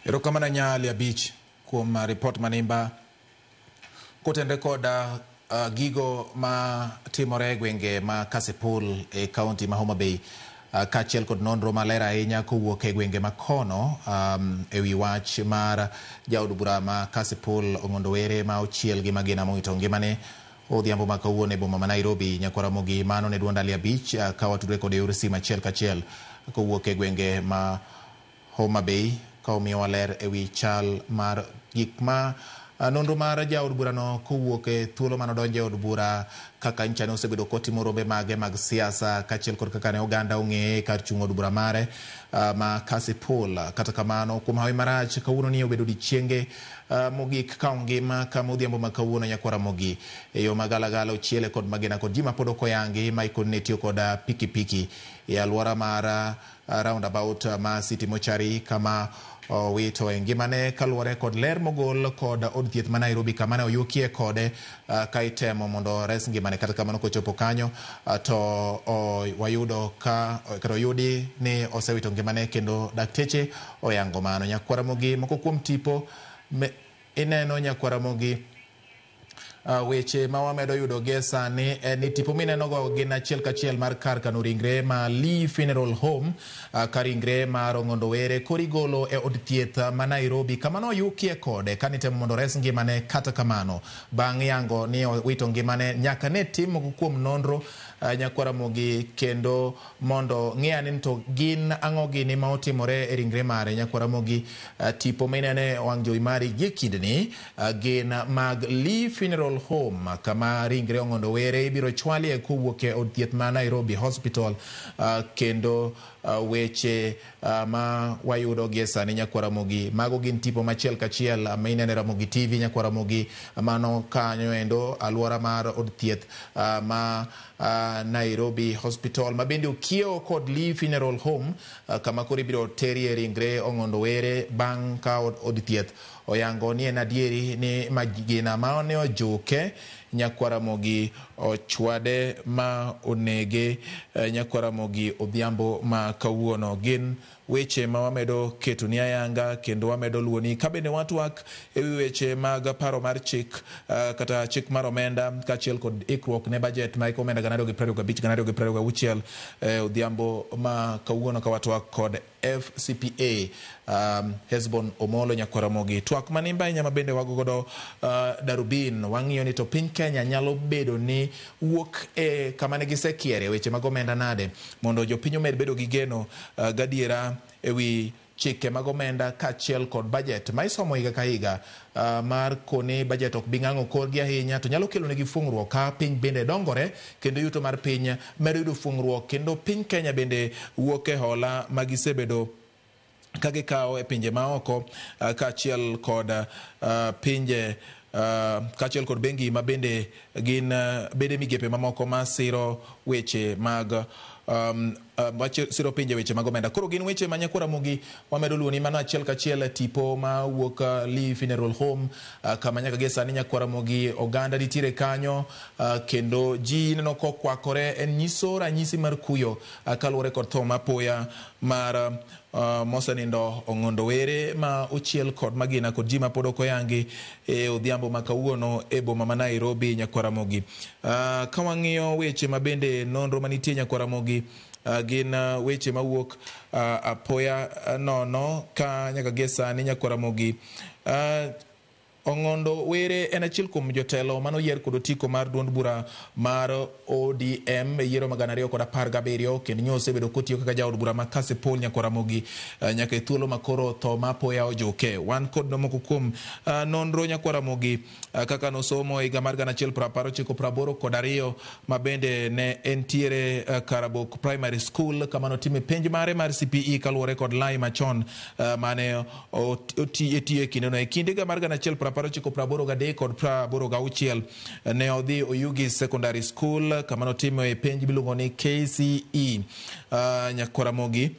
Erokamano Nyali Abich kuom ripot manimba kotenre kod gigo ma timore e gwenge ma Kasipul e kaunti ma Homa Bay, kaachiel kod nonro maler ahinya kowuok e gwenge ma kono e wi wach mar jaod bura ma Kasipul Ong'ondo Were ma ochiel gi magina mowito ngimane odhiambo ma kawuono e boma ma Nairobi. Nyakwaramogi, mano ne duond Ali Abich ka watudre kod e yor simu achiel kachiel kowuok e gwenge ma Homa Bay ka omiyowa ler e wi chal mar gik ma nonro mar jaod burano kowuok e thuolo manodonjo e od bura, kaka nyicha ne osebedo kotimo rombe mage mag siasa kaachiel kod kaka ne oganda ong'eye kar chung' od bura mare ma Kasipul. Kata kamano, kuom hawi marach, kawuono ni obedo odiechienge mogik ka ongima kama odhiambo ma kawuono Nyakwaramogi e yo magalagala ochiele kod magina kod ji mapod ok oyangi ma ikoni ne tiyo kod pikipiki e alwora mar roundabout ma City Mochari kama owito e ngimane kaluwore kod ler mogol kod od thieth ma Nairobi kama ne oyukie kode ka itemo mondo ores ngimane. Kata kamano kochopo kanyo to wayudo ka kata oyudi ni osewito ngimane kendo dakteche oyango mano. Nyakwaramogi, moko kuom tipo ineno Nyakwaramogi, weche ma wamedo yudo gie sani en ni tipo minenogo gin achiel kachiel mar kar kano ringre ma Lee Funeral Home, ka ringre mar Ong'ondo Were koro igolo e od thieth ma Nairobi kama noyukie kode kanitemo mondo ores ngimane. Kata kamano bang' yango ni owito ngimane nyaka ne tim moko kuom nonro Nyakwaramogi kendo mondo ng'e ane ni to gin ang'o gini ma otimore e ringre mare. Nyakwaramogi, tipo minene e wang' jowi mari gie kindeni gin mag Lee Funeral Home kama ringre Ong'ondo Were ibiro chwalie kowuok e od thieth ma Nairobi Hospital, kendo weche ma wayudo gie sani Nyakwaramogi mago gin tipo machiel kachiel ma ineno e Ramogi TV. Nyakwaramogi, mano kanyo endo alwora mar od thieth ma Nairobi Hospital ma bende okiewo kod Lee Funeral Home, kama koro ibiro terie ringre Ong'ondo Were bang' ka od thieth oyango ni en adieri ni magina ma ne ojuke Nyakwaramogi ochwade ma onege Nyakwaramogi odhiambo ma kawuono. Gin weche ma wamedo ketoni ayanga kendo wamedo luoni ka bende watwak e wi weche mag paro mar chik, kata chik mar omenda kaachiel kod ikruok ne bajet ma eko omenda 2025 2026 odhiambo ma kawuono ka watwak kod FCPA Hesbon Omolo. Nyakwaramogi, twak manimba ahinya ma bende wago godo darubin wang'iyo ni to piny Kenya nyalo bedo ni wuok e kama ne gisekiere weche mag omenda nade mondo jopiny omed bedo gi geno gadiera e wi chike mag omenda kaachiel kod bajet ma isomo higa ka higa, mar koni bajet ok bi ng'ang'o korgi ahinya to nyalo kelo negi fuong'ruok ka piny bende dongore kendo yuto mar piny medo yudo fuong'ruok kendo piny Kenya bende wuok e hola ma gisebedo ka gikawo e pinje maoko, kaachiel kod pinje kaachiel kod bengi ma bende gin bede migepe mamoko ma siro weche mag siro pinje weche mag omenda. Koro gin weche ma Nyakwaramogi wamedo luoni mano achiel kachiel tipo ma wuok Lee Funeral Home, kama nyaka gie sani Nyakwaramogi oganda nitiere kanyo, kendo ji neno kokwakore en nyiso ranyisi mar kuyo kaluwore kod tho mapoya mar mosenindo Ong'ondo Were ma ochiel kod magina kod ji mapod ok oyangi e odhiambo ma kawuono e boma ma Nairobi. Nyakwaramogi, ka wang'iyo weche ma bende nonro manitie Nyakwaramogi, gin weche mawuok apoya nono ka nyaka gie sani Nyakwaramogi Ong'ondo Were en achiel kuom jotelo manoyier kod otiko mar duond bura mar ODM e yiero mag 2017, kendo nyo osebedo kotiyo kaka jaod bura ma Kasipul nyaka Ramogi nyaka e thuolo makoro tho ma apoya ojuke. Wan kod moko kuom nonro nyaka Ramogi kaka nosomo higa mar 1982 ma bende ne entiere Karabok Primary School kama notime penj mare mar CPE kaluwore kod lai machon mane otiyo e kindeno. E kind higa mar 1983 kod 86 ne odhi Oyugis Secondary School kama notimo e penj miluongo ni KCE nyaka Ramogi.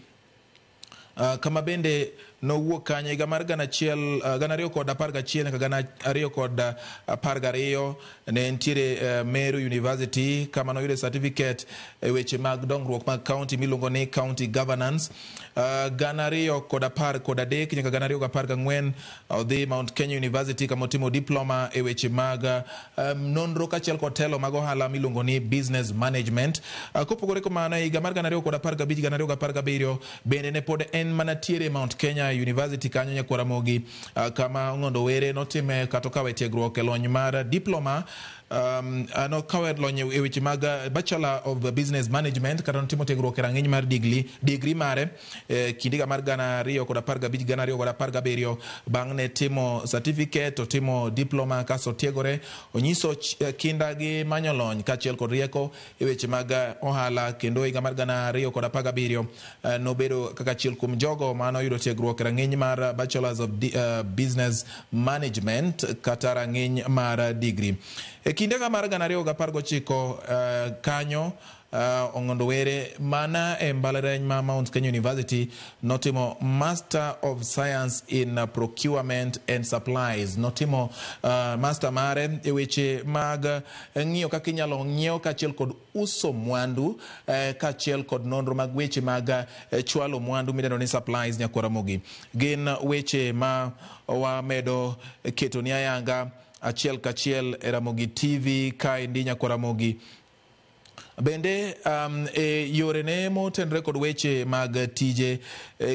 Kama bende nowuok kanyo higa mar 2011 nyaka 2012 ne entiere Meru University kama noyude certificate e weche mag dongruok mag county miluongo ni County Governance. 2013 nyaka 2014 odhi Mount Kenya University kama otimo diploma e weche mag nonro kaachiel kod telo mag ohala miluongo ni Business Management. Kopogore kamano, higa mar 2015 2017 bende ne pod en mana tiere Mount Kenya University kanyo nyaka Ramogi, kama Ong'ondo Were notime kata okawe tiegruok e lony mar diploma, nokawe lony e weche mag Bachelor of Business Management, kata notimo tiegruok e rang'iny mar degree mare kind higa mar 2015 2017. Bang' ne timo certificate, otimo diploma kasto otiegore, onyiso kinda gi manyo lony kaachiel kod rieko e weche mag ohala, kendo higa mar 2017 nobedo kaka achiel kuom jogo manoyudo tiegruok e rang'iny mar Bachelors of Business Management kata rang'iny mar degree. E kinde mar 2019 kanyo Ong'ondo Were mana e mbalariany ma Mount Kenya University notimo Master of Science in Procurement and Supplies. Notimo master mare e weche mag ng'iyo kaka inyalo ng'iew kaachiel kod uso mwandu kaachiel kod nonro mag weche mag chwalo mwandu midendo ni supplies nyaka Ramogi. Gin weche ma wamedo keto ni ayanga achiel kachiel e Ramogi TV kaendi nyaka Ramogi. Bende e yorene motenore kod weche mag tije,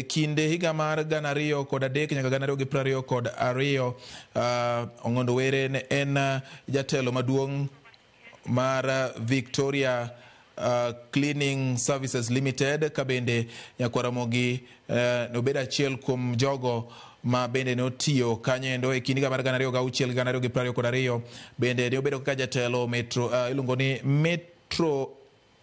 kinde higa mar 2003 nyaka 2022, Ong'ondo Were ne en jatelo maduong' mar Victoria Cleaning Services Limited, ka bende nyaka Ramogi nobedo achiel kuom jogo ma bende notiyo kanyo endo e kind higa mar 2006 2022. Bende ne obedo kaka jatelo Metro, iluongo ni Metro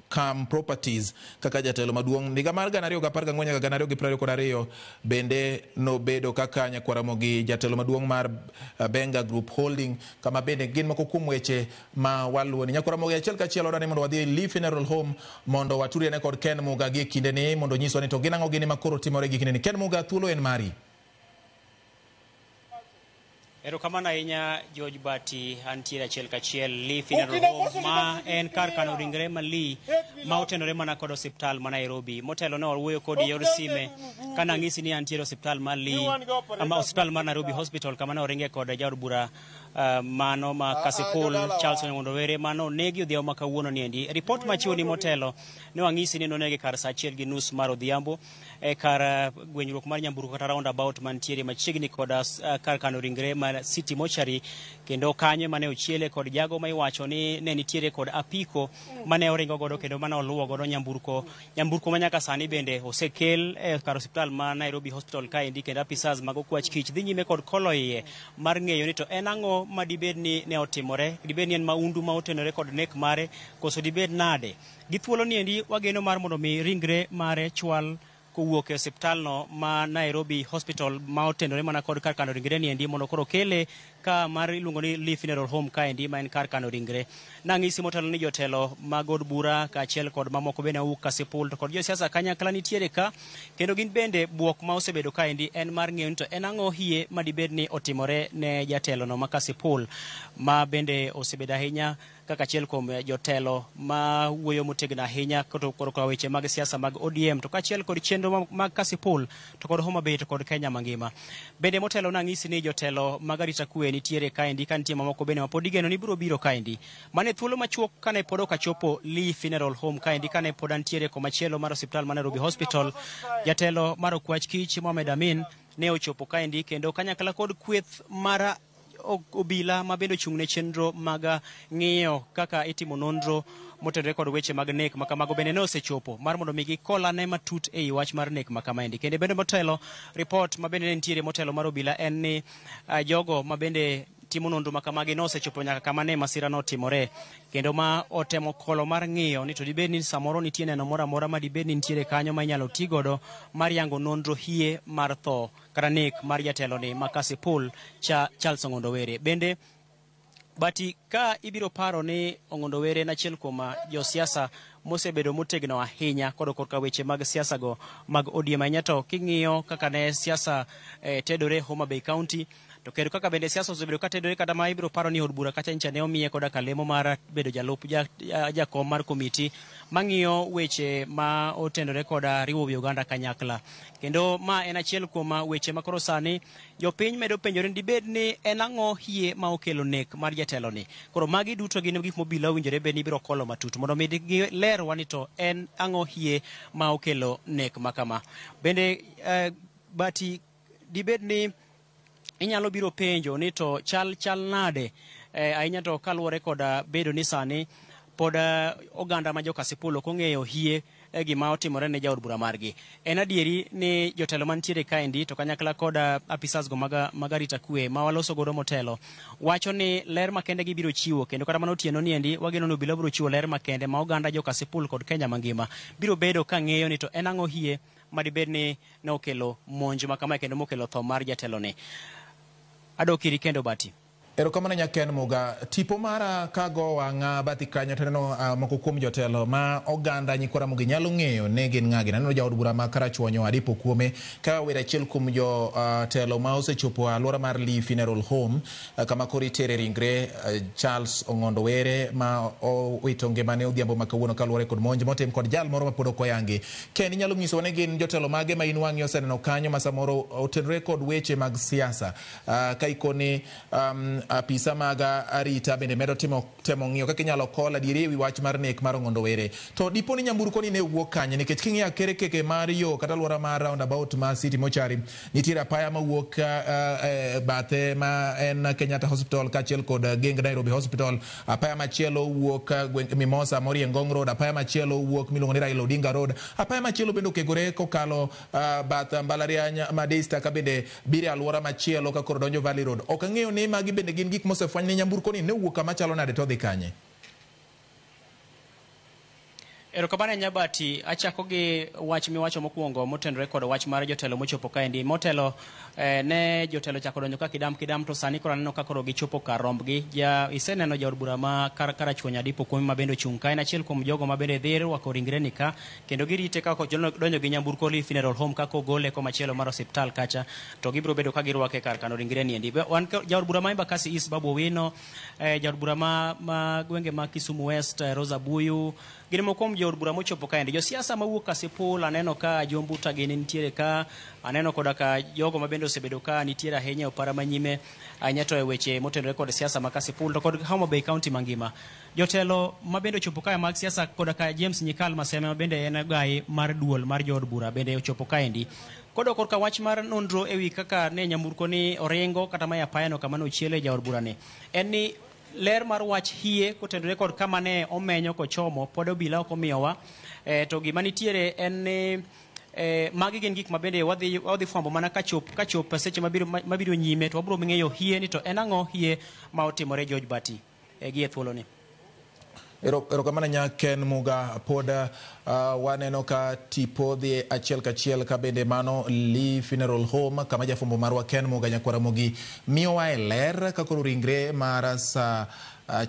Cam Properties kaka jatelo maduong'. Higa mar 2014 nyaka 2022 bende nobedo kaka nyaka Ramogi jatelo maduong' mar Benga Group Holding, kama bende gin moko kuom weche ma waluwo ni. Nyaka Ramogi achiel kachiel odani mondo wadhi e Lee Funeral Home mondo waturiene kod Ken Muga gi e kindeni mondo onyiswa ni to gin ang'o gini ma koro timore gi kindeni. Ken Muga, thuolo en mari. Erokamano ahinya George Bati, antiere achiel kachiel Lee Funeral Home ma en kar kano ringre ma Lee ma otenore mana kod osiptal ma Nairobi. Motelo ne wawuoyo kodi e yor sime kana ang'isi ni antiere osiptal mar Lee ama osiptal mar Nairobi Hospital kama ne oringe kod jaod bura mano ma Kasipul Charles Ong'ondo Were mano onegi odhiambo ma kawuono niendi. Ripot machiwo ni motelo ne wang'isi ni nonege kar saa 1:30 mar odhiambo e kar gwenyruok mar nyamburko kata roundabout mantiere machiegni kod kar kano ringre mar City Mortuary, kendo kanyo mane ochiele kod jago ma iwacho ni ne nitiere kod apiko mane oringo godo kendo mane oluwo godo nyamburko ma nyaka sani bende osekel e kar osiptal ma Nairobi Hospital kaendi, kendo apisas mag okwach kich dhi nyime kod kolo iye mar ng'eyo ni to en ang'o ma dibed ni ne otimore, dibed ni en maundu ma otenore kod nek mare koso dibed nade. Gi thuolo niendi wageno mar mondo mi ringre mare chwal kowuok e osiptalno ma Nairobi Hospital ma otenore mana kod kar kano ringre niendi mondo koro kele ka mar iluongo ni Lee Funeral Home kaendi ma en kar kano ringre. Nang'isi motelo ni jotelo mag od bura kaachiel kod mamoko bende owuok Kasipul to kod josiasa kanyakla nitiere ka, kendo gin bende buok ma osebedo kaendi en mar ng'eyo ni to en ang'o hie ma dibed ni otimore ne jatelono ma Kasipul ma bende osebedo ahinya kaka achiel kuom jotelo ma wuoyo motegno ahinya korka weche mag siasa mag ODM to kaachiel kod chenro mag Kasipul to kod Homa Bay to kod Kenya mangima. Bende motelo nang'isi ni jotelo mag arita kwe nitiere kaendi ka nitie mamoko bende mapod igeno ni biro biro kaendi. Mane thuolo machuok kane pod ok achopo Lee Funeral Home kaendi kane pod antiere komachielo mar osiptal ma Nairobi Hospital, jatelo mar okwach kich Mohamed Amin ne ochopo kaendi kendo kanyakla kod kweth mar Obila ma bende ochung' ne chenro mag ng'iyo kaka itimo nonro motenore kod weche mag nek ma kamago bende ne osechopo mar mondo mi gikolane matut ei wach mar nek ma kamaendi. Kendo bende motelo report ma bende ne nitiere motelo mar obila en ni jogo ma bende timo nonro ma kamagi nosechopo nyaka kama ne masira notimore, kendo ma otemo kolo mar ng'iyo ni to dibed ni samoro nitie neno moro amora ma dibed ni nitiere kanyo ma inyalo ti godo mar yango nonro hie mar tho kata nek mar jateloni ma Kasipul Charles Ong'ondo Were. Bende Bati, ka ibiro paro ni Ong'ondo Were en achiel kuom josiasa mosebedo motegno ahinya kod korka weche mag siasa go mag ODM ahinya, to king'iyo kaka ne siasa tedore Homa Bay County, to kendo kaka bende siasa osebedo ka tedore kata ma ibiro paro ni od bura kacha ncha ne omiye koda kalemo mar bedo jalup jakom mar komiti mang'iyo weche ma otenore koda riwo wi oganda kanyakla. Kendo ma en achiel kuom weche ma koro sani jopiny medo penjore ni dibed ni en ang'o hie ma okelo nek mar jateloni. Koro magi duto gin gik mobila owinjore bed ni ibiro kolo matut mondo mi gilerwa ni to en ang'o hie ma okelo nek ma kama. Bende Bati, dibed ni inyalo biro penjo ni to chal nade ahinya to kaluwore koda bedo ni sani pod oganda ma jo Kasipul ok ong'eyo hie gima otimore ne jaod bura margi. En adieri ni jotelo mantiere kaendi to kanyakla kod apisas go mag arita kwe ma waloso godo motelo wacho ni ler makende gibiro chiwo, kendo kata mana otieno niendi wageno ni obila biro chiwo ler makende ma oganda jo Kasipul kod Kenya mangima biro bedo ka ng'eyo ni to en ang'o hie madibed ni ne okelo monj ma kamae kendo mokelo tho mar jateloni. Adok iri kendo Bati. Erokamano Nyaken Muga. Tipo mara kago wang'a bathi kanyo to aneno moko kuom jotelo ma oganda nyikwa Ramogi nyalo ng'eyo ne gin ng'a gini. Aneno jaod bura ma Karachuonyo Adipo Kuome ka wer achiel kuom jotelo ma osechopo alwora mar Lee Funeral Home kama koro itere ringre Charles Ong'ondo Were ma owito ngimane odhiambo ma kawuono kaluwore kod monj motim kod jal moro ma pod ok oyangi. Ken, inyalo nyisowa ni gin jotelo mage ma in wang'i oseneno kanyo ma samoro otenore kod weche mag siasa ka ikoni apisa mag arita bende medo temo ng'iyo kaka inyalo kol adieri ewi wach mar nek mar Ong'ondo Were. To dipo ni nyamburko ni ne wuok kanye? Nikech king'iyo akere keke mar yo kata alwora mar roundabout ma City Mochari nitiere apaya mawuok bathe ma en Kenyatta Hospital kaachiel kod Geng Nairobi Hospital, apaya machielo wuok Mimosa morie Ngong Road, apaya machielo wuok miluongo ni Raila Odinga Road, apaya machielo bende okegore kokalo bath mbalariany ma Daystar ka bende biro e alwora machielo ka koro donjo Valley Road. Ok ang'eyo ni magi bende gin gik mosefweny ni nyamburko ni ne owuok kama chalo nade to odhi kanye? Erokamano ahinya Bati, achako gi wach miwacho mokwongo motenore kod wach mar jotelo mochopo kaendi. Motelo ne jotelo chako donjo ka kidam kidam to sani koro aneno ka koro gichopo kar rombgi. Iseneno jaod bura ma Karachuonyo Adipo Kuome ma bende ochung' ka, en achiel kuom jogo ma bende dhi rwako ringre ni ka kendo girite ka donjo gi nyamburko Lee Funeral Home kaka ogole komachielo mar osiptal kacha to gibiro bedo ka girwake kar kano ringre ni endi. Wan jaod bura ma Embakasi East Babu Owino, jaod bura ma gwenge ma Kisumu West Rosa Buyu, gin moko kuom jood bura mochopo kaendi. Josiasa mawuok Kasipul aneno ka Jombuta gini nitiere ka, aneno koda ka jogo ma bende osebedo ka nitiere ahinya e opara manyime ahinya to e weche motenore kod siasa ma Kasipul to kod Homa Bay County mangima. Jotelo ma bende ochopo kae mag siasa koda ka James Nyikal Maseme ma bende en gai mar duol mar jood bura bende ochopo kaendi. Kodok korka wach mar nonro ewi kaka ne nyamburko ni oringo kata ma e apayano kama nochiele jaod bura ni, en ni ler mar wach hie kotenore kod kama ne omenyo kochomo pod obila ok omiyowa. To gima nitiere en ni magi gin gik ma bende wadhi fwambo mana kachop seche mabiro nyime to wabiro ng'eyo hie ni to en ang'o hie ma otimore George Bati gi e thuoloni. Erokamano Nyaken Muga. Pod waneno ka tipo dhi achiel kachiel ka bende mano Lee Funeral Home kama jafwambo marwa Ken Muga Nyakwar Ramogi miyowa e ler ka koro ringre mar Sir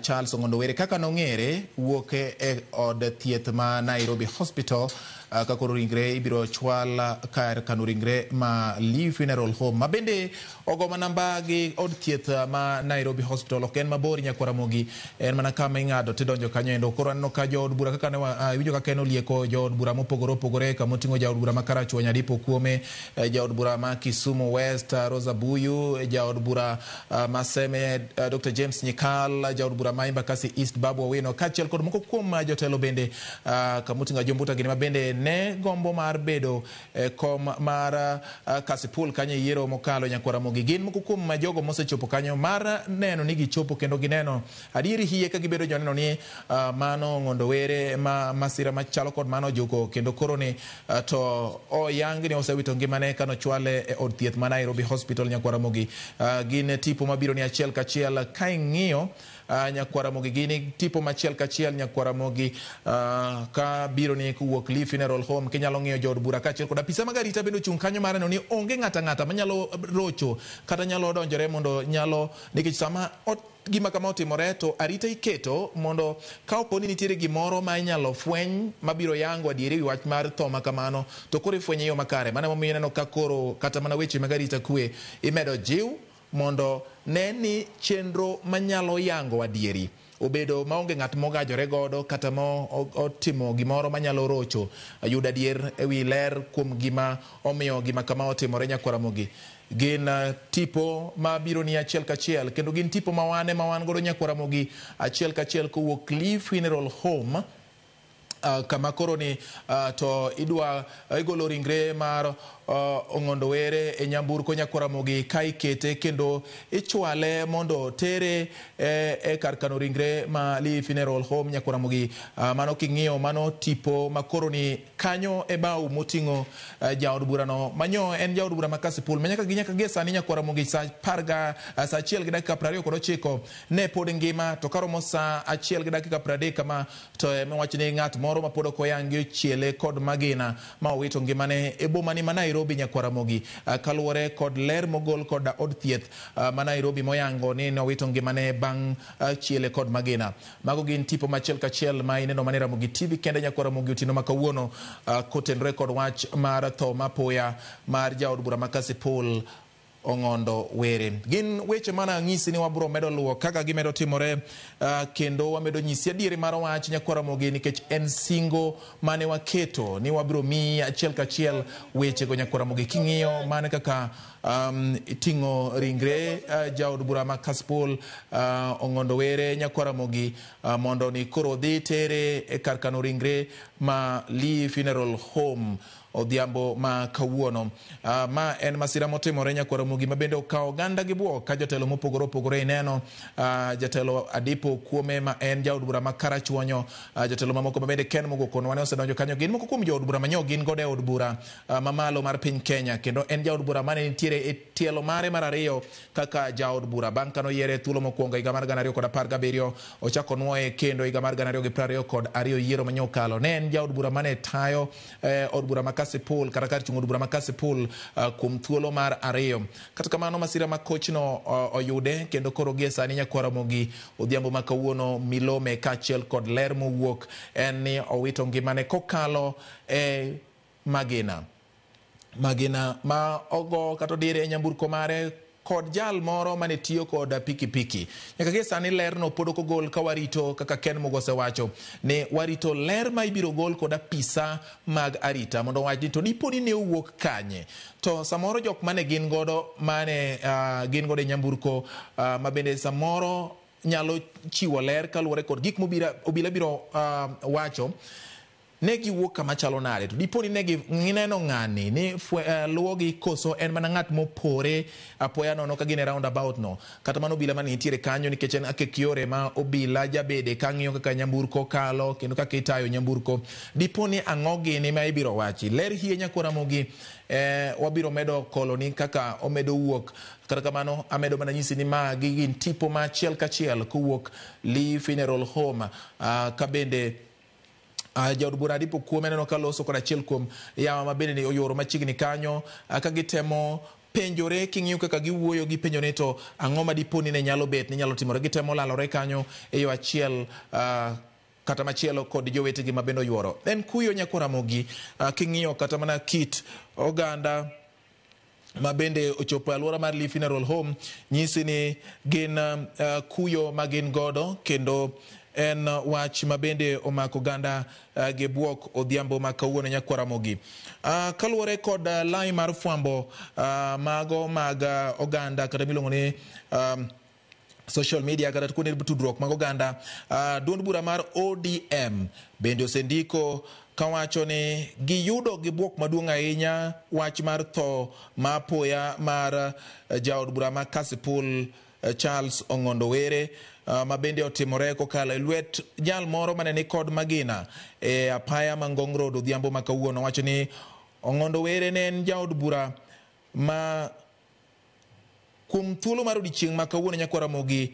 Charles Ong'ondo Were kaka nong'ere wuok e od thieth ma Nairobi Hospital ka koro ringre ibiro chwal kar kano ringre ma Lee Funeral Home ma bende ogo mana namba gi od thieth ma Nairobi Hospital. Ok en mabor Nyakwar Ramogi, en mana kama ing'ado tidonjo kanyo endo. Koro aneno ka jood bura kaka ne iwinjo kaka en olieko jood bura mopogore opogore kama oting'o jaod bura ma Karachuonyo Adipo Kuome, jaod bura ma Kisumu West Rosa Buyu, jaod bura ma Seme Dr. James Nyikal, jaod bura ma Embakasi East Babu Owino, kaachiel kod moko kuom jotelo bende kamoting'o Jombuta gini ma bende ne gombo mar bedo kom mar Kasipul kanyo e yiero mokalo nyakwar Ramogi. Gin moko kuom jogo mosechopo kanyo mar neno ni gichopo kendo gineno adieri hie ka gibedo joneno ni mano Ong'ondo Were ma masira machalo kod mano ojuko kendo koro ni to oyang ni osewito ngimane kanochwale e od thieth ma Nairobi Hospital nyakwar Ramogi. Gin tipo mabiro ni achiel kachiel ka ing'iyo nyakwar Ramogi gin tipo machiel kachiel nyakwar Ramogi ka biro ni kowuok Lee Funeral Home kinyalo ng'iyo jood bura kaachiel kod apisa mag arita bende ochung' kanyo mar neno ni onge ng'ata ng'ata manyalo rocho kata nyalo donjore mondo nyalo nikech sama gima kama otimore to arita iketo mondo ka opo ni nitiere gimoro ma inyalo fweny mabiro yango adieri ewi wach mar tho ma kamano to koro ifwenye e yo makare. Mano emomiyo ineno ka koro kata mana weche mag arita kwe imedo jiw mondo ne ni chenro manyalo yango adieri obedo maonge ng'at mogajore godo kata ma otimo gimoro manyalo rocho yudo adier ewi ler kuom gima omiyo gima kama otimore nyakwar Ramogi. Gin tipo mabiro ni achiel kachiel kendo gin tipo mawane mawan godo nyakwar Ramogi achiel kachiel kowuok Lee Funeral Home kama koro ni to idwa igolo ringre mar Ong'ondo Were e nyamburko nyakwar Ramogi ka ikete kendo ichwale mondo tere e kar kano ringre ma Lee Funeral Home nyakwar Ramogi. Mano king'iyo mano tipo ma koro ni kanyo e bao moting'o jaod burano manyo en jaod bura ma Kasipul ma nyaka gi sani nyakwar Ramogi saa 1:29 ne pod ngima to karomo saa 1:30 kama to ema wach ni ng'at moro ma pod ok oyangi ochiele kod magina ma owito ngimane e boma ni ma Nairobi nyakwar Ramogi kaluwore kod ler mogol kod od thieth ma Nairobi moyango ni nowito ngimane bang' chiele kod magina. Mago gin tipo machiel kachiel ma ineno mane Ramogi TV kende nyakwar Ramogi otieno ma kawuono kotenore kod wach mar tho mapoya mar jaod bura ma Kasipul Ong'ondo Were. Gin weche mana anyisi ni wabro medo luwo kaka gimedo timore kendo wamedo nyisi adieri mar wach nyakwar Ramogi nikech en singo mane waketo ni wabro miyi achiel kachiel wechego nyakwar Ramogi. King'iyo mane kaka iting'o ringre jaod bura ma Kasipul Ong'ondo Were nyakwar Ramogi mondo ni koro dhi tere e kar kano ringre ma Lee Funeral Home odhiambo ma kawuono. Ma en masira motimore nyakwar Ramogi ma bende okawo oganda gi buok ka jotelo mopogore opogore ineno jatelo Adipo Kuome ma en jaod bura ma Karachuonyo, jotelo mamoko ma bende Ken Mugo Konwa ne osedonjo kanyo. Gin moko kuom jood bura manyo gin godo e od bura mamalo mar piny Kenya kendo en jaod bura mane nitiere e tielo mare mar ariyo kaka jaod bura bang' kano yiere thuolo mokwongo higa mar 2017 ochako nuoye kendo higa mar 2022 yiero manyo okalo. Ne en jaod bura mane tayo od bura ma Kasipul kata kar chung' od bura ma Kasipul kuom thuolo mar ariyo. Kata kamano masira ma kochno oyude kendo koro gie sani nyakwar Ramogi odhiambo ma kawuono milome kaachiel kod ler mowuok en ni owito ngimane kokalo e magina. Magina ma ogo kata odire e nyamburko mare kod jal moro mane tiyo kod pikipiki. Nyaka gie sani lerno pod ok ogol ka warito kaka Ken Mugo osewacho ni warito ler ma ibiro gol kod apisa mag arita mondo owach ni to dipo ni ne owuok kanye. To samoro jok mane gin godo mane gin godo e nyamburko ma bende samoro nyalo chiwo ler kaluwore kod gik mobila biro wacho ne giwuok kama chalo nade to dipo ni ne gineno ng'ani ni luwogi koso en mana ng'at mopore apoya nono ka gin e roundabout no. Kata mano obila mane nitiere kanyo nikech en akek yore ma obila jabede ka ng'iyo kaka nyamburko kalo kendo kaka itayo nyamburko. Dipo ni ang'o gini ma ibiro wachi. Ler hie nyakwar Ramogi wabiro medo koloni kaka omedo wuok. Kata kamano amedo mana nyisi ni magi gin tipo ma achiel kachiel kowuok Lee Funeral Home ka bende jaod bura Adipo Kuome neno ka loso kod achiel kuom yawa ma bende ni oyoro machiegni kanyo ka gitemo penjore king'iyo kaka giwuoyo gipenjore to ang'o ma dipo ni ne nyalo bet ni nyalo timore. Gitemo lalore kanyo e yo achiel kata machielo kod jowetegi ma bende oyuoro. En kuyo nyakwar Ramogi king'iyo kata mana kit oganda ma bende ochopo e alwora mar Lee Funeral Home nyisi ni gin kuyo ma gin godo kendo en wach ma bende omako oganda gi buok odhiambo ma kawuono nyakwar Ramogi. Kaluwore kod lai mar fwambo mago mag oganda kata miluongo ni Social media kata kuonde tudruok mag oganda. Duond bura mar ODM bende osendiko kawacho ni giyudo gi bwok maduong' ahinya wach mar tho ma apoya mar jaod bura ma Kasipul Charles Ong'ondo Were, ma bende otimore kokalo e lwet jal moro mane ni kod magina e apaya ma Ngong Road odhiambo ma kawuono. Wacho ni Ong'ondo Were ne en jaod bura ma kuom thuolo mar odiechieng' ma kawuono nyakwar Ramogi,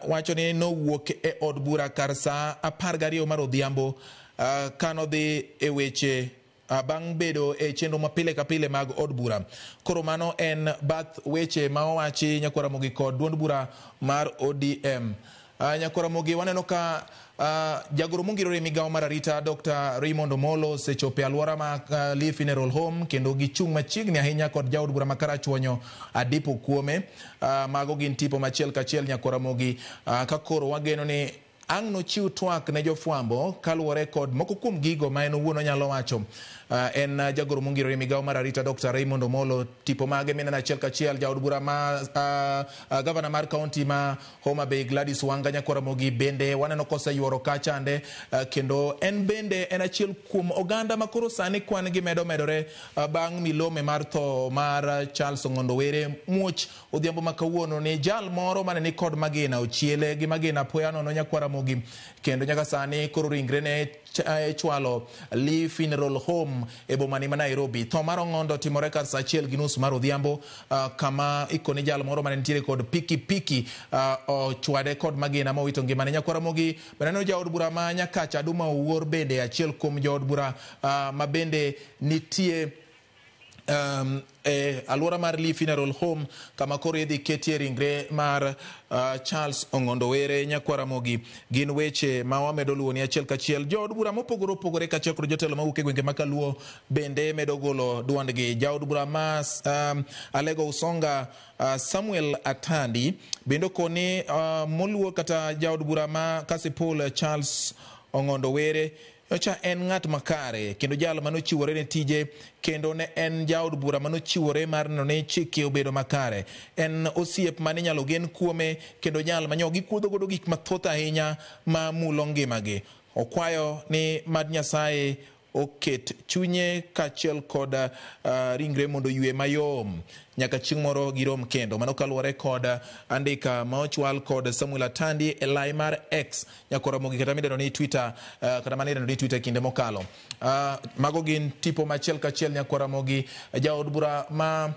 wacho ni nowuok e od bura kar saa 12 mar odhiambo, kanodhi e weche bang' bedo e chenro ma pile ka pile mag od bura. Koro mano en bath weche ma owachi nyakwar Ramogi kod duond bura mar ODM. Nyakwar Ramogi, waneno ka jagoro mongirore e migawo mar arita Dr. Raymond Omolo osechopo e alwora ma Lee Funeral Home kendo gichung' machiegni ahinya kod jaod bura ma Karachuonyo Adipo Kuome. Mago gin tipo machiel kachiel nyakwar Ramogi, ka koro wageno ni ang' nochiw twak ne jofwambo kaluwore kod moko kuom gigo ma en owuon onyalo wacho. En jagoro mongirore e migawo mar arita Dr. Raymond Omolo, tipo mage mineno achiel kachiel jaod bura ma gavana mar kaunti ma Homa Bay Gladys Wanga nyakwar Ramogi bende waneno koseyuoro kachande, kendo en bende en achiel kuom oganda ma koro sani kwan gi medo medore bang' milome mar tho mar Charles Ong'ondo Were muoch odhiambo ma kawuono ni jal moro mane ni kod magina ochiele gi magina apoya nono nyakwar Ramogi, kendo nyaka sani koro ringre ne chwalo Lee Funeral Home e boma ni ma Nairobi. Tho mar Ong'ondo timore kar saa 1:30 mar odhiambo, kama ikoni jal moro mane nitiere kod pikipiki ochwade kod magina mowito ngimane. Nyakwar Ramogi, bende neno jaod bura ma Nyakacha Aduma Owuor bende achiel kuom jood bura ma bende nitie e alwora mar Lee Funeral Home kama koro idhi ketie ringre mar Charles Ong'ondo Were nyakwar Ramogi. Gin weche ma wamedo luwo ni achiel kachiel. Jood bura mopogore opogore kaachiel kod jotelo mawuok e gwenge ma Kaluo bende medo golo duondgi. Jaod bura ma Alego Usonga Samuel Atandi bende okoni moluor kata jaod bura ma Kasipul Charles Ong'ondo Were nyocha en ng'at makare kendo jal manochiwore ne tije, kendo ne en jaod bura manochiwore mar neno ni chike obedo makare. En osiep mane inyalo gen kuome kendo jal manyo gikuodho godo gik mathoth ahinya ma mulo ngimagi. Okwayo ni mad Nyasaye oket chunye kaachiel kod ringre mondo oywe mayom nyaka chieng' moro girom kendo. Mano kaluwore kod andika ma ochwal kod Samuel Atandi e lai mar X nyakwar Ramogi kata midendo ni Twitter, kata mane idendo ni Twitter kinde mokalo. Mago gin tipo machiel kachiel nyakwar Ramogi. Jaod bura ma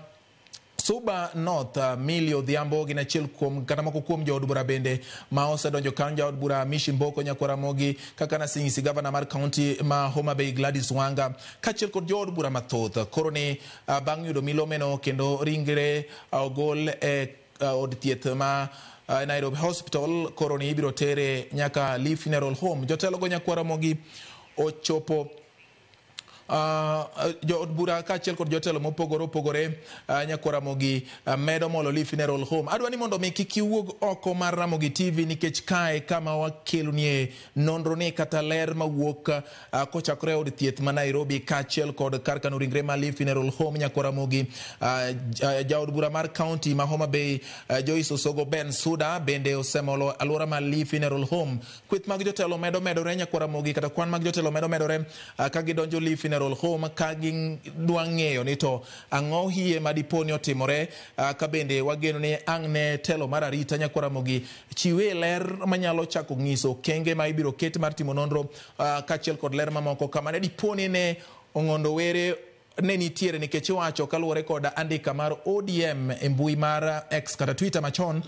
Suba North Millie Odhiambo gin achiel kuom kata moko kuom jood bura bende ma osedonjo kanyo. Jaod bura Mishi Mboko nyakwar Ramogi, kaka nasingisi gavana mar kaunti ma Homa Bay Gladys Wanga kaachiel kod jood bura mathoth. Koro ni bang' yudo milomeno kendo ringre ogol e od thieth ma Nairobi Hospital, koro ni ibiro tere nyaka Lee Funeral Home. Jotelo go nyakwar Ramogi ochopo jood bura kaachiel kod jotelo mopogore opogore nyakwar Ramogi medo molo Lee Funeral Home. Adwa ni mondo mi kik iwuog oko mar Ramogi TV nikech kae kama wakelonie nonro ni kata ler mawuok kochakore e od thieth ma Nairobi kaachiel kod kar kano ringre ma Lee Funeral Home nyakwar Ramogi. Jaod bura mar kaunti ma Homa Bay Joyce Osogo Ben Suda bende osemolo alwora mar Lee Funeral Home. Kweth mag jotelo medo medore nyakwar Ramogi, kata kwan mag jotelo medo medore ka gidonjo Lee Funeral Home ka gidwa ng'eyo ni to ang'o hie ma dipo ni otimore, ka bende wageno ni ang' ne telo mar arita nyakwar Ramogi chiwe ler manyalo chako ng'iso okenge ma ibiro ket mar timo nonro, kaachiel kod ler mamoko kama ne dipo ni ne Ong'ondo Were ne nitiere, nikech iwacho kaluwore kod andika mar ODM e mbui mar X kata Twitter machon,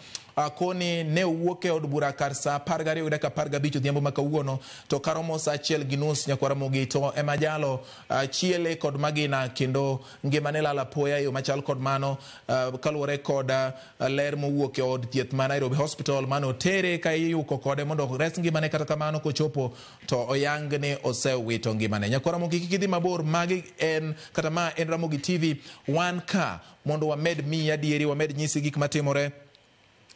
koni ne owuok e od bura kar saa 12:15 odhiambo ma kawuono, to karomo saa 1:30 nyakwar Ramogi to ema jalo chiele kod magina kendo ngimane lal apoya e yo machal kod mano, kaluwore kod ler mowuok e od thieth ma Nairobi Hospital mane otere ka iyuko kode mondo ores ngimane, kata kamano kochopo to oyang ni osewito ngimane. Nyakwar Ramogi kik idhi mabor, magi en kata ma en Ramogi TV, wan ka mondo wamed miyi adieri, wamed nyisi gik matimore,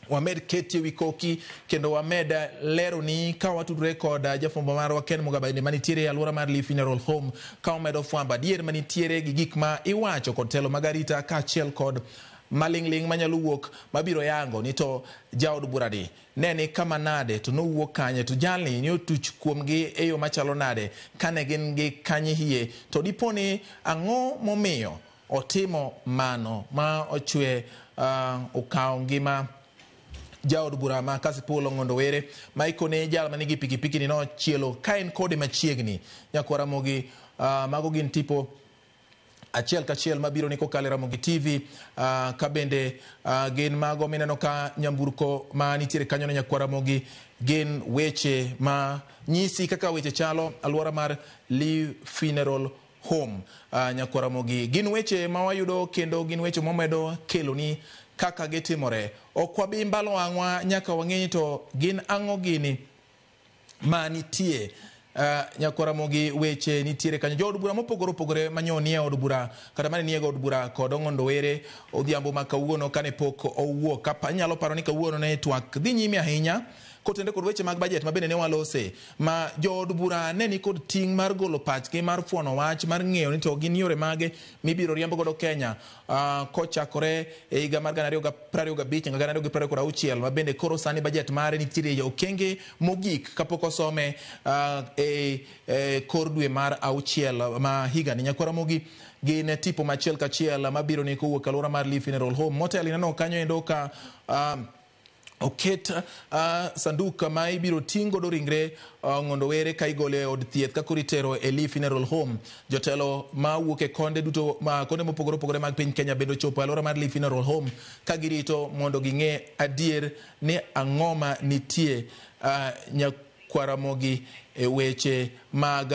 wamed ketie wi koki kendo wamed leroni ka watudore kod jafwambo marwa Ken Mugaba manitiere e alwora mar Lee Funeral Home ka wamedo fwambo adier manitiere gi gik ma iwacho kod telo mag arita kaachiel kod maling'ling' manyalo wuok mabiro yango ni to jaod burani ne ni kama nade to nowuok kanye to jalni ne otuch kuomgi e yo machalo nade kane gin gi kanye hie to dipo ni ang'o momiyo otimo mano ma ochwe okawo ngima jaod bura ma Kasipul Ong'ondo Were ma ikone jal manigi pikipiki ni nochielo ka en kode machiegni. Nyakwar Ramogi, mago gin tipo achiel kachiel mabiro ni kokalo e Ramogi TV, ka bende gin mago mineno ka nyamburko ma nitiere kanyo ne Nyakwar Ramogi gin weche ma nyisi kaka weche chalo alwora mar Lee Funeral Home. Nyakwar Ramogi, gin weche ma wayudo kendo gin weche mawamedo keloni kaka gitimore. Ok wabi mbalo wang'wa nyaka wang'e to gin ang'o gini ma nitie. Nyakwar Ramogi, weche nitiere kanyo. Jood bura mopogore opogore manyo nie od bura kata mane nie od bura kod Ong'ondo Were odhiambo ma kawuono kane pok owuok. Anyalo paro ni kawuono ne twak dhi nyime ahinya kotende kod weche mag budget ma bende ne walose, ma jood bura ne ni kod ting' mar golo pachgi, mar fuono wach, mar ng'eyo ni to gin yore mage mibiro riemb godo Kenya kochakore e higa mar 2025 nyaka 2026, ma bende koro sani budget mare nitiere e okenge mogik kapok osome e kor dwe mar auchiel ma higani. Nyakwar Ramogi, gin tipo machiel kachiel mabiro ni kowuok alwora mar Lee Funeral Home. Motelo ineno kanyo endo ka oket sanduk ma ibiro ting' godo ringre Ong'ondo Were ka igole e od thieth ka koro itero e Lee Funeral Home. Jotelo mawuok e konde duto ma konde mopogore opogore mag piny Kenya bende ochopo e alwora mar Lee Funeral Home ka girito mondo ging'e adier ni ang'o ma nitie. Nyakwar Ramogi, e weche mag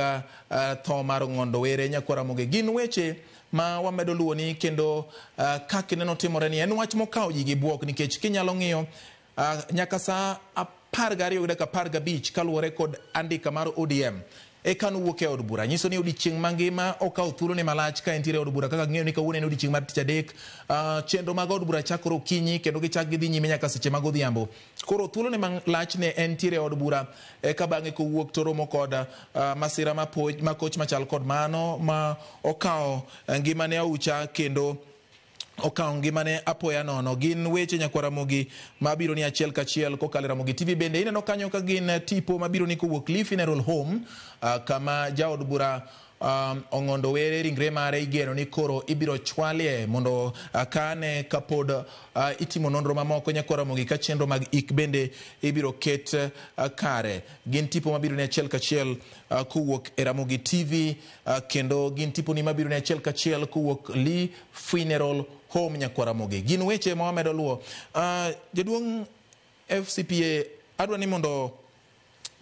tho mar Ong'ondo Were, Nyakwar Ramogi, gin weche ma wamedo luwoni kendo kaka ineno timore ni en wach mokawo ji gi bwok, nikech kinyalo ng'iyo nyaka saa 12:15 kaluwore kod andika mar ODM eka nowuok e od bura. Nyiso ni odiechieng' mangima okawo thuolone malach ka entiere e od bura, kaka ng'eyo ni kawuono en odiechieng' mar tich adek. Chenro mag od bura chakore okinyi kendo gichak gidhi nyime nyaka seche mag odhiambo. Koro thuolone malach ne entiere e od bura, eka bang'e kowuok to romo kod masira makoch machal kod mano ma okawo ngimane aucha kendo okawo ngimane apoya nono. Gin weche Nyakwar Ramogi mabiro ni achiel kachiel kokalo e Ramogi TV. Bende ineno kanyo ka gin tipo mabiro ni kowuok Lee Funeral Home, kama jaod bura Ong'ondo Were ringre mare igeno ni koro ibiro chwalie mondo kane kapod itimo nonro mamoko. Nyakwar Ramogi, ka chenro mag ik bende ibiro ket kare. Gin tipo mabiro ni achiel kachiel kowuok e Ramogi TV, kendo gin tipo ni mabiro ni achiel kachiel kowuok Lee Funeral Home. Nyakwar Ramogi, gin weche ma wamedo luwo. Jaduong' FCPA, adwa ni mondo,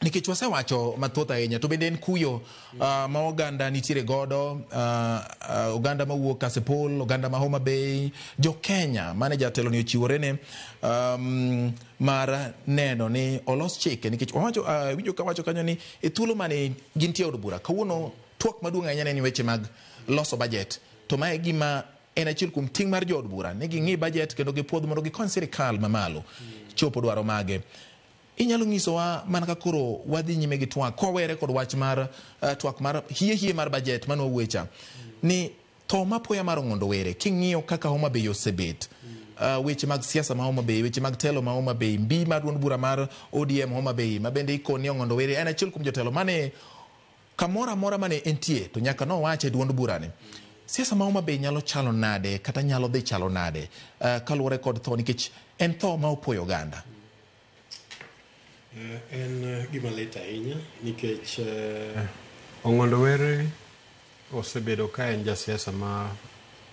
nikech wasewacho mathoth ahinya, to bende en kuyo ma oganda nitiere godo, oganda mawuok Kasipul, oganda ma Homa Bay, jo Kenya mane jatelo ni ochiwore ne mar neno ni olos chike, nikech wawacho, winjo ka wacho kanyo ni e thuolo mane gintie od bura kawuono twak maduong' ahinya ne en weche mag loso budget, to mae gima en achiel kuom ting' mar jood bura ni ging'i budget kendo gipuodh mondo gikony sirikal mamalo chopo dwaro mage. Inyalo nyisowa mana ka koro wadhi nyime gi twak kwawere kod wach mar twak mar hie hie mar budget mane wawuoye ni tho mapoya mar Ong'ondo Were, king'iyo kaka Homa Bay osebet, weche mag siasa ma Homa Bay, weche mag telo ma Homa Bay, mbi mar duond bura mar ODM Homa Bay ma bende ikoni Ong'ondo Were en achiel kuom jotelo mane kamoro amora mane entie to nyaka nowache duond burani. Siasa ma Homa Bay nyalo chalo nade kata nyalo dhi chalo nade kaluwore kod tho, nikech en tho ma opoyo oganda? En gima lit ahinya nikech Ong'ondo Were osebedo ka en jasiasa ma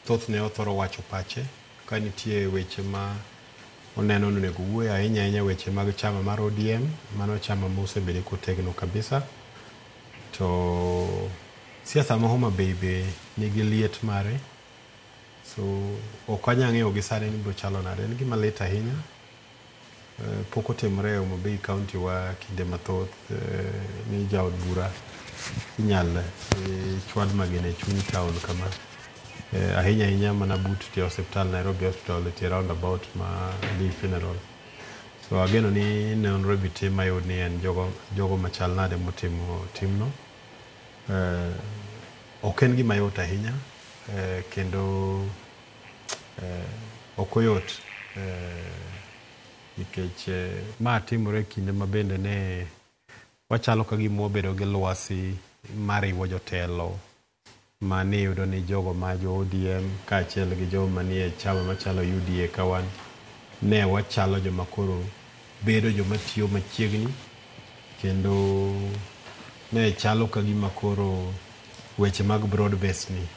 thothne othoro wacho pache ka nitie weche ma oneno ni onego wuoye, ahinya ahinya weche mag chama mar ODM. Mano chama mosebedo kotegno kabisa. To siasa ma Homa Bay be nigi liet mare, so ok anyal ng'eyo gi sani ni biro chalo nade. En gima lit ahinya. Pok otimore e Homa Bay County wa kinde mathoth ni jaod bura inyal chwad magina e chuny town kama, ahinya ahinya mana but tie osiptal Nairobi Hospital e tie roundabout ma Lee Funeral. So ageno ni nonro ibi tim mayud ni en jogo machal nade motimo timno. Ok en gima yot ahinya, kendo Ok oyot nikech ma timore kinde ma bende ne wachalo ka gima wabedo gi lwasi mariwo jotelo mane iyudo ni jogo ma jo ODM kaachiel gi jogo manie chama machalo UDA ka wan ne wachalo joma koro bedo joma tiyo machiegni kendo ne chalo ka gima koro weche mag broad base ni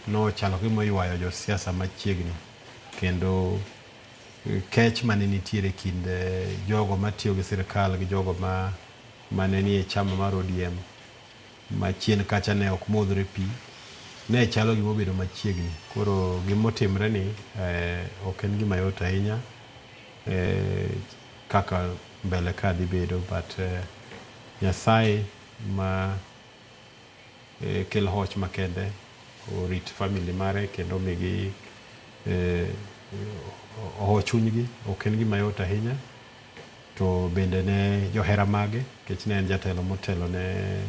nochalo ka gima oywayo josiasa machiegni kendo kech mane nitiere kind jogo matiyo gi sirikal gi jogo mane nie chama mar ODM machien kacha ne ok modhre pi ne chalo gima obedo machiegni. Koro gimotimre ni ok en gima yot ahinya kaka mbele ka dhi bedo, but Nyasaye ma kel hoch makende orit family mare kendo omigi oho chunygi. Ok en gima yot ahinya to bende ne johera mage nikech ne en jatelo motelo ne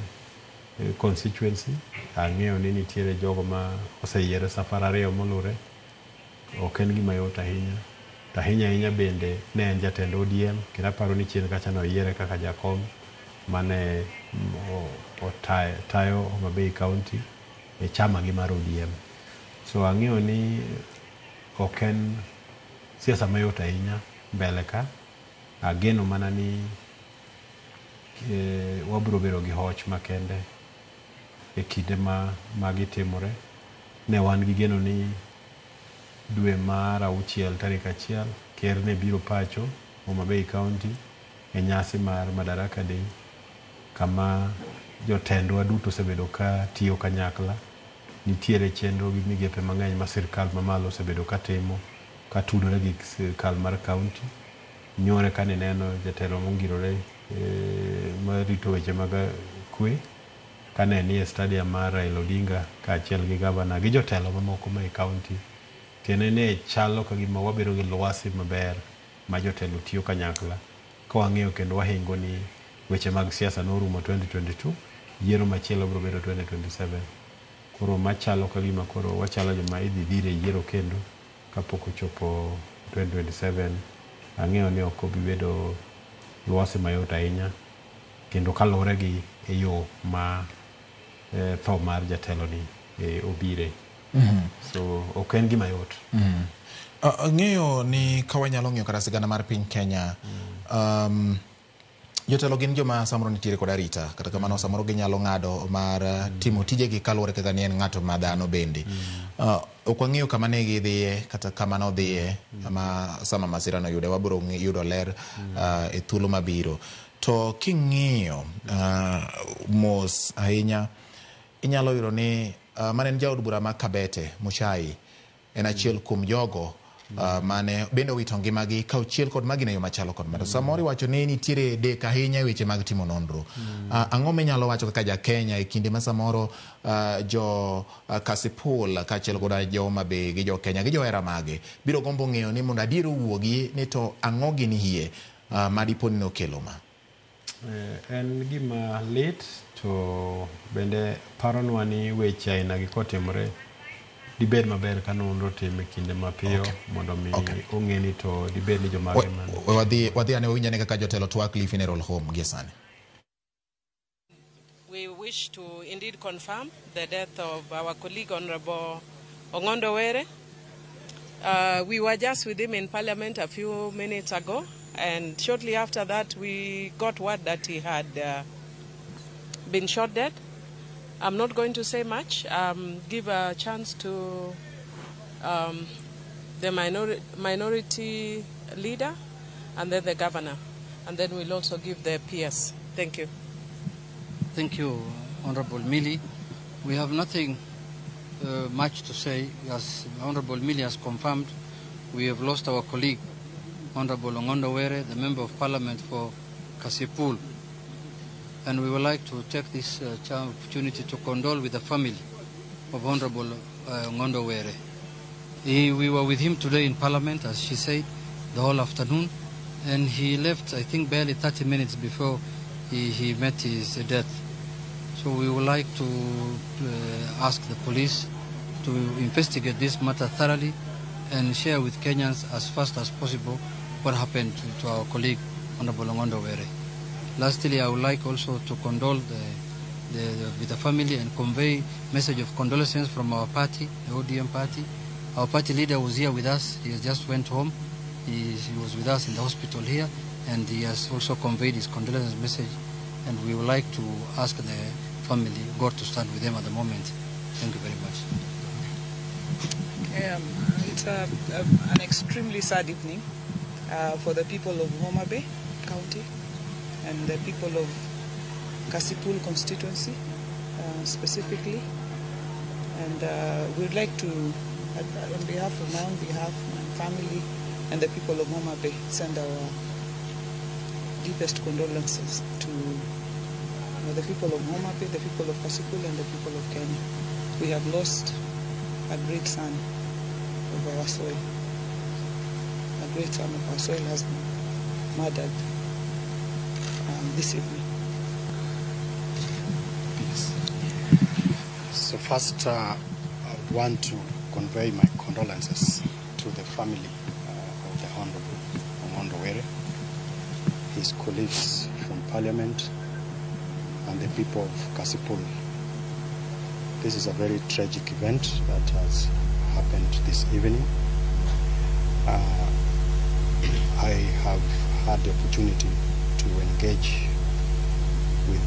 constituency. Ang'eyo ni nitiere jogo ma oseyiere safar ariyo molure. Ok en gima yot ahinya. To ahinya ahinya bende ne en jatend ODM kendo aparo ni chien kacha noyiere kaka jakom mane tayo Homa Bay County e chama gi mar ODM. So ang'eyo ni ok en siasa mayot ahinya mbele ka. Ageno mana ni wabiro bedo gi hoch makende e kinde ma magi timore. Ne wan gi geno ni dwe mar 6 tarik 1 ker ne biro pacho Homa Bay County e nyasi mar Madaraka Day kama jotendwa duto osebedo ka tiyo kanyakla. Nitiere chenro gi migepe mang'eny ma sirikal mamalo osebedo ka timo katudore gi sirikal mar county. Nyore kane neno jatelo mongirore marito weche mag kwe kane nie stadium mar Raila Odinga kaachiel gi gavana gi jotelo mamoko ma e county. Tiende ne chalo ka gima wabedo gi lwasi maber ma jotelo tiyo kanyakla ka wang'eyo kendo wahingo ni weche mag siasa norumo 2022, yiero machielo biro bedo 2027. Koro machalo ka gima koro wachalo joma idhi dhir e yiero kendo kapok ochopo 2027. Ang'eyo ni ok obi bedo lwasi mayot ahinya kendo kaluwore gi e yo ma tho mar jatelo ni obire. So ok en gima yot. Ang'eyo ni ka wanyalo ng'iyo kata sigana mar piny Kenya, jotelo gin joma samoro nitiere kod arita, kata kamano samoro ginyalo ng'ado mar timo tijegi kaluwore kaka ni en ng'ato ma dhano bende. Ok wang'eyo kama ne gidhiye kata kama nodhiye ma sama masira noyude, wabiro yudo ler e thuolo mabiro. To king'iyo mos ahinya, inyalo yudo ni mane en jaod bura ma Kabete, Muchai, en achiel kuom jogo mane bende owito ngimagi ka ochiel kod magina e yo machalo kod mano. Samoro iwacho ni nitiere dek ahinya e weche mag timo nonro. Ang'o minyalo wacho kaka ja Kenya e kinde ma samoro jo Kasipul kaachiel koda jo Homa Bay gi jo Kenya gi johera mage biro gombo ng'eyo ni mondo adier owuogi ni to ang'o gini hie ma dipo ni nokelo ma? En gima lit to bende paronwa ni weche aina gi kotimore dibed maber ka nonro tim e kinde mapiyo mondo mi ong'e ni to dibed ni jomage man. Wadhi ane wawinj ane kaka jotelo twak Lee Funeral Home gie sani. We wish to indeed confirm the death of our colleague Honorable Ong'ondo Were. We were just with him in Parliament a few minutes ago, and shortly after that we got word that he had been shot dead. I'm not going to say much. Give a chance to the minority leader and then the governor, and then we'll also give the PS. Thank you. Thank you, Honorable Millie. We have nothing much to say. As Honorable Millie has confirmed, we have lost our colleague, Honorable Ong'ondo Were, the Member of Parliament for Kasipul. And we would like to take this opportunity to condole with the family of Honorable Ong'ondo Were. We were with him today in Parliament, as she said, the whole afternoon, and he left, I think, barely 30 minutes before he met his death. So we would like to ask the police to investigate this matter thoroughly and share with Kenyans as fast as possible what happened to our colleague, Honorable Ong'ondo Were. Lastly, I would like also to condole with the family and convey message of condolences from our party, the ODM party. Our party leader was here with us. He has just went home. He was with us in the hospital here, and he has also conveyed his condolence message. And we would like to ask the family, God, to stand with them at the moment. Thank you very much. It's an extremely sad evening for the people of Homa Bay County and the people of Kasipul constituency specifically. And we would like to, on behalf of my own behalf, my family, and the people of Homa Bay, send our deepest condolences to the people of Homa Bay, the people of Kasipul, and the people of Kenya. We have lost a great son of our soil. A great son of our soil has been murdered this evening. Yes. So first, I want to convey my condolences to the family of the Honorable Ong'ondo Were, his colleagues from Parliament, and the people of Kasipul. This is a very tragic event that has happened this evening. I have had the opportunity to engage with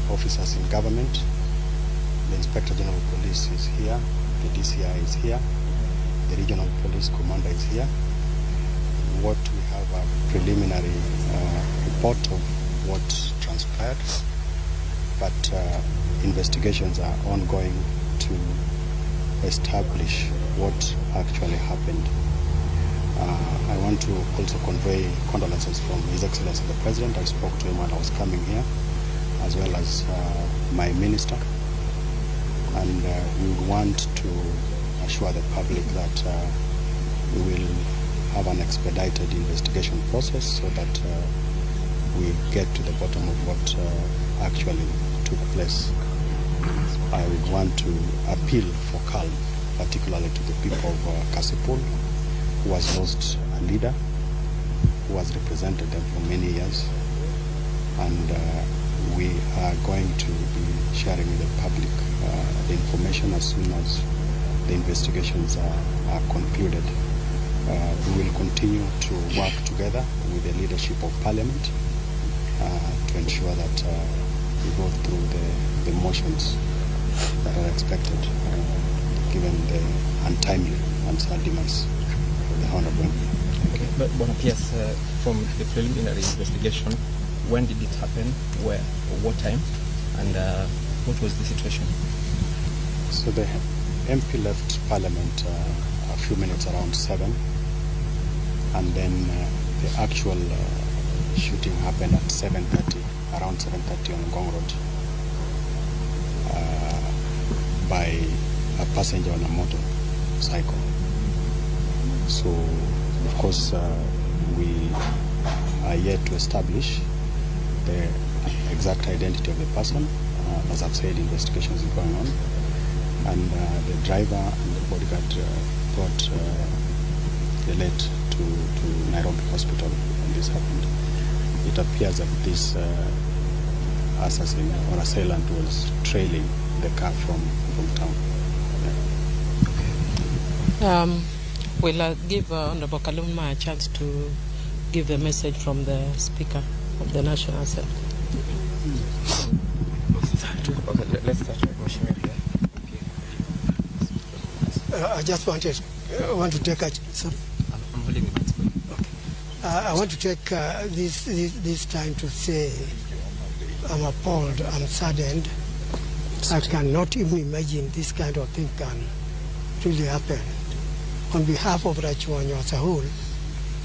officers in government. The Inspector General of Police is here, the DCI is here, the Regional Police Commander is here. What we have a preliminary report of what transpired, but investigations are ongoing to establish what actually happened. I want to also convey condolences from His Excellency the President. I spoke to him while I was coming here, as well as my minister. And we would want to assure the public that we will have an expedited investigation process so that we get to the bottom of what actually took place. I would want to appeal for calm, particularly to the people of Kasipul, who has lost a leader, who has represented them for many years. And we are going to be sharing with the public the information as soon as the investigations are concluded. We will continue to work together with the leadership of Parliament to ensure that we go through the motions that are expected, given the untimely and sad demise of the Honorable. Okay. But Bwana Pias, from the preliminary investigation, when did it happen, where, or what time, and what was the situation? So the MP left Parliament a few minutes around 7, and then the actual shooting happened at 7:30, around 7:30 on Ngong Road, by a passenger on a motorcycle. So, of course, we are yet to establish the exact identity of the person. As I've said, investigations are going on, and the driver and the bodyguard brought the late to Nairobi Hospital when this happened. It appears that this assassin or assailant was trailing the car from town. Yeah. We'll give Honorable Kaluma a chance to give the message from the Speaker of the National Assembly. Okay, let's start with Mheshimiwa here. I just want to take a... Sorry. I'm holding the mic. Okay. I want to take this time to say I'm appalled, I'm saddened. I cannot even imagine this kind of thing can really happen. On behalf of Rachuonyo as a whole,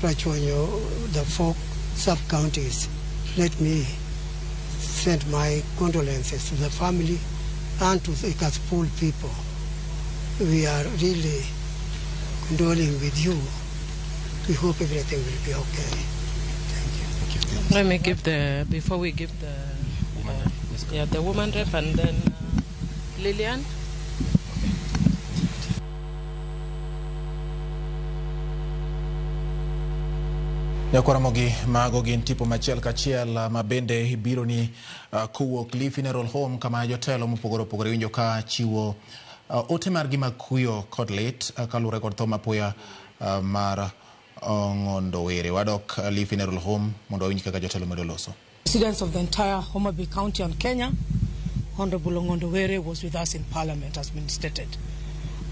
Rachuonyo, the 4 sub-counties, let me send my condolences to the family and to the Kasipul people. We are really condoling with you. We hope everything will be okay. Thank you. Thank you. Let me give the, before we give the, yeah, the woman rep and then Lillian. Nyakwaramogi mago gin tipo machiel kachiel ma bende biro ni kowuok Lee Funeral Home kama jotelo mopogore opogore winjo ka chiwo ote margi mag kuyo kod lit kaluwore kod tho mapoya mar Ong'ondo Were. Wadok Lee Funeral Home mondo wawinj kaka jotelo medo loso. Residents of the entire Homa Bay County and Kenya, Honorable Ong'ondo Were was with us in Parliament, as been stated.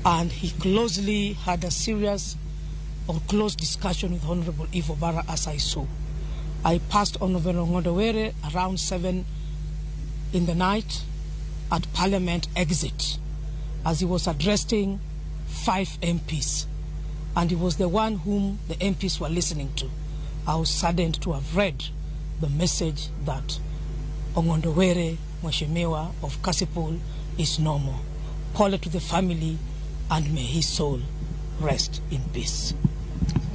And he closely had a serious or close discussion with Honorable Eve Obara as I saw. I passed Honorable Ong'ondo Were around 7 in the night at Parliament exit as he was addressing 5 MPs. And he was the one whom the MPs were listening to. I was saddened to have read the message that Ong'ondo Were, Mheshimiwa of Kasipul, is no more. Pole to the family, and may his soul rest in peace.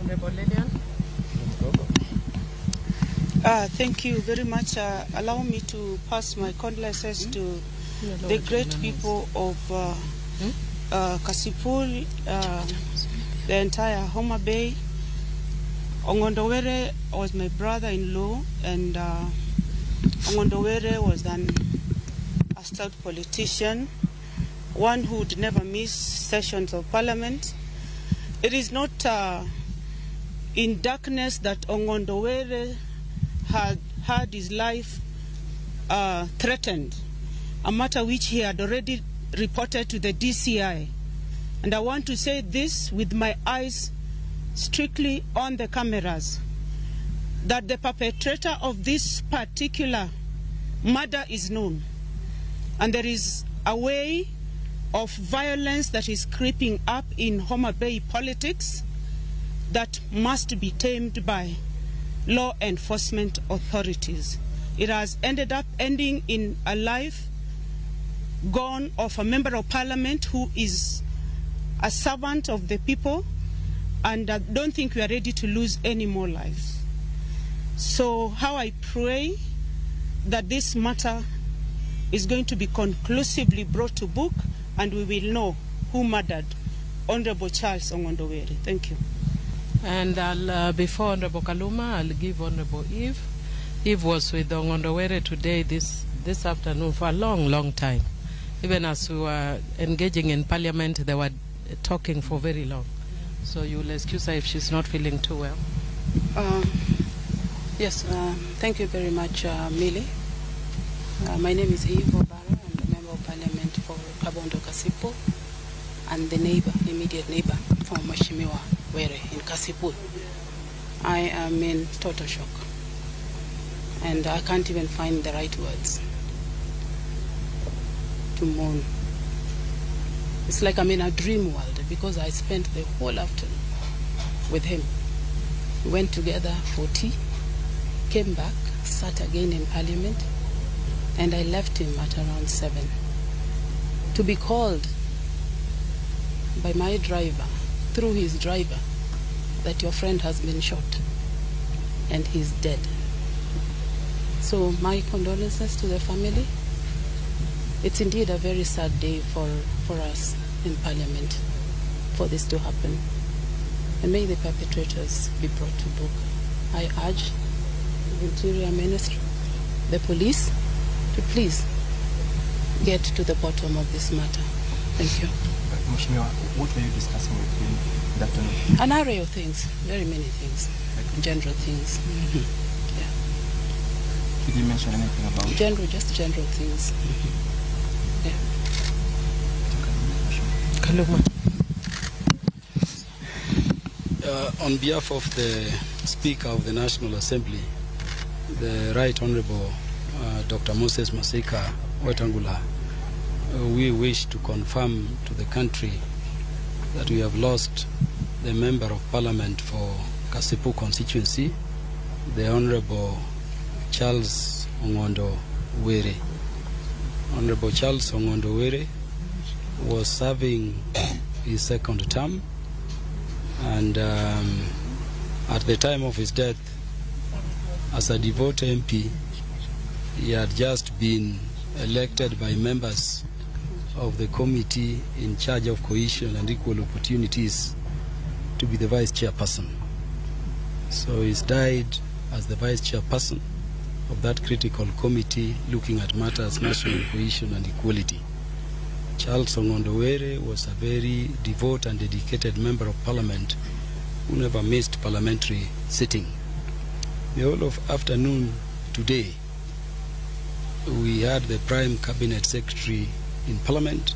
Honorable Lillian. Thank you very much. Allow me to pass my condolences to the great people of Kasipul, the entire Homa Bay. Ong'ondo Were was my brother-in-law, and Ong'ondo Were was a stout politician, one who would never miss sessions of parliament. It is not in darkness that Ong'ondo Were had had his life threatened, a matter which he had already reported to the DCI. And I want to say this with my eyes strictly on the cameras, that the perpetrator of this particular murder is known. And there is a way of violence that is creeping up in Homa Bay politics that must be tamed by law enforcement authorities. It has ended up ending in a life gone of a member of parliament who is a servant of the people, and I don't think we are ready to lose any more lives. So how I pray that this matter is going to be conclusively brought to book, and we will know who murdered Honorable Charles Ong'ondo Were. Thank you. And I'll, before Honorable Kaluma, I'll give Honorable Eve. Eve was with Ong'ondo Were today, this afternoon, for a long, long time. Even as we were engaging in Parliament, they were talking for very long. So you'll excuse her if she's not feeling too well. Yes, thank you very much, Millie. My name is Eve Obara. I'm the Member of Parliament for Kabondo Kasipul and the neighbor, immediate neighbor for Mheshimiwa Were in Kasipul. I am in total shock, and I can't even find the right words to mourn. It's like I'm in a dream world, because I spent the whole afternoon with him. We went together for tea, came back, sat again in Parliament, and I left him at around 7 to be called by my driver, through his driver, that your friend has been shot and he's dead. So my condolences to the family. It's indeed a very sad day for us in Parliament for this to happen. And may the perpetrators be brought to book. I urge the Interior Ministry, the police, to please get to the bottom of this matter. Thank you. Mheshimiwa, what were you discussing with him that afternoon? An array of things, very many things, general things. Mm-hmm. Yeah. Did you mention anything about? General, just general things. Mm-hmm. Yeah. Kaluma. On behalf of the Speaker of the National Assembly, the Right Honorable Dr. Moses Masika Wetangula, we wish to confirm to the country that we have lost the Member of Parliament for Kasipul constituency, the Honorable Charles Ong'ondo Were. Honorable Charles Ong'ondo Were was serving his second term, and at the time of his death, as a devout MP, he had just been elected by members of the committee in charge of cohesion and equal opportunities to be the vice chairperson. So he's died as the vice chairperson of that critical committee looking at matters national cohesion and equality. Charles Ong'ondo Were was a very devout and dedicated member of parliament who never missed parliamentary sitting. The whole of afternoon today, we had the Prime Cabinet Secretary in Parliament,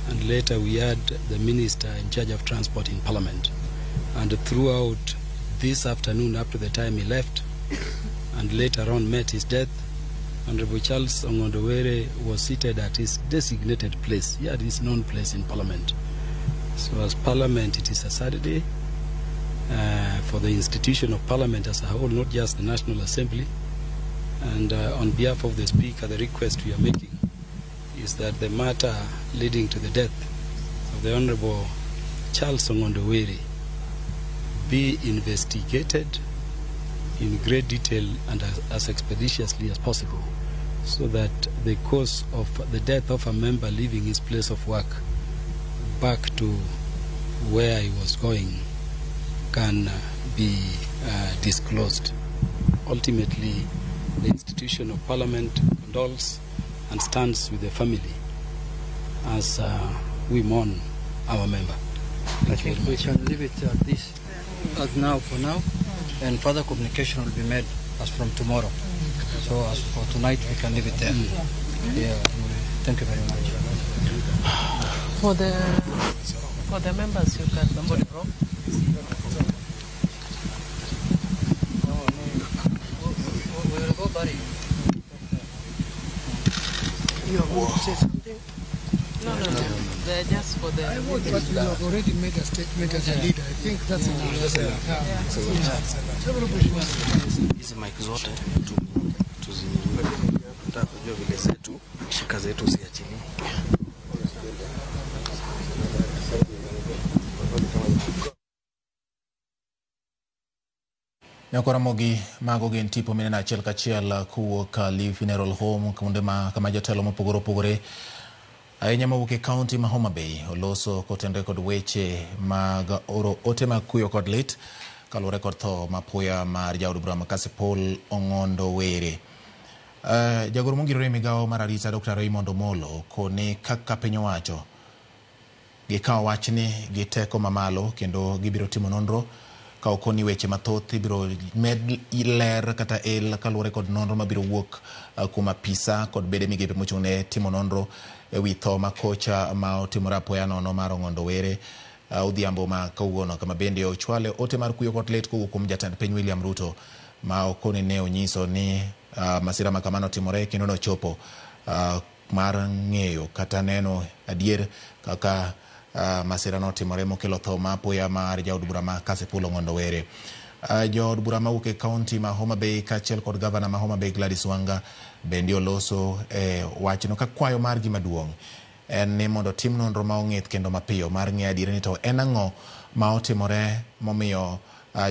and later we had the Minister in charge of Transport in Parliament. And throughout this afternoon, up to the time he left, and later on met his death, Honorable Charles Ong'ondo Were was seated at his designated place. He had his known place in Parliament. So as Parliament, it is a Saturday for the institution of Parliament as a whole, not just the National Assembly. And on behalf of the Speaker, the request we are making is that the matter leading to the death of the Honorable Charles Ong'ondo Were be investigated in great detail and as expeditiously as possible, so that the cause of the death of a member leaving his place of work back to where he was going can be disclosed. Ultimately, the institution of Parliament condoles and stands with the family as we mourn our member. I think we can leave it at this, at now for now, and further communication will be made as from tomorrow. So as for tonight, we can leave it there. Yeah, thank you very much. For the members, you can. Somebody wrong? We will go, Barry. You are going to say something? No. They're just for the. I would, but you have already made a statement as a leader. I think that's enough. Hizi mic zote tunataka kujua vile zetu shika zetu ziachilie. Nyakoramogi mago gin tipo mineno achiel kachiel kowuok Lee Funeral Home kuonde ma kama jotelo mopogore opogore ahinya mawuok e kaunti ma Homa Bay oloso kotenore kod weche mag oro ote mag kuyo kod lit kaluwore kod tho mapoya mar jaod bura ma Kasipul Ong'ondo Were. Jagoro mongirore e migawo mar arita Dr. Raymond Omolo koni kaka piny owacho gikawo wachni gi teko mamalo kendo gibiro timo nonro ka okoni weche mathoth ibiro med ler kata el kaluwore kod nonro mabiro wuok kuom apisa kod bede migepe mochung' ne timo nonro ewi tho ma kocha ma otimore apoya nono mar Ong'ondo Were odhiambo ma kawuono, kama bende ochwale ote mar kuyo kod lit kowuok kuom jatend piny William Ruto ma okoni ne onyiso ni masira ma kamano otimore kendo nochopo mar ng'eyo kata neno adier kaka masira notimore mokelo tho ma apoya mar jaod bura ma Kasipul Ong'ondo Were. Jood bura mawuok e kaunti ma Homa Bay kaachiel kod gavana ma Homa Bay Gladys Wanga bende oloso e wachno ka kwayo margi maduong' en ni mondo tim nonro ma ong'ith kendo mapiyo mar ng'eyo adier ni to en ang'o ma otimore momiyo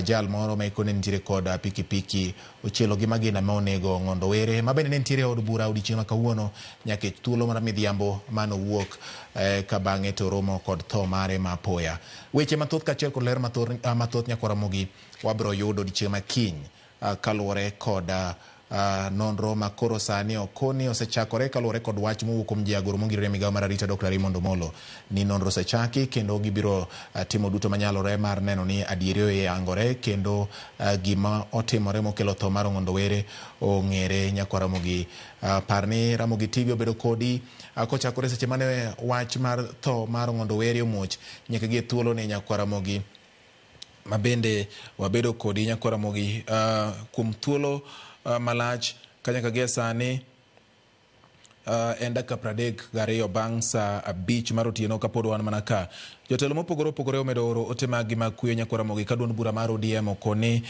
jal moro ma ikone nitiere kod pikipiki ochielo gi magina ma onego Ong'ondo Were ma bende ne nitiere e od bura odiochieng' ma kawuono nyaka e thuolo mar midhiambo manowuok ka bang'e to romo kod tho mare ma apoya. Weche mathoth kaachiel kod ler mathoth nyakwaramogi wabiro yudo odiochieng' ma kiny kaluwore kod nonro ma koro sani okoni osechakore kaluwore kod wach mowuok kuom jagoro mongirore e migawo mar arita Dr. Raymond Omolo ni nonro osechaki kendo gibiro timo duto manyalore mar neno ni adieri oyangore kendo gima otimore mokelo tho mar Ong'ondo Were ong'ere nyakwaramogi. Par ni Ramogi TV obedo kodi kochakore seche mane wach mar tho mar Ong'ondo Were omuoch nyaka gi e thuolo ni nyakwaramogi ma bende wabedo kodi nyakwaramogi kuom thuolo malach kanyaka gie sani en dakika 32 bang' saa 5 mar otieno kapod wan mana ka. Jotelo mopogore opogore omedo oro ote maggi mag kuyo nyakwaramogi ka duond bura mar ODM okoni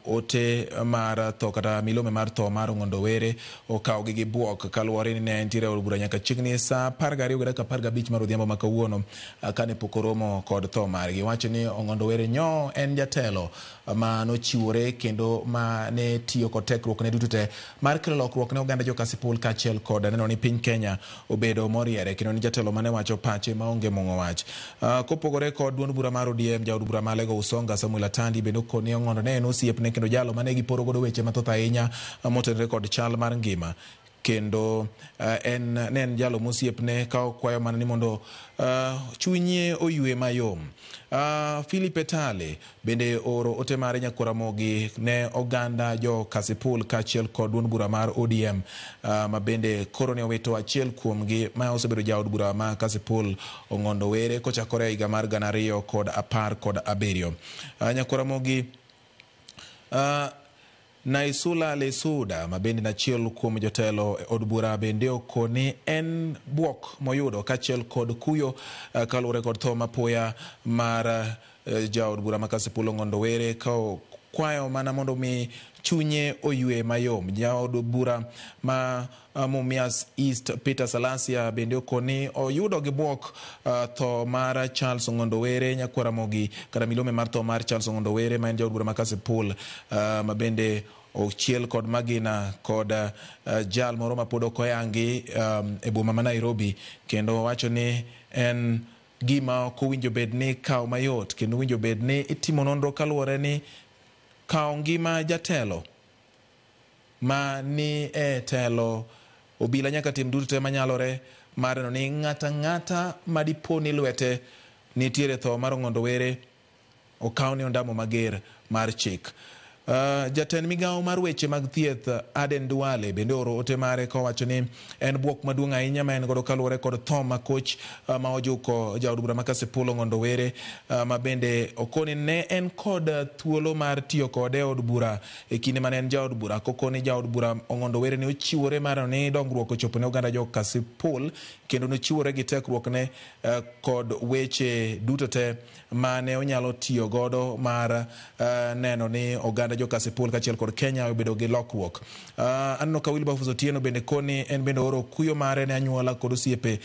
ote mar tho kata milome mar tho mar Ong'ondo Were okawogi gi buok kaluwore ni ne entiere e od bura nyaka chiegni saa 12:15 mar odhiambo ma kawuono kane pok oromo kod tho margi. Wacho ni Ong'ondo Were nyo en jatelo ma nochiwore kendo ma ne tiyo kod tekruok ne duto te mar kelo lokruok ne oganda jo Kasipul kaachiel kod neno ni piny Kenya obedo moriere kendo ni jatelo mane wacho pache maonge mong'o wach. Kopogore kod duond bura mar ODM, jaod bura ma Alego Usonga Samuel Atandi bende okoni Ong'ondo ne en osiepne kendo jalo mane giporo godo weche mathoth ahinya motenore kod chal mar ngima. Kendo en ne en jalo mosiepne ka okwayo mana ni mondo chunye oywe mayom. Philip Etale bende oro ote mare nyakwar Ramogi ne oganda jo Kasipul kaachiel kod duond bura mar ODM, ma bende koro ne owito achiel kuomgi ma osebedo jaod bura ma Kasipul Ong'ondo Were kochakore e higa mar 2017. Nyakwar Ramogi, Naisula Lesuda ma bende en achiel kuom jotelo e od bura bende okoni en buok moyudo kaachiel kod kuyo kaluwore kod tho mapoya mar jaod bura ma Kasipul Ong'ondo Were ka okwayo mana mondo mi chunye oywe mayom. Jaod bura ma Mumias East Peter Salasia bende okoni oyudo gi buok tho mar Charles Ong'ondo Were nyakwar Ramogi kata milome mar tho mar Charles Ong'ondo Were ma en jaod bura ma Kasipul, ma bende ochiel kod magina kod jal moro ma pod ok oyangi e boma ma Nairobi, kendo wacho ni en gima ok owinjo bed ni kawo mayot kendo owinjo bed ni itimo nonro kaluwore ni kawo ngima jatelo ma ni e telo obila nyaka tim duto te manyalore mar neno ni ng'ata ng'ata madipo ni lwete nitiere tho mar Ong'ondo Were okaw ne ondamo mager mar chik. Jatend migawo mar weche mag thieth Aden Duale bende oro ote mare kowacho ni en buok maduong' ahinya ma en godo kaluwore kod tho makoch ma ojuko jaod bura ma Kasipul Ong'ondo Were, ma bende okoni ne en kod thuolo mar tiyo kode e od bura e kinde mane en jaod bura. Kokoni jaod bura Ong'ondo Were ne ochiwore mar neno ni dongruok ochopo ne oganda jo Kasipul kendo nochiwore gi tekruokne kod weche duto te mane onyalo tiyo godo mar neno ni oganda jo Kasipul kaachiel kod Kenya obedo gi lokruok. Aneno ka Wilberforce Otieno bende koni en bende oro kuyo mare ne anyuola kod osiepe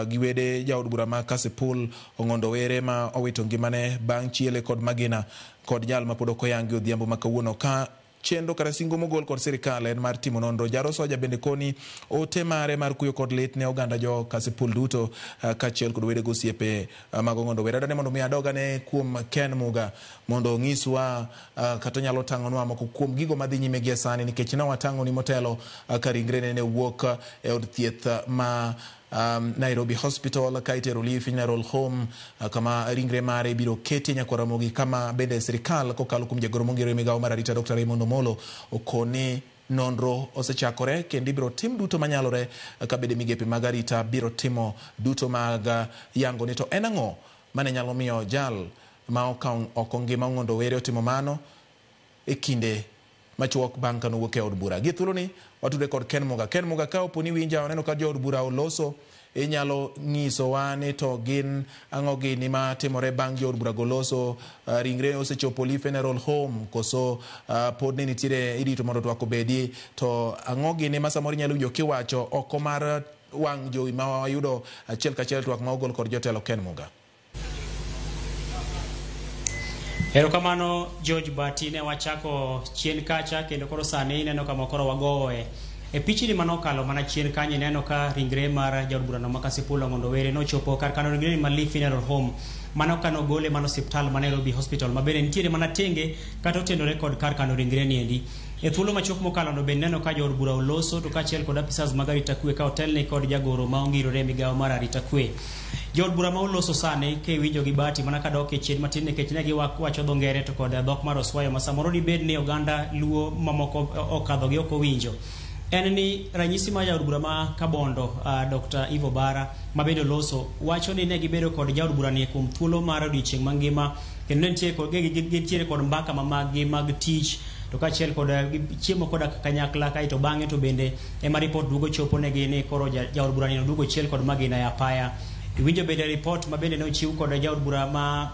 gi wede jaod bura ma Kasipul Ong'ondo Were ma owito ngimane bang' chiele kod magina kod jal ma pod ok oyangi odhiambo ma kawuono ka chenro kata singo mogol kod sirikal en mar timo nonro. Jaro Soja bende koni ote mare mar kuyo kod lit ne oganda jo Kasipul duto, kaachiel kod wede gosiepe mag Ong'ondo Were. Adwa ni mondo mi adogane kuom Ken Muga mondo onyiswa kata onyalo tang'onwa moko kuom gigo madhi nyime gie sani, nikech ne watang'oni motelo ka ringrene ne wuok e od thieth ma Nairobi Hospital ka itero Lee Funeral Home, kama ringre mare ibiro ketie nyakwar Ramogi, kama bende sirikal kokalo kuom jagoro mong'ere migawo mar arita Dr. Raymond Omolo okoni nonro osechakore kendo ibiro tim duto manyalore ka bende migepe mag arita biro timo duto mag yango ni to en ang'o mane nyalo miyo jal ma okawo oko ngima Ong'ondo Were otimo mano e kinde machuok bang' ka nowuok e od bura. Gi thuoloni watudre kod Ken Muga. Ken Muga, ka opo ni winja, waneno ka jood bura oloso, inyalo nyisowa ni to gin ang'o gini matimore bang' jood bura go loso, ringre osechopo Lee Funeral Home koso pod ne nitiere irito mondo twak obedi, to ang'o gini ma samoro inyalo winjo kiwacho oko mar wang' jowi ma wayudo achiel kachiel twak ma ogol kod jotelo? Ken Muga. Erokamano George Bati, ne wachako chien kacha kendo koro sani ineno kama koro wagowe. E pichni manokalo mana chien kanyo ineno ka ringre mar jaod burano ma Kasipul Ong'ondo Were nochopo kar kano ringre ma Lee Funeral Home mano kano gole mano osiptal ma Nairobi Hospital ma bende nitiere mana tenge kata otenore kod kar kano ringre niendi. E thuolo machuok mokalo no bende neno ka jood bura oloso to kaachiel kod apisas mag arita kwe ka otelne kod jagoro ma ongirore e migawo mar arita kwe. Jood bura ma oloso sani kiwinjo gi Bati mana kadok e chien matin nikech ne giwacho dho ngere to kod dhok mar Oswayo ma samoro dibed ni oganda Luo mamoko okadho gi ok owinjo. En ni ranyisi mar jaod bura ma Kabondo, Dr. Ivo Bara ma bende oloso wacho ni ne gibedo kod jaod bura ni kuom thuolo mar odiochieng' mangima kendo ne nitie kod gintiere kod mbaka ma mag-gi mag tich to kaachiel kod chiemo koda kanyakla, kaeto bang'e to bende ema ripot duogo chopo negi ni koro jaod bura ni oduogo chiel kod magina e apaya. Iwinjo bende ripot ma bende ne ochiw kod jaod bura ma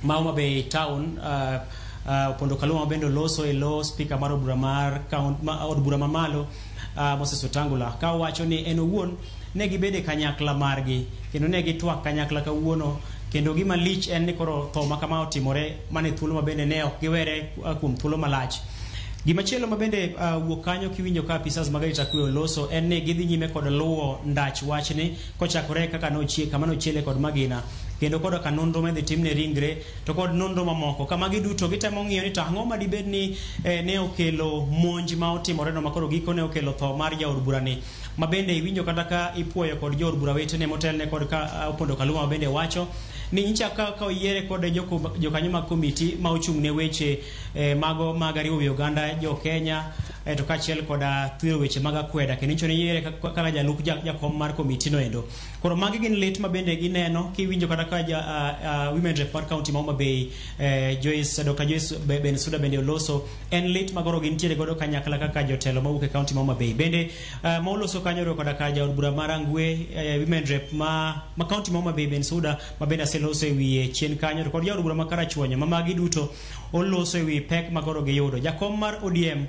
Homa Bay Town, Opondo Kaluma, ma bende oloso e lo speaker mar od bura mar od bura mamalo, Moses Wetangula, ka owacho ni en owuon ne gibedo e kanyakla margi kendo ne gitwak kanyakla kawuono, kendo gima lich en ni koro tho ma kama otimore mana e thuolo ma bende ne ok giwere kuom thuolo malach. Gimachielo ma bende wuok kanyo kiwinjo ka apisas mag arita kwe oloso en ni gidhi nyime kod luwo ndach wachni kochakore kaka nochie kama nochiele kod magina kendo koda ka nonro ma idhi timne ringre to kod nonro mamoko. Ka magi duto gitemo ng'iyo ni to ang'o ma dibed ni ne okelo monj ma otimore no makoro giko ne okelo tho mar jaod burani ma bende iwinjo kata ka ipuoyo kod jood bura wetene motelne kod ka Opondo Kaluma ma bende wacho ni nyicha ka oyiere kod jokanyo mag komiti ma ochung' ne weche mago mag riwo wi oganda jo Kenya to kaachiel koda thiro weche mag akweda kendo nyicho ni yiere kaka jalup jakom mar komiti no endo. Koro magi gin lit ma bende gineno kiwinjo kata ka Women Rep mar County ma Homa Bay Joyce, Dr. Joyce Bensuda bende oloso en lit ma koro gintiere godo kanyakla kaka jotelo mawuok e County ma Homa Bay. Bende ma oloso kanyo oriwo koda ka jaod bura mar Rangwe Women Rep ma County ma Homa Bay Bensuda ma bende aseloso e wiye chien kanyo to kod jaod bura ma Karachuonyo ma magi duto oloso e wi pek ma koro giyudo. Jakom mar ODM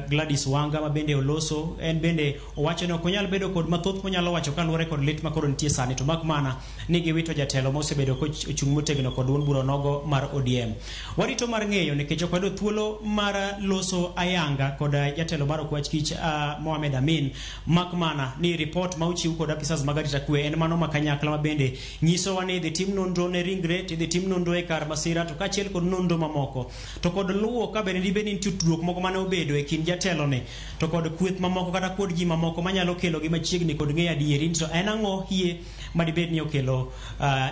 Gladys Wanga ma bende oloso en bende owacho ni ok onyal bedo kod mathoth monyalo wacho kaluwore kod lit ma koro nitie sani to mak mana ni giwito jatelo mosebedo kochung' motegno kod duond bura nogo mar ODM. Warito mar ng'eyo nikech ok wayudo thuolo mar loso ayanga kod jatelo mar Okwach Kich Mohamed Amin mak mana ni ripot ma ochiw kod apisas mag arita kwe en mano ma kanyakla ma bende nyisowa ni idhi tim nonro ne ringre to idhi tim nonro e kar masira to kaachiel kod nonro mamoko to kod luwo ka bende dibed ni nitie tudruok moko mane obedo e kind jatelo ni to kod kweth mamoko kata kod ji mamoko manyalo kelo gi machiegni kod ng'eyo adieri to en ang'o hie madibed ni okelo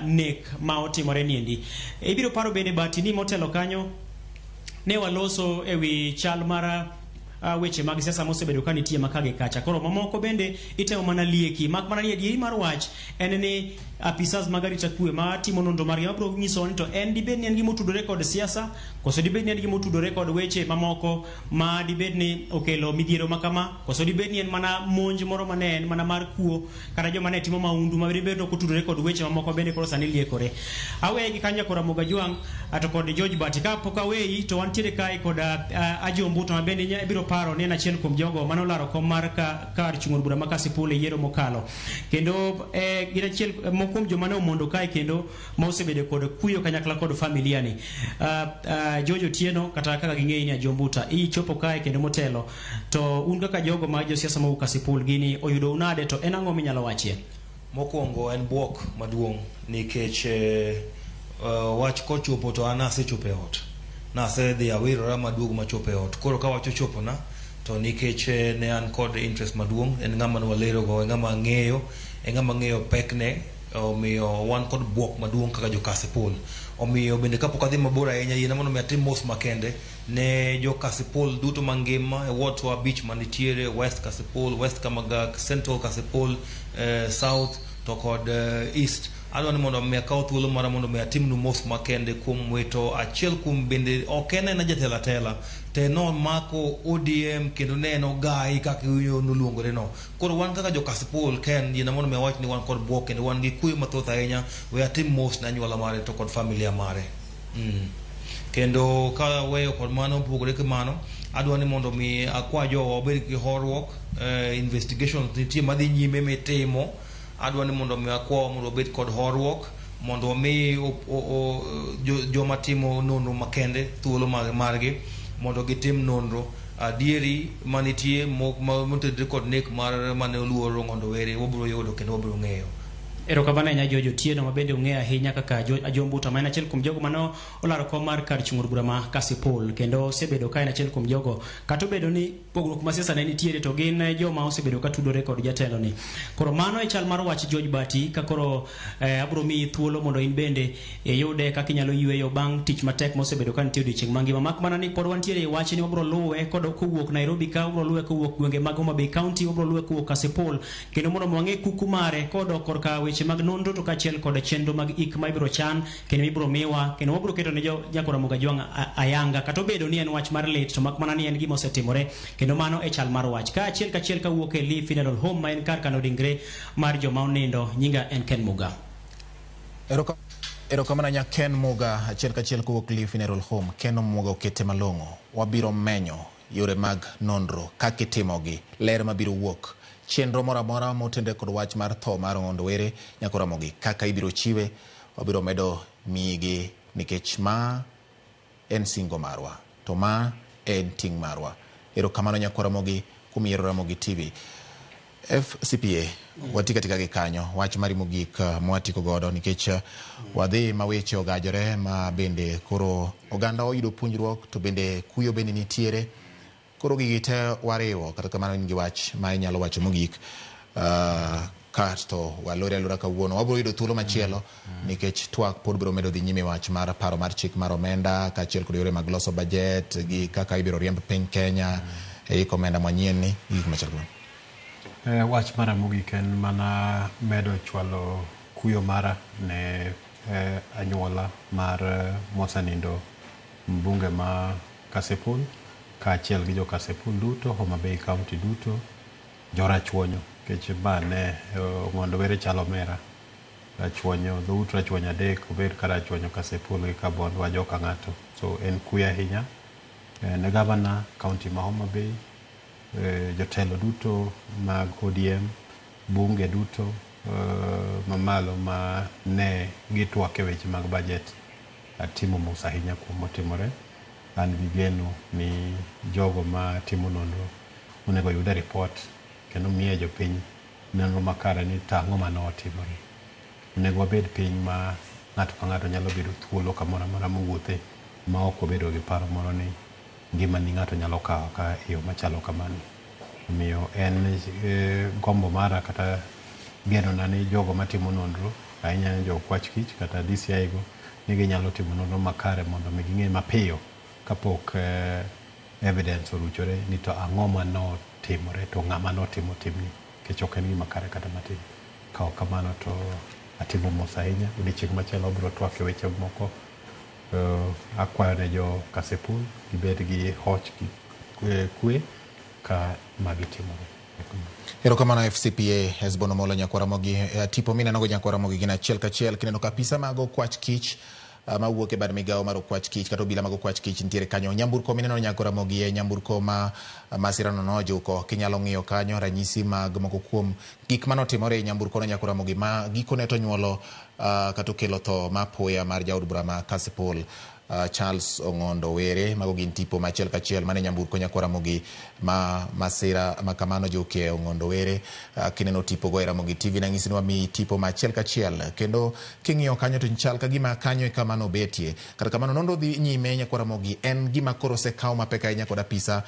nek ma otimore niendi. Ibiro paro bende Bahati ni motelo kanyo ne waloso e wi chal mar weche mag siasa mosebedo ka nitie maka gi kacha. Koro mamoko bende itemo mana lieki mak mana ni adieri mar wach en ni apisas mag arita kwe ma timo nonro margi mabiro nyiso ni to en dibed ni en gima otudore kod siasa koso dibed ni en gima otudore kod weche mamoko ma dibed ni okelo midhiero ma kama koso dibed ni en mana monj moro mane en mana mar kuo kata joma ne timo maundu ma dibed ni ok otudore kod weche mamoko bende koro sani liekore. Aweye gi kanyo kora Ramogi Ajwang' to kod George Bati. Kapok aweyi to wantiere kae kod Ajo Mbuta ma bende ibiro paro ni en achiel kuom jogo mane olaro kom mar kar chung' od bura ma Kasipul e yiero mokalo. Kendo gin achiel moko kuom joma ne omondo kae kendo ma osebedo kod kuyo kanyakla kod familia ni. George Otieno kata kaka ging'eyi ni Ajo Mbuta ichopo kae kendo motelo to un kaka jogo ma josiasa mawuok Kasipul gini oyudo unade to en ang'o minyalo wachie? Mokwongo en bwok maduong' nikech wach kochopo to an asechopo e ot. Nasedhi awirora maduogo machopo e ot. Koro ka wach ochopona to nikech ne an kod interest maduong', en ng'ama ne walerogo, en ng'ama ang'eyo, en ng'ama ang'eyo pekne, omiyo wan kod bwok maduong' kaka jo Kasipul. Omiyo bende kapok adhi mabor ahinya, yiena mondo mi atim mos makende ne jo Kasipul duto mangima e wards wa abich manitiere, West Kasipul, West Kamagak, Central Kasipul, South to kod East. Adwa ni mondo mi akaw thuolo mara mondo mi atimnu mos makende kuom wito achiel kuom bende ok en ena jatelo atela te nomako ODM kendo ne en ogai kaka noluongore no. Koro wan kaka jo Kasipul ken yiena mondo mi awach ni wan kod bwok kendo wan gi kuyo mathoth ahinya. We atim mos ne anyuola mare to kod familia mare. Kendo ka weyo kod mano opogore gi mano, adwa ni mondo mi akwa jowa obed gi horuok, investigations nitie madhi nyime mitimo. Adwa ni mondo mi akwa mondo obed kod horuok mondo wami joma timo nonro makende thuolo margi mondo gitim nonro. Adieri manitie motudore kod nek mar mane oluoro Ong'ondo Were wabiro yudo kendo wabiro ng'eyo. Erokamano ahinya George Otieno ma bende ong'eyo ahinya kaka Ajo Mbuta ma en achiel kuom jogo mane olaro kom mar kar chung' od bura ma Kasipul kendo osebedo ka en achiel kuom jogo kata obedo ni pogruok ma siasa ne nitiere to gin joma osebedo ka tudore kod jatelo ni. Koro mano e chal mar wach George Bati ka koro abiro miyi thuolo mondo in bende iyude kaka inyalo yweyo bang' tich matek mosebedo ka nitie odiochieng' mangima. Mak mana ni pod wantiere e wach ni wabiro luwe kod kowuok Nairobi ka, wabiro luwe kowuok gwenge mag Homa Bay County, wabiro luwe kowuok Kasipul kendo mondo wang'e kuku mare kodok korka weche mag nonro to kaachiel kod chenro mag ik ma ibiro chan kendo ibiro miwa kendo wabiro keto ne jo Nyakor Ramogi Ajwang' ayanga kata obedo ni en wach mar lit to mak mana ni en gima osetimore kendo mano e chal mar wach. Ka achiel kachiel kawuok e Lee Funeral Home ma en kar kano ringre mar joma onindo, nyinga en Ken Muga. Erokamano ahinya Ken Muga, achiel kachiel kowuok Lee Funeral Home. Ken Muga okete malong'o. Wabiro menyo yore mag nonro kaka itimogi, ler mabiro wuok, chenro moro amora motenore kod wach mar tho mar Ong'ondo Were Nyakor Ramogi kaka ibiro chiwe, wabiro medo miyigi nikech ma en singo marwa to ma en ting' marwa. Erokamano nyakwar Ramogi kuom yiero Ramogi TV. FCPA wati katika gi kanyo wach mari mogik mwatiko godo nikech wadhi ma weche ogajore ma bende koro oganda oyudo puonjruok to bende kuyo bende nitiere koro gigi te wariwo kata kamano in gi wach ma inyalo wacho mogik kasto walore alora kawuono wabiro yudo thuolo machielo nikech twak pod biro medo dhi nyime wach mar paro mar chik mar omenda kaachiel kod yore mag loso budget gi kaka ibiro riemb piny Kenya e iko omenda manyien ni gik machal kamano. Wach mara mogik en mana medo chwalo kuyo mara ne anyuola mar mosenindo mbunge ma Kasipul kaachiel gi jo Kasipul duto, Homa Bay County duto, jorachuonyo nikech ma ne Ong'ondo Were chalo omera. Rachuonyo, dhout Rachuonyo adek obed ka Rachuonyo, Kasipul gi Kabondo wa joka ng'ato. So en kuyo ahinya ne gavana county ma Homa Bay, jotelo duto mag ODM, bunge duto mamalo ma ne gitwak e weche mag budget. Atimo mos ahinya kuom motimore. An gi geno ni jogo ma timo nonro onego oyud report kendo miye jopiny nonro makare ni to ang'o mane otimore. Onego wabed piny ma ng'ato ka ng'ato nyalo bedo thuolo kamoro amora mowuothe ma ok obedo gi paro moro ni ngimani ng'ato nyalo kawo ka e yo machalo kamano. Omiyo en gombo mara kata genona ni jogo matimo nonro ahinya jo okwach kich kata DCI go ni ginyalo timo nonro makare mondo mi ging'e mapiyo kapok evidence oruchore ni to ang'o manotimore to ng'ama notimo timni nikech ok en gima kare kata matin. Ka ok kamano to atimo mos ahinya. Odiochieng' machielo wabiro twak e weche moko. Akwayo ne jo Kasipul gibed gi hoch gi kwe ka magi timore. Erokamano FCPA Hesbon Omolo nyakwar Ramogi. Tipo minenogo nyakwar Ramogi gin achiel kachiel kineno ka apisa mag okwach kich mawuok e bad migawo mar okwach kich kata obila mag okwach kich nitiere kanyo. Nyamburko mineno nyakwar Ramogi e nyamburko ma masirano nojuko. Kinyalo ng'iyo kanyo ranyisi mag moko kuom gik manotimore e nyamburko no nyakwar Ramogi ma gikone to onyuolo kata okelo tho ma apoya mar jaod bura ma Kasipul Charles Ong'ondo Were. Mago gin tipo ma achiel kachiel mane nyamburko nyakwar Ramogi ma masira ma kamano jokie Ong'ondo Were. Kineno tipo go e Ramogi TV nang'isi ni wamiyi tipo ma achiel kachiel kendo king'iyo kanyo to chal ka gima kanyo e kama nobetie. Kata kamano nonro dhi nyime nyakwar Ramogi en gima koro osekaw mapek ahinya kod apisa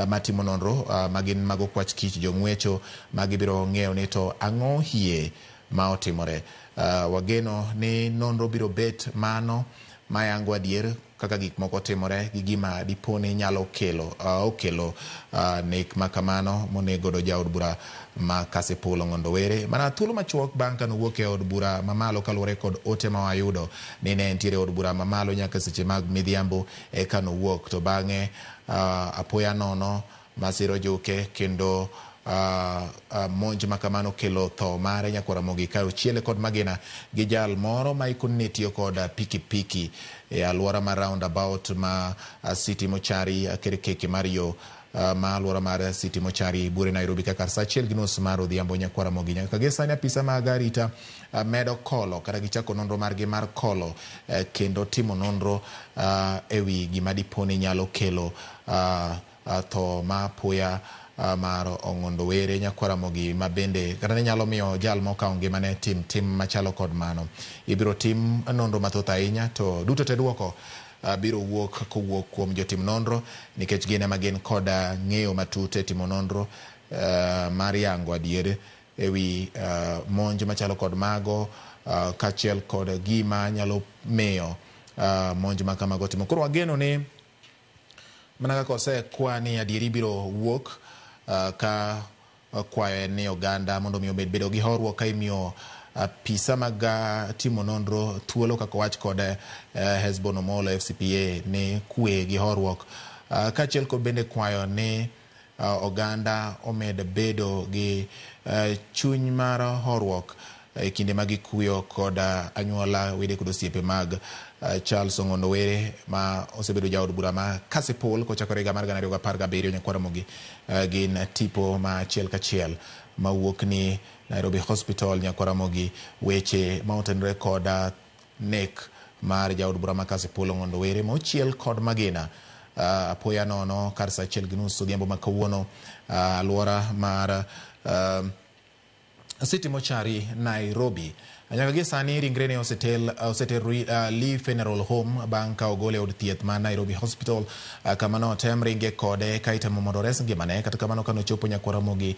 matimo nonro magin mag okwach kich jong'wecho ma gibiro ng'eyo ni to ang'o hie ma otimore. Wageno ni nonro biro bet mano mayango adier kaka gik moko timore gi gima diponi nyalo kelo okelo nek makamano monego godo jaod bura ma Kasipul Ong'ondo Were. Mana thuolo machuok bang' kanowuok e od bura mamalo kaluwore kod ote ma wayudo ni ne entiere e od bura mamalo nyaka seche mag midhiambo eka nowuok to bang'e apoya nono masira ojuke kendo monj makamano kelo tho mare nyakwar Ramogi ka ochiele kod magina gi jal moro ma ikoni ne tiyo kod pikipiki e alwora mar roundabout ma City Mochari kirkeke mar yo ma alwora mar City Mochari buore Nairobi kaka saa 1:30 mar odhiambo nyakwar Ramogi. Nyaka gi sani apisa mag arita medo kolo kata gichako nonro margi mar kolo kendo timo nonro ewi gima diponi nyalo kelo tho ma apoya mar Ong'ondo Were nyakwar Ramogi ma bende kata ne nyalo miyo jal mokawo ngimane tim tim machalo kod mano. Ibiro tim nonro mathoth ahinya to duto te duoko biro wuok kowuok kuom jotim nonro nikech gin ema gin kod ng'eyo matut e timo nonro mar yango adier ewi monj machalo kod mago kaachiel kod gima nyalo miyo monj ma kamago timo. Koro wageno ni mana kaka osekwa ni adieri biro wuok ka kwayo en ni oganda mondo mi obed bedo gi horuok ka imiyo apisa mag timo nonro thuolo kaka owach kod Hesbon Omolo FCPA ni kwe gi horuok kaachiel kod bende kwayo ni oganda omed bedo gi chuny mar horuok e kinde ma gikuyo kod anyuola wede kod osiepe mag Charles Ong'ondo Were ma osebedo jaod bura ma Kasipul kochakore higa mar 2017 nyakwar Ramogi. Gin tipo ma achiel kachiel mawuok ni Nairobi Hospital nyakwar Ramogi weche ma otenore kod nek mar jaod bura ma Kasipul Ong'ondo Were ma ochiel kod magina apoya nono kar saa 1:30 odhiambo ma kawuono, alwora mar City Mochari, Nairobi. Nyaka gie sani ringrene oseter Lee Funeral Home bang' ka ogole e od thieth ma Nairobi Hospital, kama notem ringe kode ka itemo mondo ores ngimane. Kata kamano kanochopo Nyakwar Ramogi,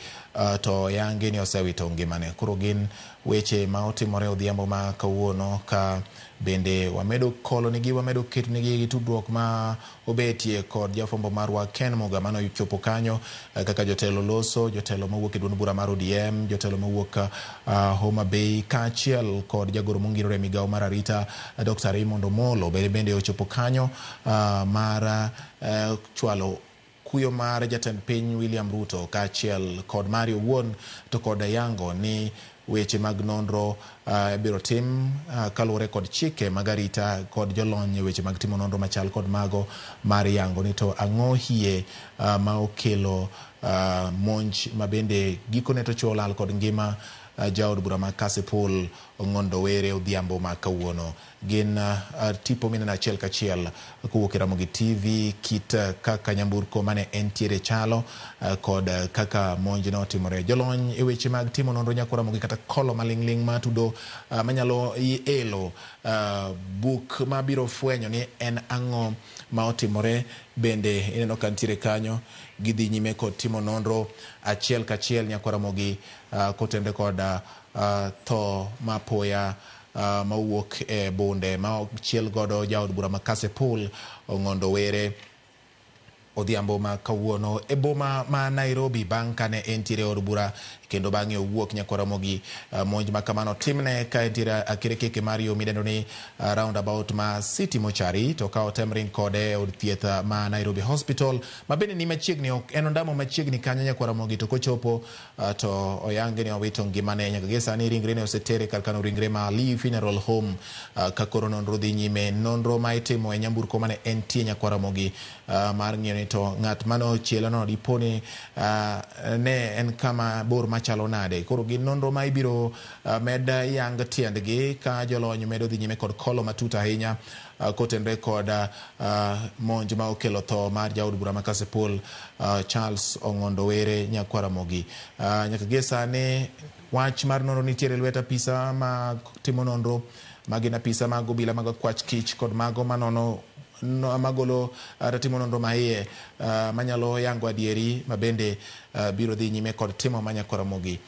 to yangi ni osewito ngimane. Koro gin weche ma otimore odhiambo ma kawuono, ka bende wamedo kolo nigi, wamedo keto nigi tudruok ma obetie kod jafwambo marwa Ken Muga manochopo kanyo, kaka jotelo loso, jotelo mowuok e duond bura mar ODM, jotelo mowuok Homa Bay, kaachiel kod jagoro mongirore e migawo mar arita Dr. Raymond Omolo bende ochopo kanyo mar chwalo kuyo mar jatend piny William Ruto kaachiel kod mari owuon, to kod yango ni weche mag nonro ibiro tim kaluwore kod chike mag arita kod jolony e weche mag timo nonro machal kod mago mar yango ni to ang'o hie ma okelo monj ma bende gikone to chwo lal kod ngima jaod bura ma Kasipul Ong'ondo Were odhiambo ma kawuono. Gin tipo mineno achiel kachiel kowuok e Ramogi TV, kit kaka nyamburko mane entiere chalo, kod kaka monj notimore. Jolony e weche mag timo nonro Nyakwar Ramogi kata kolo maling'ling' matudo manyalo elo buk mabiro fwenyo ni en ang'o ma otimore, bende ineno ka nitiere kanyo, gidhi nyime kod timo nonro achiel kachiel Nyakwar Ramogi, kotenore kod tho mapoya mawuok e bunde ma ochiel godo jaod bura ma Kasipul Ong'ondo Were odhiambo ma kawuono e boma ma Nairobi bang' kane entiere e od bura kendo bang'e owuok Nyakwar Ramogi. Monj ma kamano timne ka entiere akirekeke mar yo midendo ni roundabout ma City Mochari, to ka otem ring kode e od thieth ma Nairobi Hospital ma bende ni machiegni, ok en ondamo machiegni kanyo Nyakwar Ramogi, to kochopo to oyange ni owito ngimane. Nyaka gie sani ringrene osetere kar kano ringre ma Lee Funeral Home, ka koro nonro dhi nyime, nonro ma itimo e nyamburko mane entie Nyakwar Ramogi, mar ng'iyo ni to ng'at mane ochielo no dipo ni ne en kama bor machalo nade. Koro gin nonro ma ibiro med yang tiendgi ka jolony medo dhi nyime kod kolo matut ahinya, kotenre kod monj ma okelo tho mar jaod bura ma Kasipul Charles Ong'ondo Were Nyakwar Ramogi. Nyaka gie sani wach mar nonro nitiere e lwet apisa ma timo nonro, magin apisa mag obila mag akwach kich kod mago manono no, magolo kata timo nonro maiye, manyalo yango adieri, ma bende biro dhi nyime kod timo ma Nyakwar Ramogi.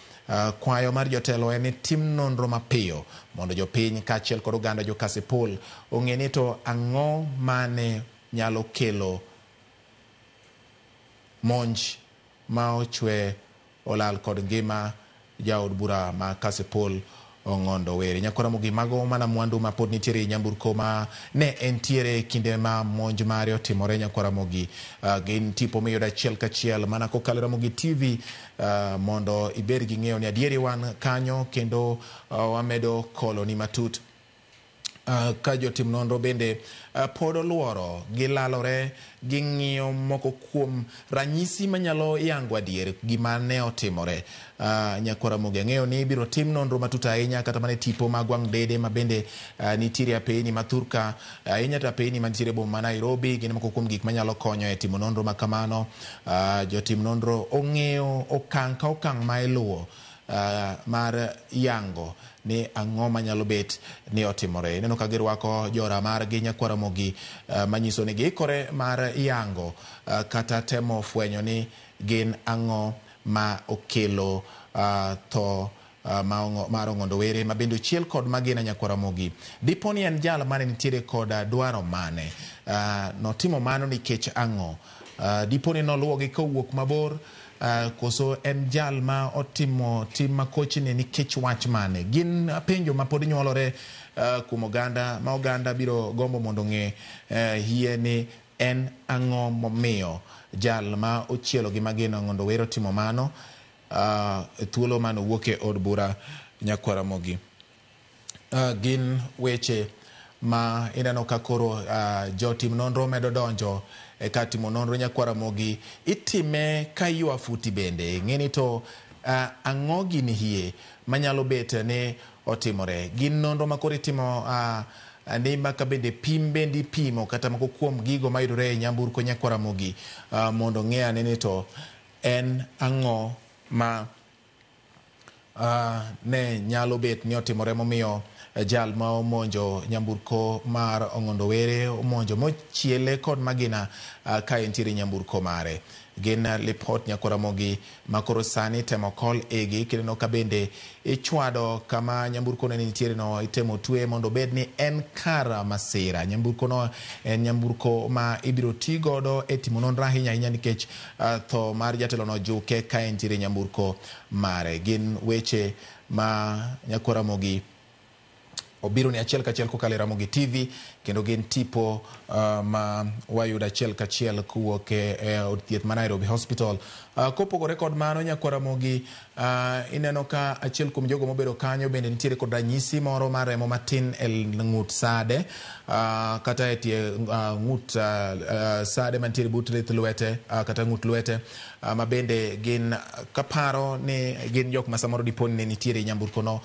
Kwayo mar jotelo en ni tim nonro mapiyo mondo jopiny kaachiel kod oganda jo Kasipul ong'e ni to ang'o mane nyalo kelo monj ma ochwe olal kod ngima jaod bura ma Kasipul Ong'ondo Were. Nyakwar Ramogi, mago mana mwandu ma pod nitiere e nyamburko ma ne entiere kinde ma monj mare otimore Nyakwar Ramogi. Gin tipo miyudo achiel kachiel mana kokalo Ramogi TV, mondo ibed gi ng'eyo ni adieri wan kanyo kendo wamedo kolo ni matut. Ka jotim nonro bende pod oluoro, gilalore, ging'iyo moko kuom ranyisi manyalo yango adier gima ne otimore. Nyakwar Ramogi, ang'eyo ni ibiro tim nonro matut ahinya kata mana e tipo mag wang' dede ma bende nitiere apeyni ma thurka ahinya, to apeyni mantiere e boma ma Nairobi gin moko kuom gik manyalo konyo e timo nonro ma kamano. Jotim nonro ong'eyo okang' ka okang' ma iluwo mar yango ni ang'o manyalo bet ni otimore. Ineno ka girwako jora margi Nyakwar Ramogi, manyiso ni giikore mar yango, kata temo fwenyo ni gin ang'o ma okelo tho mar Ong'ondo Were ma bende ochiel kod magina Nyakwar Ramogi. Dipo ni en jal mane nitiere kod dwaro mane, notimo mano nikech ang'o? Dipo ni noluwogi kowuok mabor, koso en jal ma otimo tim makochni nikech wach mane? Gin penjo ma pod nyuolore kuom oganda, ma oganda biro gombo mondo ong'e hie ni en ang'o momiyo jal ma ochielo gi magina Ong'ondo Were otimo mano, thuolo mane owuok e od bura Nyakwar Ramogi. Gin weche ma ineno ka koro jotim nonro medo donjo e kar timo nonro Nyakwar Ramogi. Itime ka ywa futi bende ng'e ni to ang'o gini hie manyalo bet ni otimore. Gin nonro ma koro itimo ni maka bende pim bende ipimo kata moko kuom gigo mayudore e nyamburko nyakwar Ramogi mondo ng'e ane ni to en ang'o ma ne nyalo bet ni otimore momiyo jal ma omonjo nyamburko mar Ong'ondo Were omonjo mochiele kod magina ka entiere nyamburko mare. Gin lipot nyakwar Ramogi ma koro sani temo kol igi kineno ka bende ichwado kama nyamburko ne nitiere no itemo twe mondo obed ni en kar masira. Nyamburko no en nyamburko ma ibiro ti godo e timo nonro ahinya ahinya nikech tho mar jatelo no juke ka entiere nyamburko mare. Gin weche ma nyakwar Ramogi obiro ni achiel kachiel kokalo e Ramogi TV kendo gin tipo ma wayudo achiel kachiel kowuok e od thieth ma Nairobi Hospital. Kopogore kod mano nyakwar Ramogi ineno ka achiel kuom jogo mobedo kanyo bende nitiere kod ranyisi moro mar remo matin e ng'ut sade kata e tie ng'ut sade mantiere but lith lwete kata ng'ut lwete ma bende gin kaparo ni gin jok ma samoro dipo ni ne nitiere e nyamburko no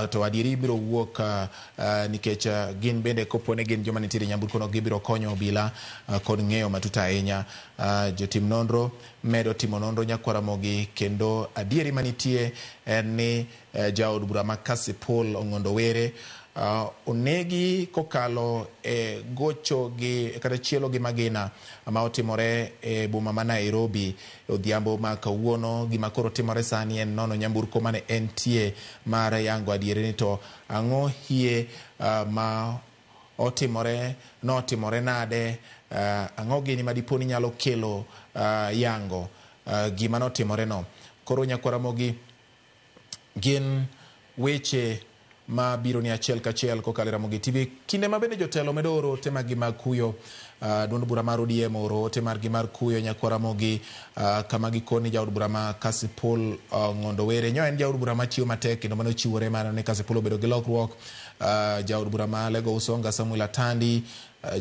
to adieri biro wuok nikech gin bende kopo ne gin joma nitiere e nyamburko no gibiro konyo obila kod ng'eyo matut ahinya. Jotim nonro medo timo nonro nyakwar Ramogi kendo adieri manitie en ni jaod bura ma Kasipul Ong'ondo Were onegi kokalo e gocho gi kata chielo gi magina ma otimore e boma ma Nairobi odhiambo ma kawuono. Gima koro timore sani en nono nyamburko mane entie mar yango adieri ni to ang'o hie ma otimore notimore nade ang'o gini ma dipo ni nyalo kelo yango gima notimore no. Koro nyakwar Ramogi gin weche ma biro ni achiel kachiel kokalo e Ramogi TV. Kinde ma bende jotelo medo oro ote maggi mag kuyo duond bura mar ODM oro ote margi mar kuyo nyakwar Ramogi kama gikoni jaod bura ma Kasipul Ong'ondo Were nyo en jaod bura machiwo matek kendo mane ochiwore mar ne Kasipul obedo gi lokruok. Jaod bura ma Lego Usonga Samuel Atandi,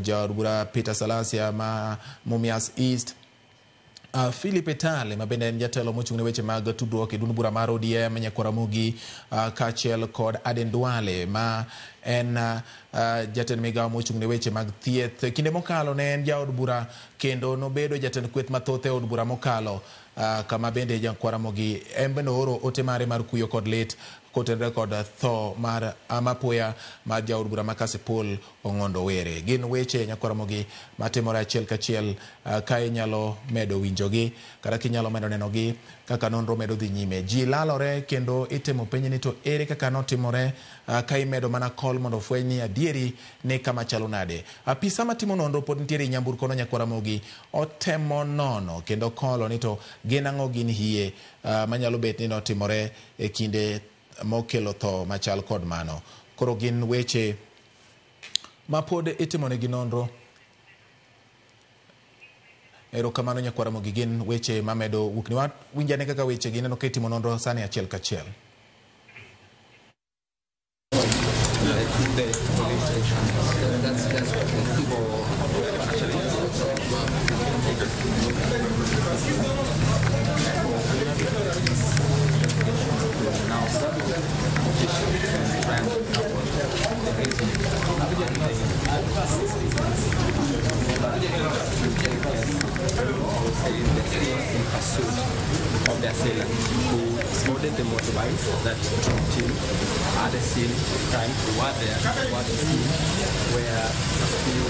jaod bura Peter Salasia ma Mumias East, Philip Etale ma bende en jatelo mochung' ne weche mag tudruok e duond bura mar ODM nyakwar Ramogi kaachiel kod Aden Duale ma en jatend migawo mochung' ne weche mag thieth. Kinde mokalo ne en jaod bura kendo nobedo jatend kweth mathoth e od bura mokalo kama bende nyakwar Ramogi en bende ooro ote mare mar kuyo kod lit kotenore kod tho mar mapoya mar jaod bura ma Kasipul Ong'ondo Were. Gin weche nyakwar Ramogi matimore achiel kachiel ka inyalo medo winjogi kata kinyalo medo nenogi kaka nonro medo dhi nyime. Ji lalore kendo itemo penj ni to ere kaka notimore ka imedo mana kol mondo ofweny ni adieri ni kama chalo nade. Apisa matimo nonro pod nitiere e nyamburko no nyakwar Ramogi otemo nono kendo kolo ni to gin ang'o gin hie manyalo bet ni notimore e kinde mokelo tho machal kod mano. Koro gin weche ma pod itimonegi nonro. Erokamano nyakwar Ramogi, gin weche mamedo wuok ni winjane kaka weche gi neno ka itimo nonro sani achiel kachiel. In pursuit of the assailant who boarded the motorbike that dropped him at the scene of crime, who were there at the scene where a few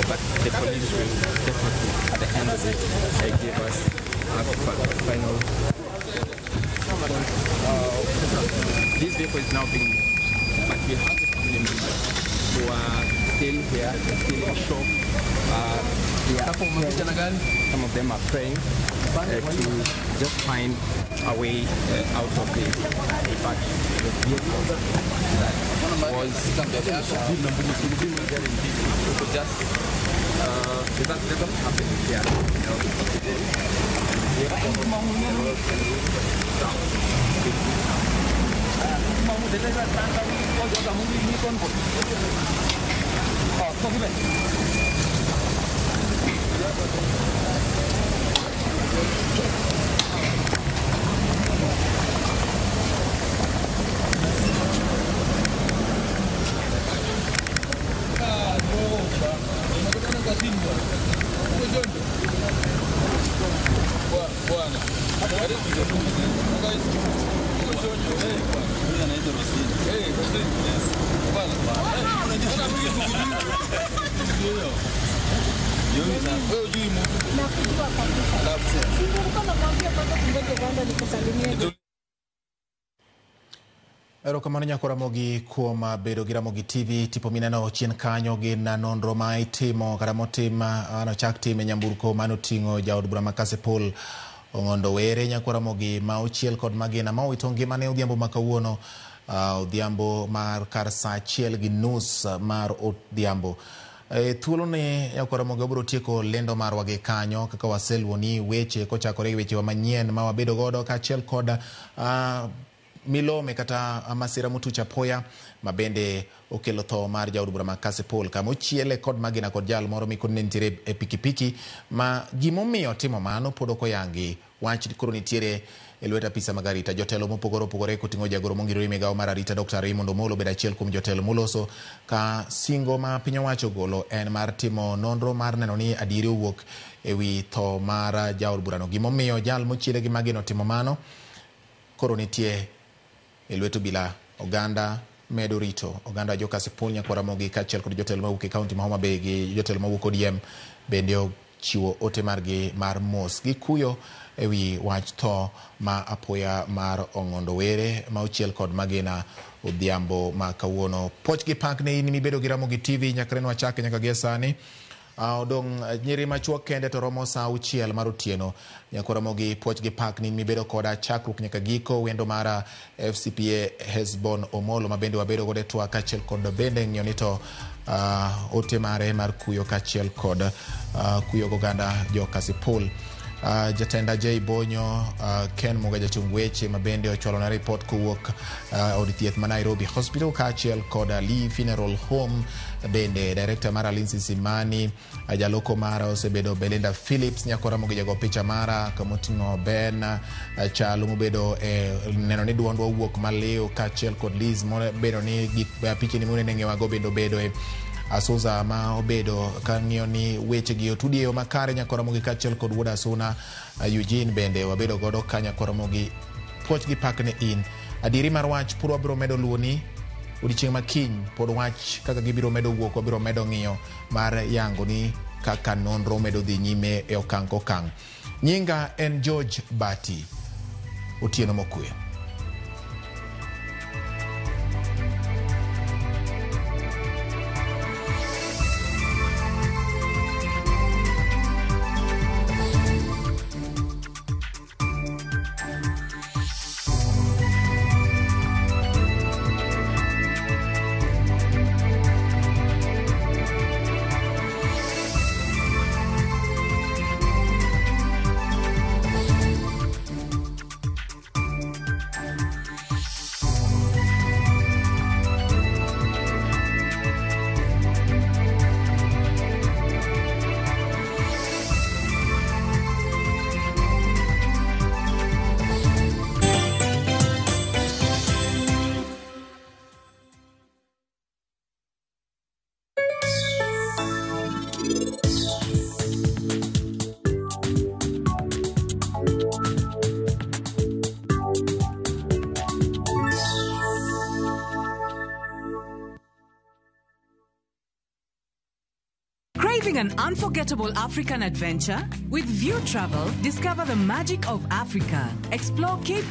But the police will definitely, at the end of it, give us a final. This vehicle is now being moved, but we have the family members who are still still here, they're still in shock. They are praying. Some of them are praying to just find a way out of this. In fact, the vehicle that was just there's a lot happening here. You know, Erokamano nyako Ramogi kuom bedo gi Ramogi TV. Tipo mineno chien kanyo gin nonro ma itimo kata motim nochak tim e nyamburko manoting'o jaod bura ma Kasipul Ong'ondo Were. Nyako Ramogi ma ochiel kod magina ma owito ngimane odhiambo ma kawuono, odhiambo mar kar saa 1:30 mar odhiambo. Thuolo ni nyako Ramogi wabiro tieko lendo marwa gi kanyo kaka waseluwo ni weche kochakore gi wechewa manyien ma wabedo godo kaachiel kod milome kata masira motuch apoya ma bende okelo tho mar jaod bura ma Kasipul kama ochiele kod magina kod jal moro mikoni ne nitiere e pikipiki ma gimomiyo timo mano pod ok oyangi. Wach koro nitiere e lwet apisa mag arita. Jotelo mopogore opogore koting'o jagoro mongirore migawo mar arita Dr. Raymond Omolo obedo achiel kuom jotelo moloso ka singo ma piny owacho ogolo en mar timo nonro mar neno ni adieri owuok ewi tho mar jaod burano. Gimomiyo jal mochiele gi magina otimo mano koro nitie e lwet obila. Oganda medo rito oganda jo Kasipul nyako Ramogi kaachiel kod jotelo mawuok e kaunti ma Homa Bay gi jotelo mawuok ODM bende ochiwo ote margi mar mos gi kuyo ewi wach tho ma apoya mar Ong'ondo Were ma ochiel kod magina odhiambo ma kawuono. Puoch gi pak ne in mibedo gi Ramogi TV nyaka ne wachake nyaka gie sani. Odong' nyiri machuok kende to romo saa 6 mar otieno. Nyako Ramogi puoch gi pak ni mibedo koda chakruok nyaka giko. Wendo mara FCPA Hesbon Omolo ma bende wabedo godo e twak kaachiel kod bende ng'iyo ni to ote mare mar kuyo kaachiel kod kuyo goganda jo Kasipul. Jatenda J Bonyo, Ken Muga jachung weche ma bende ochwalona report kowuok od thieth ma Nairobi Hospital kaachiel kod Lee Funeral Home. Bende director mara Lindsay Simani, jaloko mara osebedo Belinda Phillips, nyako Ramogi jago picha mara kamoting'o Ben Chalo mobedo neno ni duondwa owuok maliw kaachiel kod Liz mobedo ni gik pichni munene ng'ewago bende obedo e Asuza ma obedo kang'iyo ni weche gi otudi e yo makare. Nyako Ramogi kaachiel kod wuod Asuna Eugene bende wabedo godo ka. Nyako Ramogi puoch gi pak ne in. Adieri mar wach pod wabiro medo luwo ni odiochieng' ma kiny pod wach kaka gibiro medo wuok wabiro medo ng'iyo mar yango ni kaka nonro medo dhi nyime e okang' kokang'. Nyinga en George Bati. Otieno mokwe. Craving an unforgettable African adventure? With View Travel, discover the magic of Africa. Explore Cape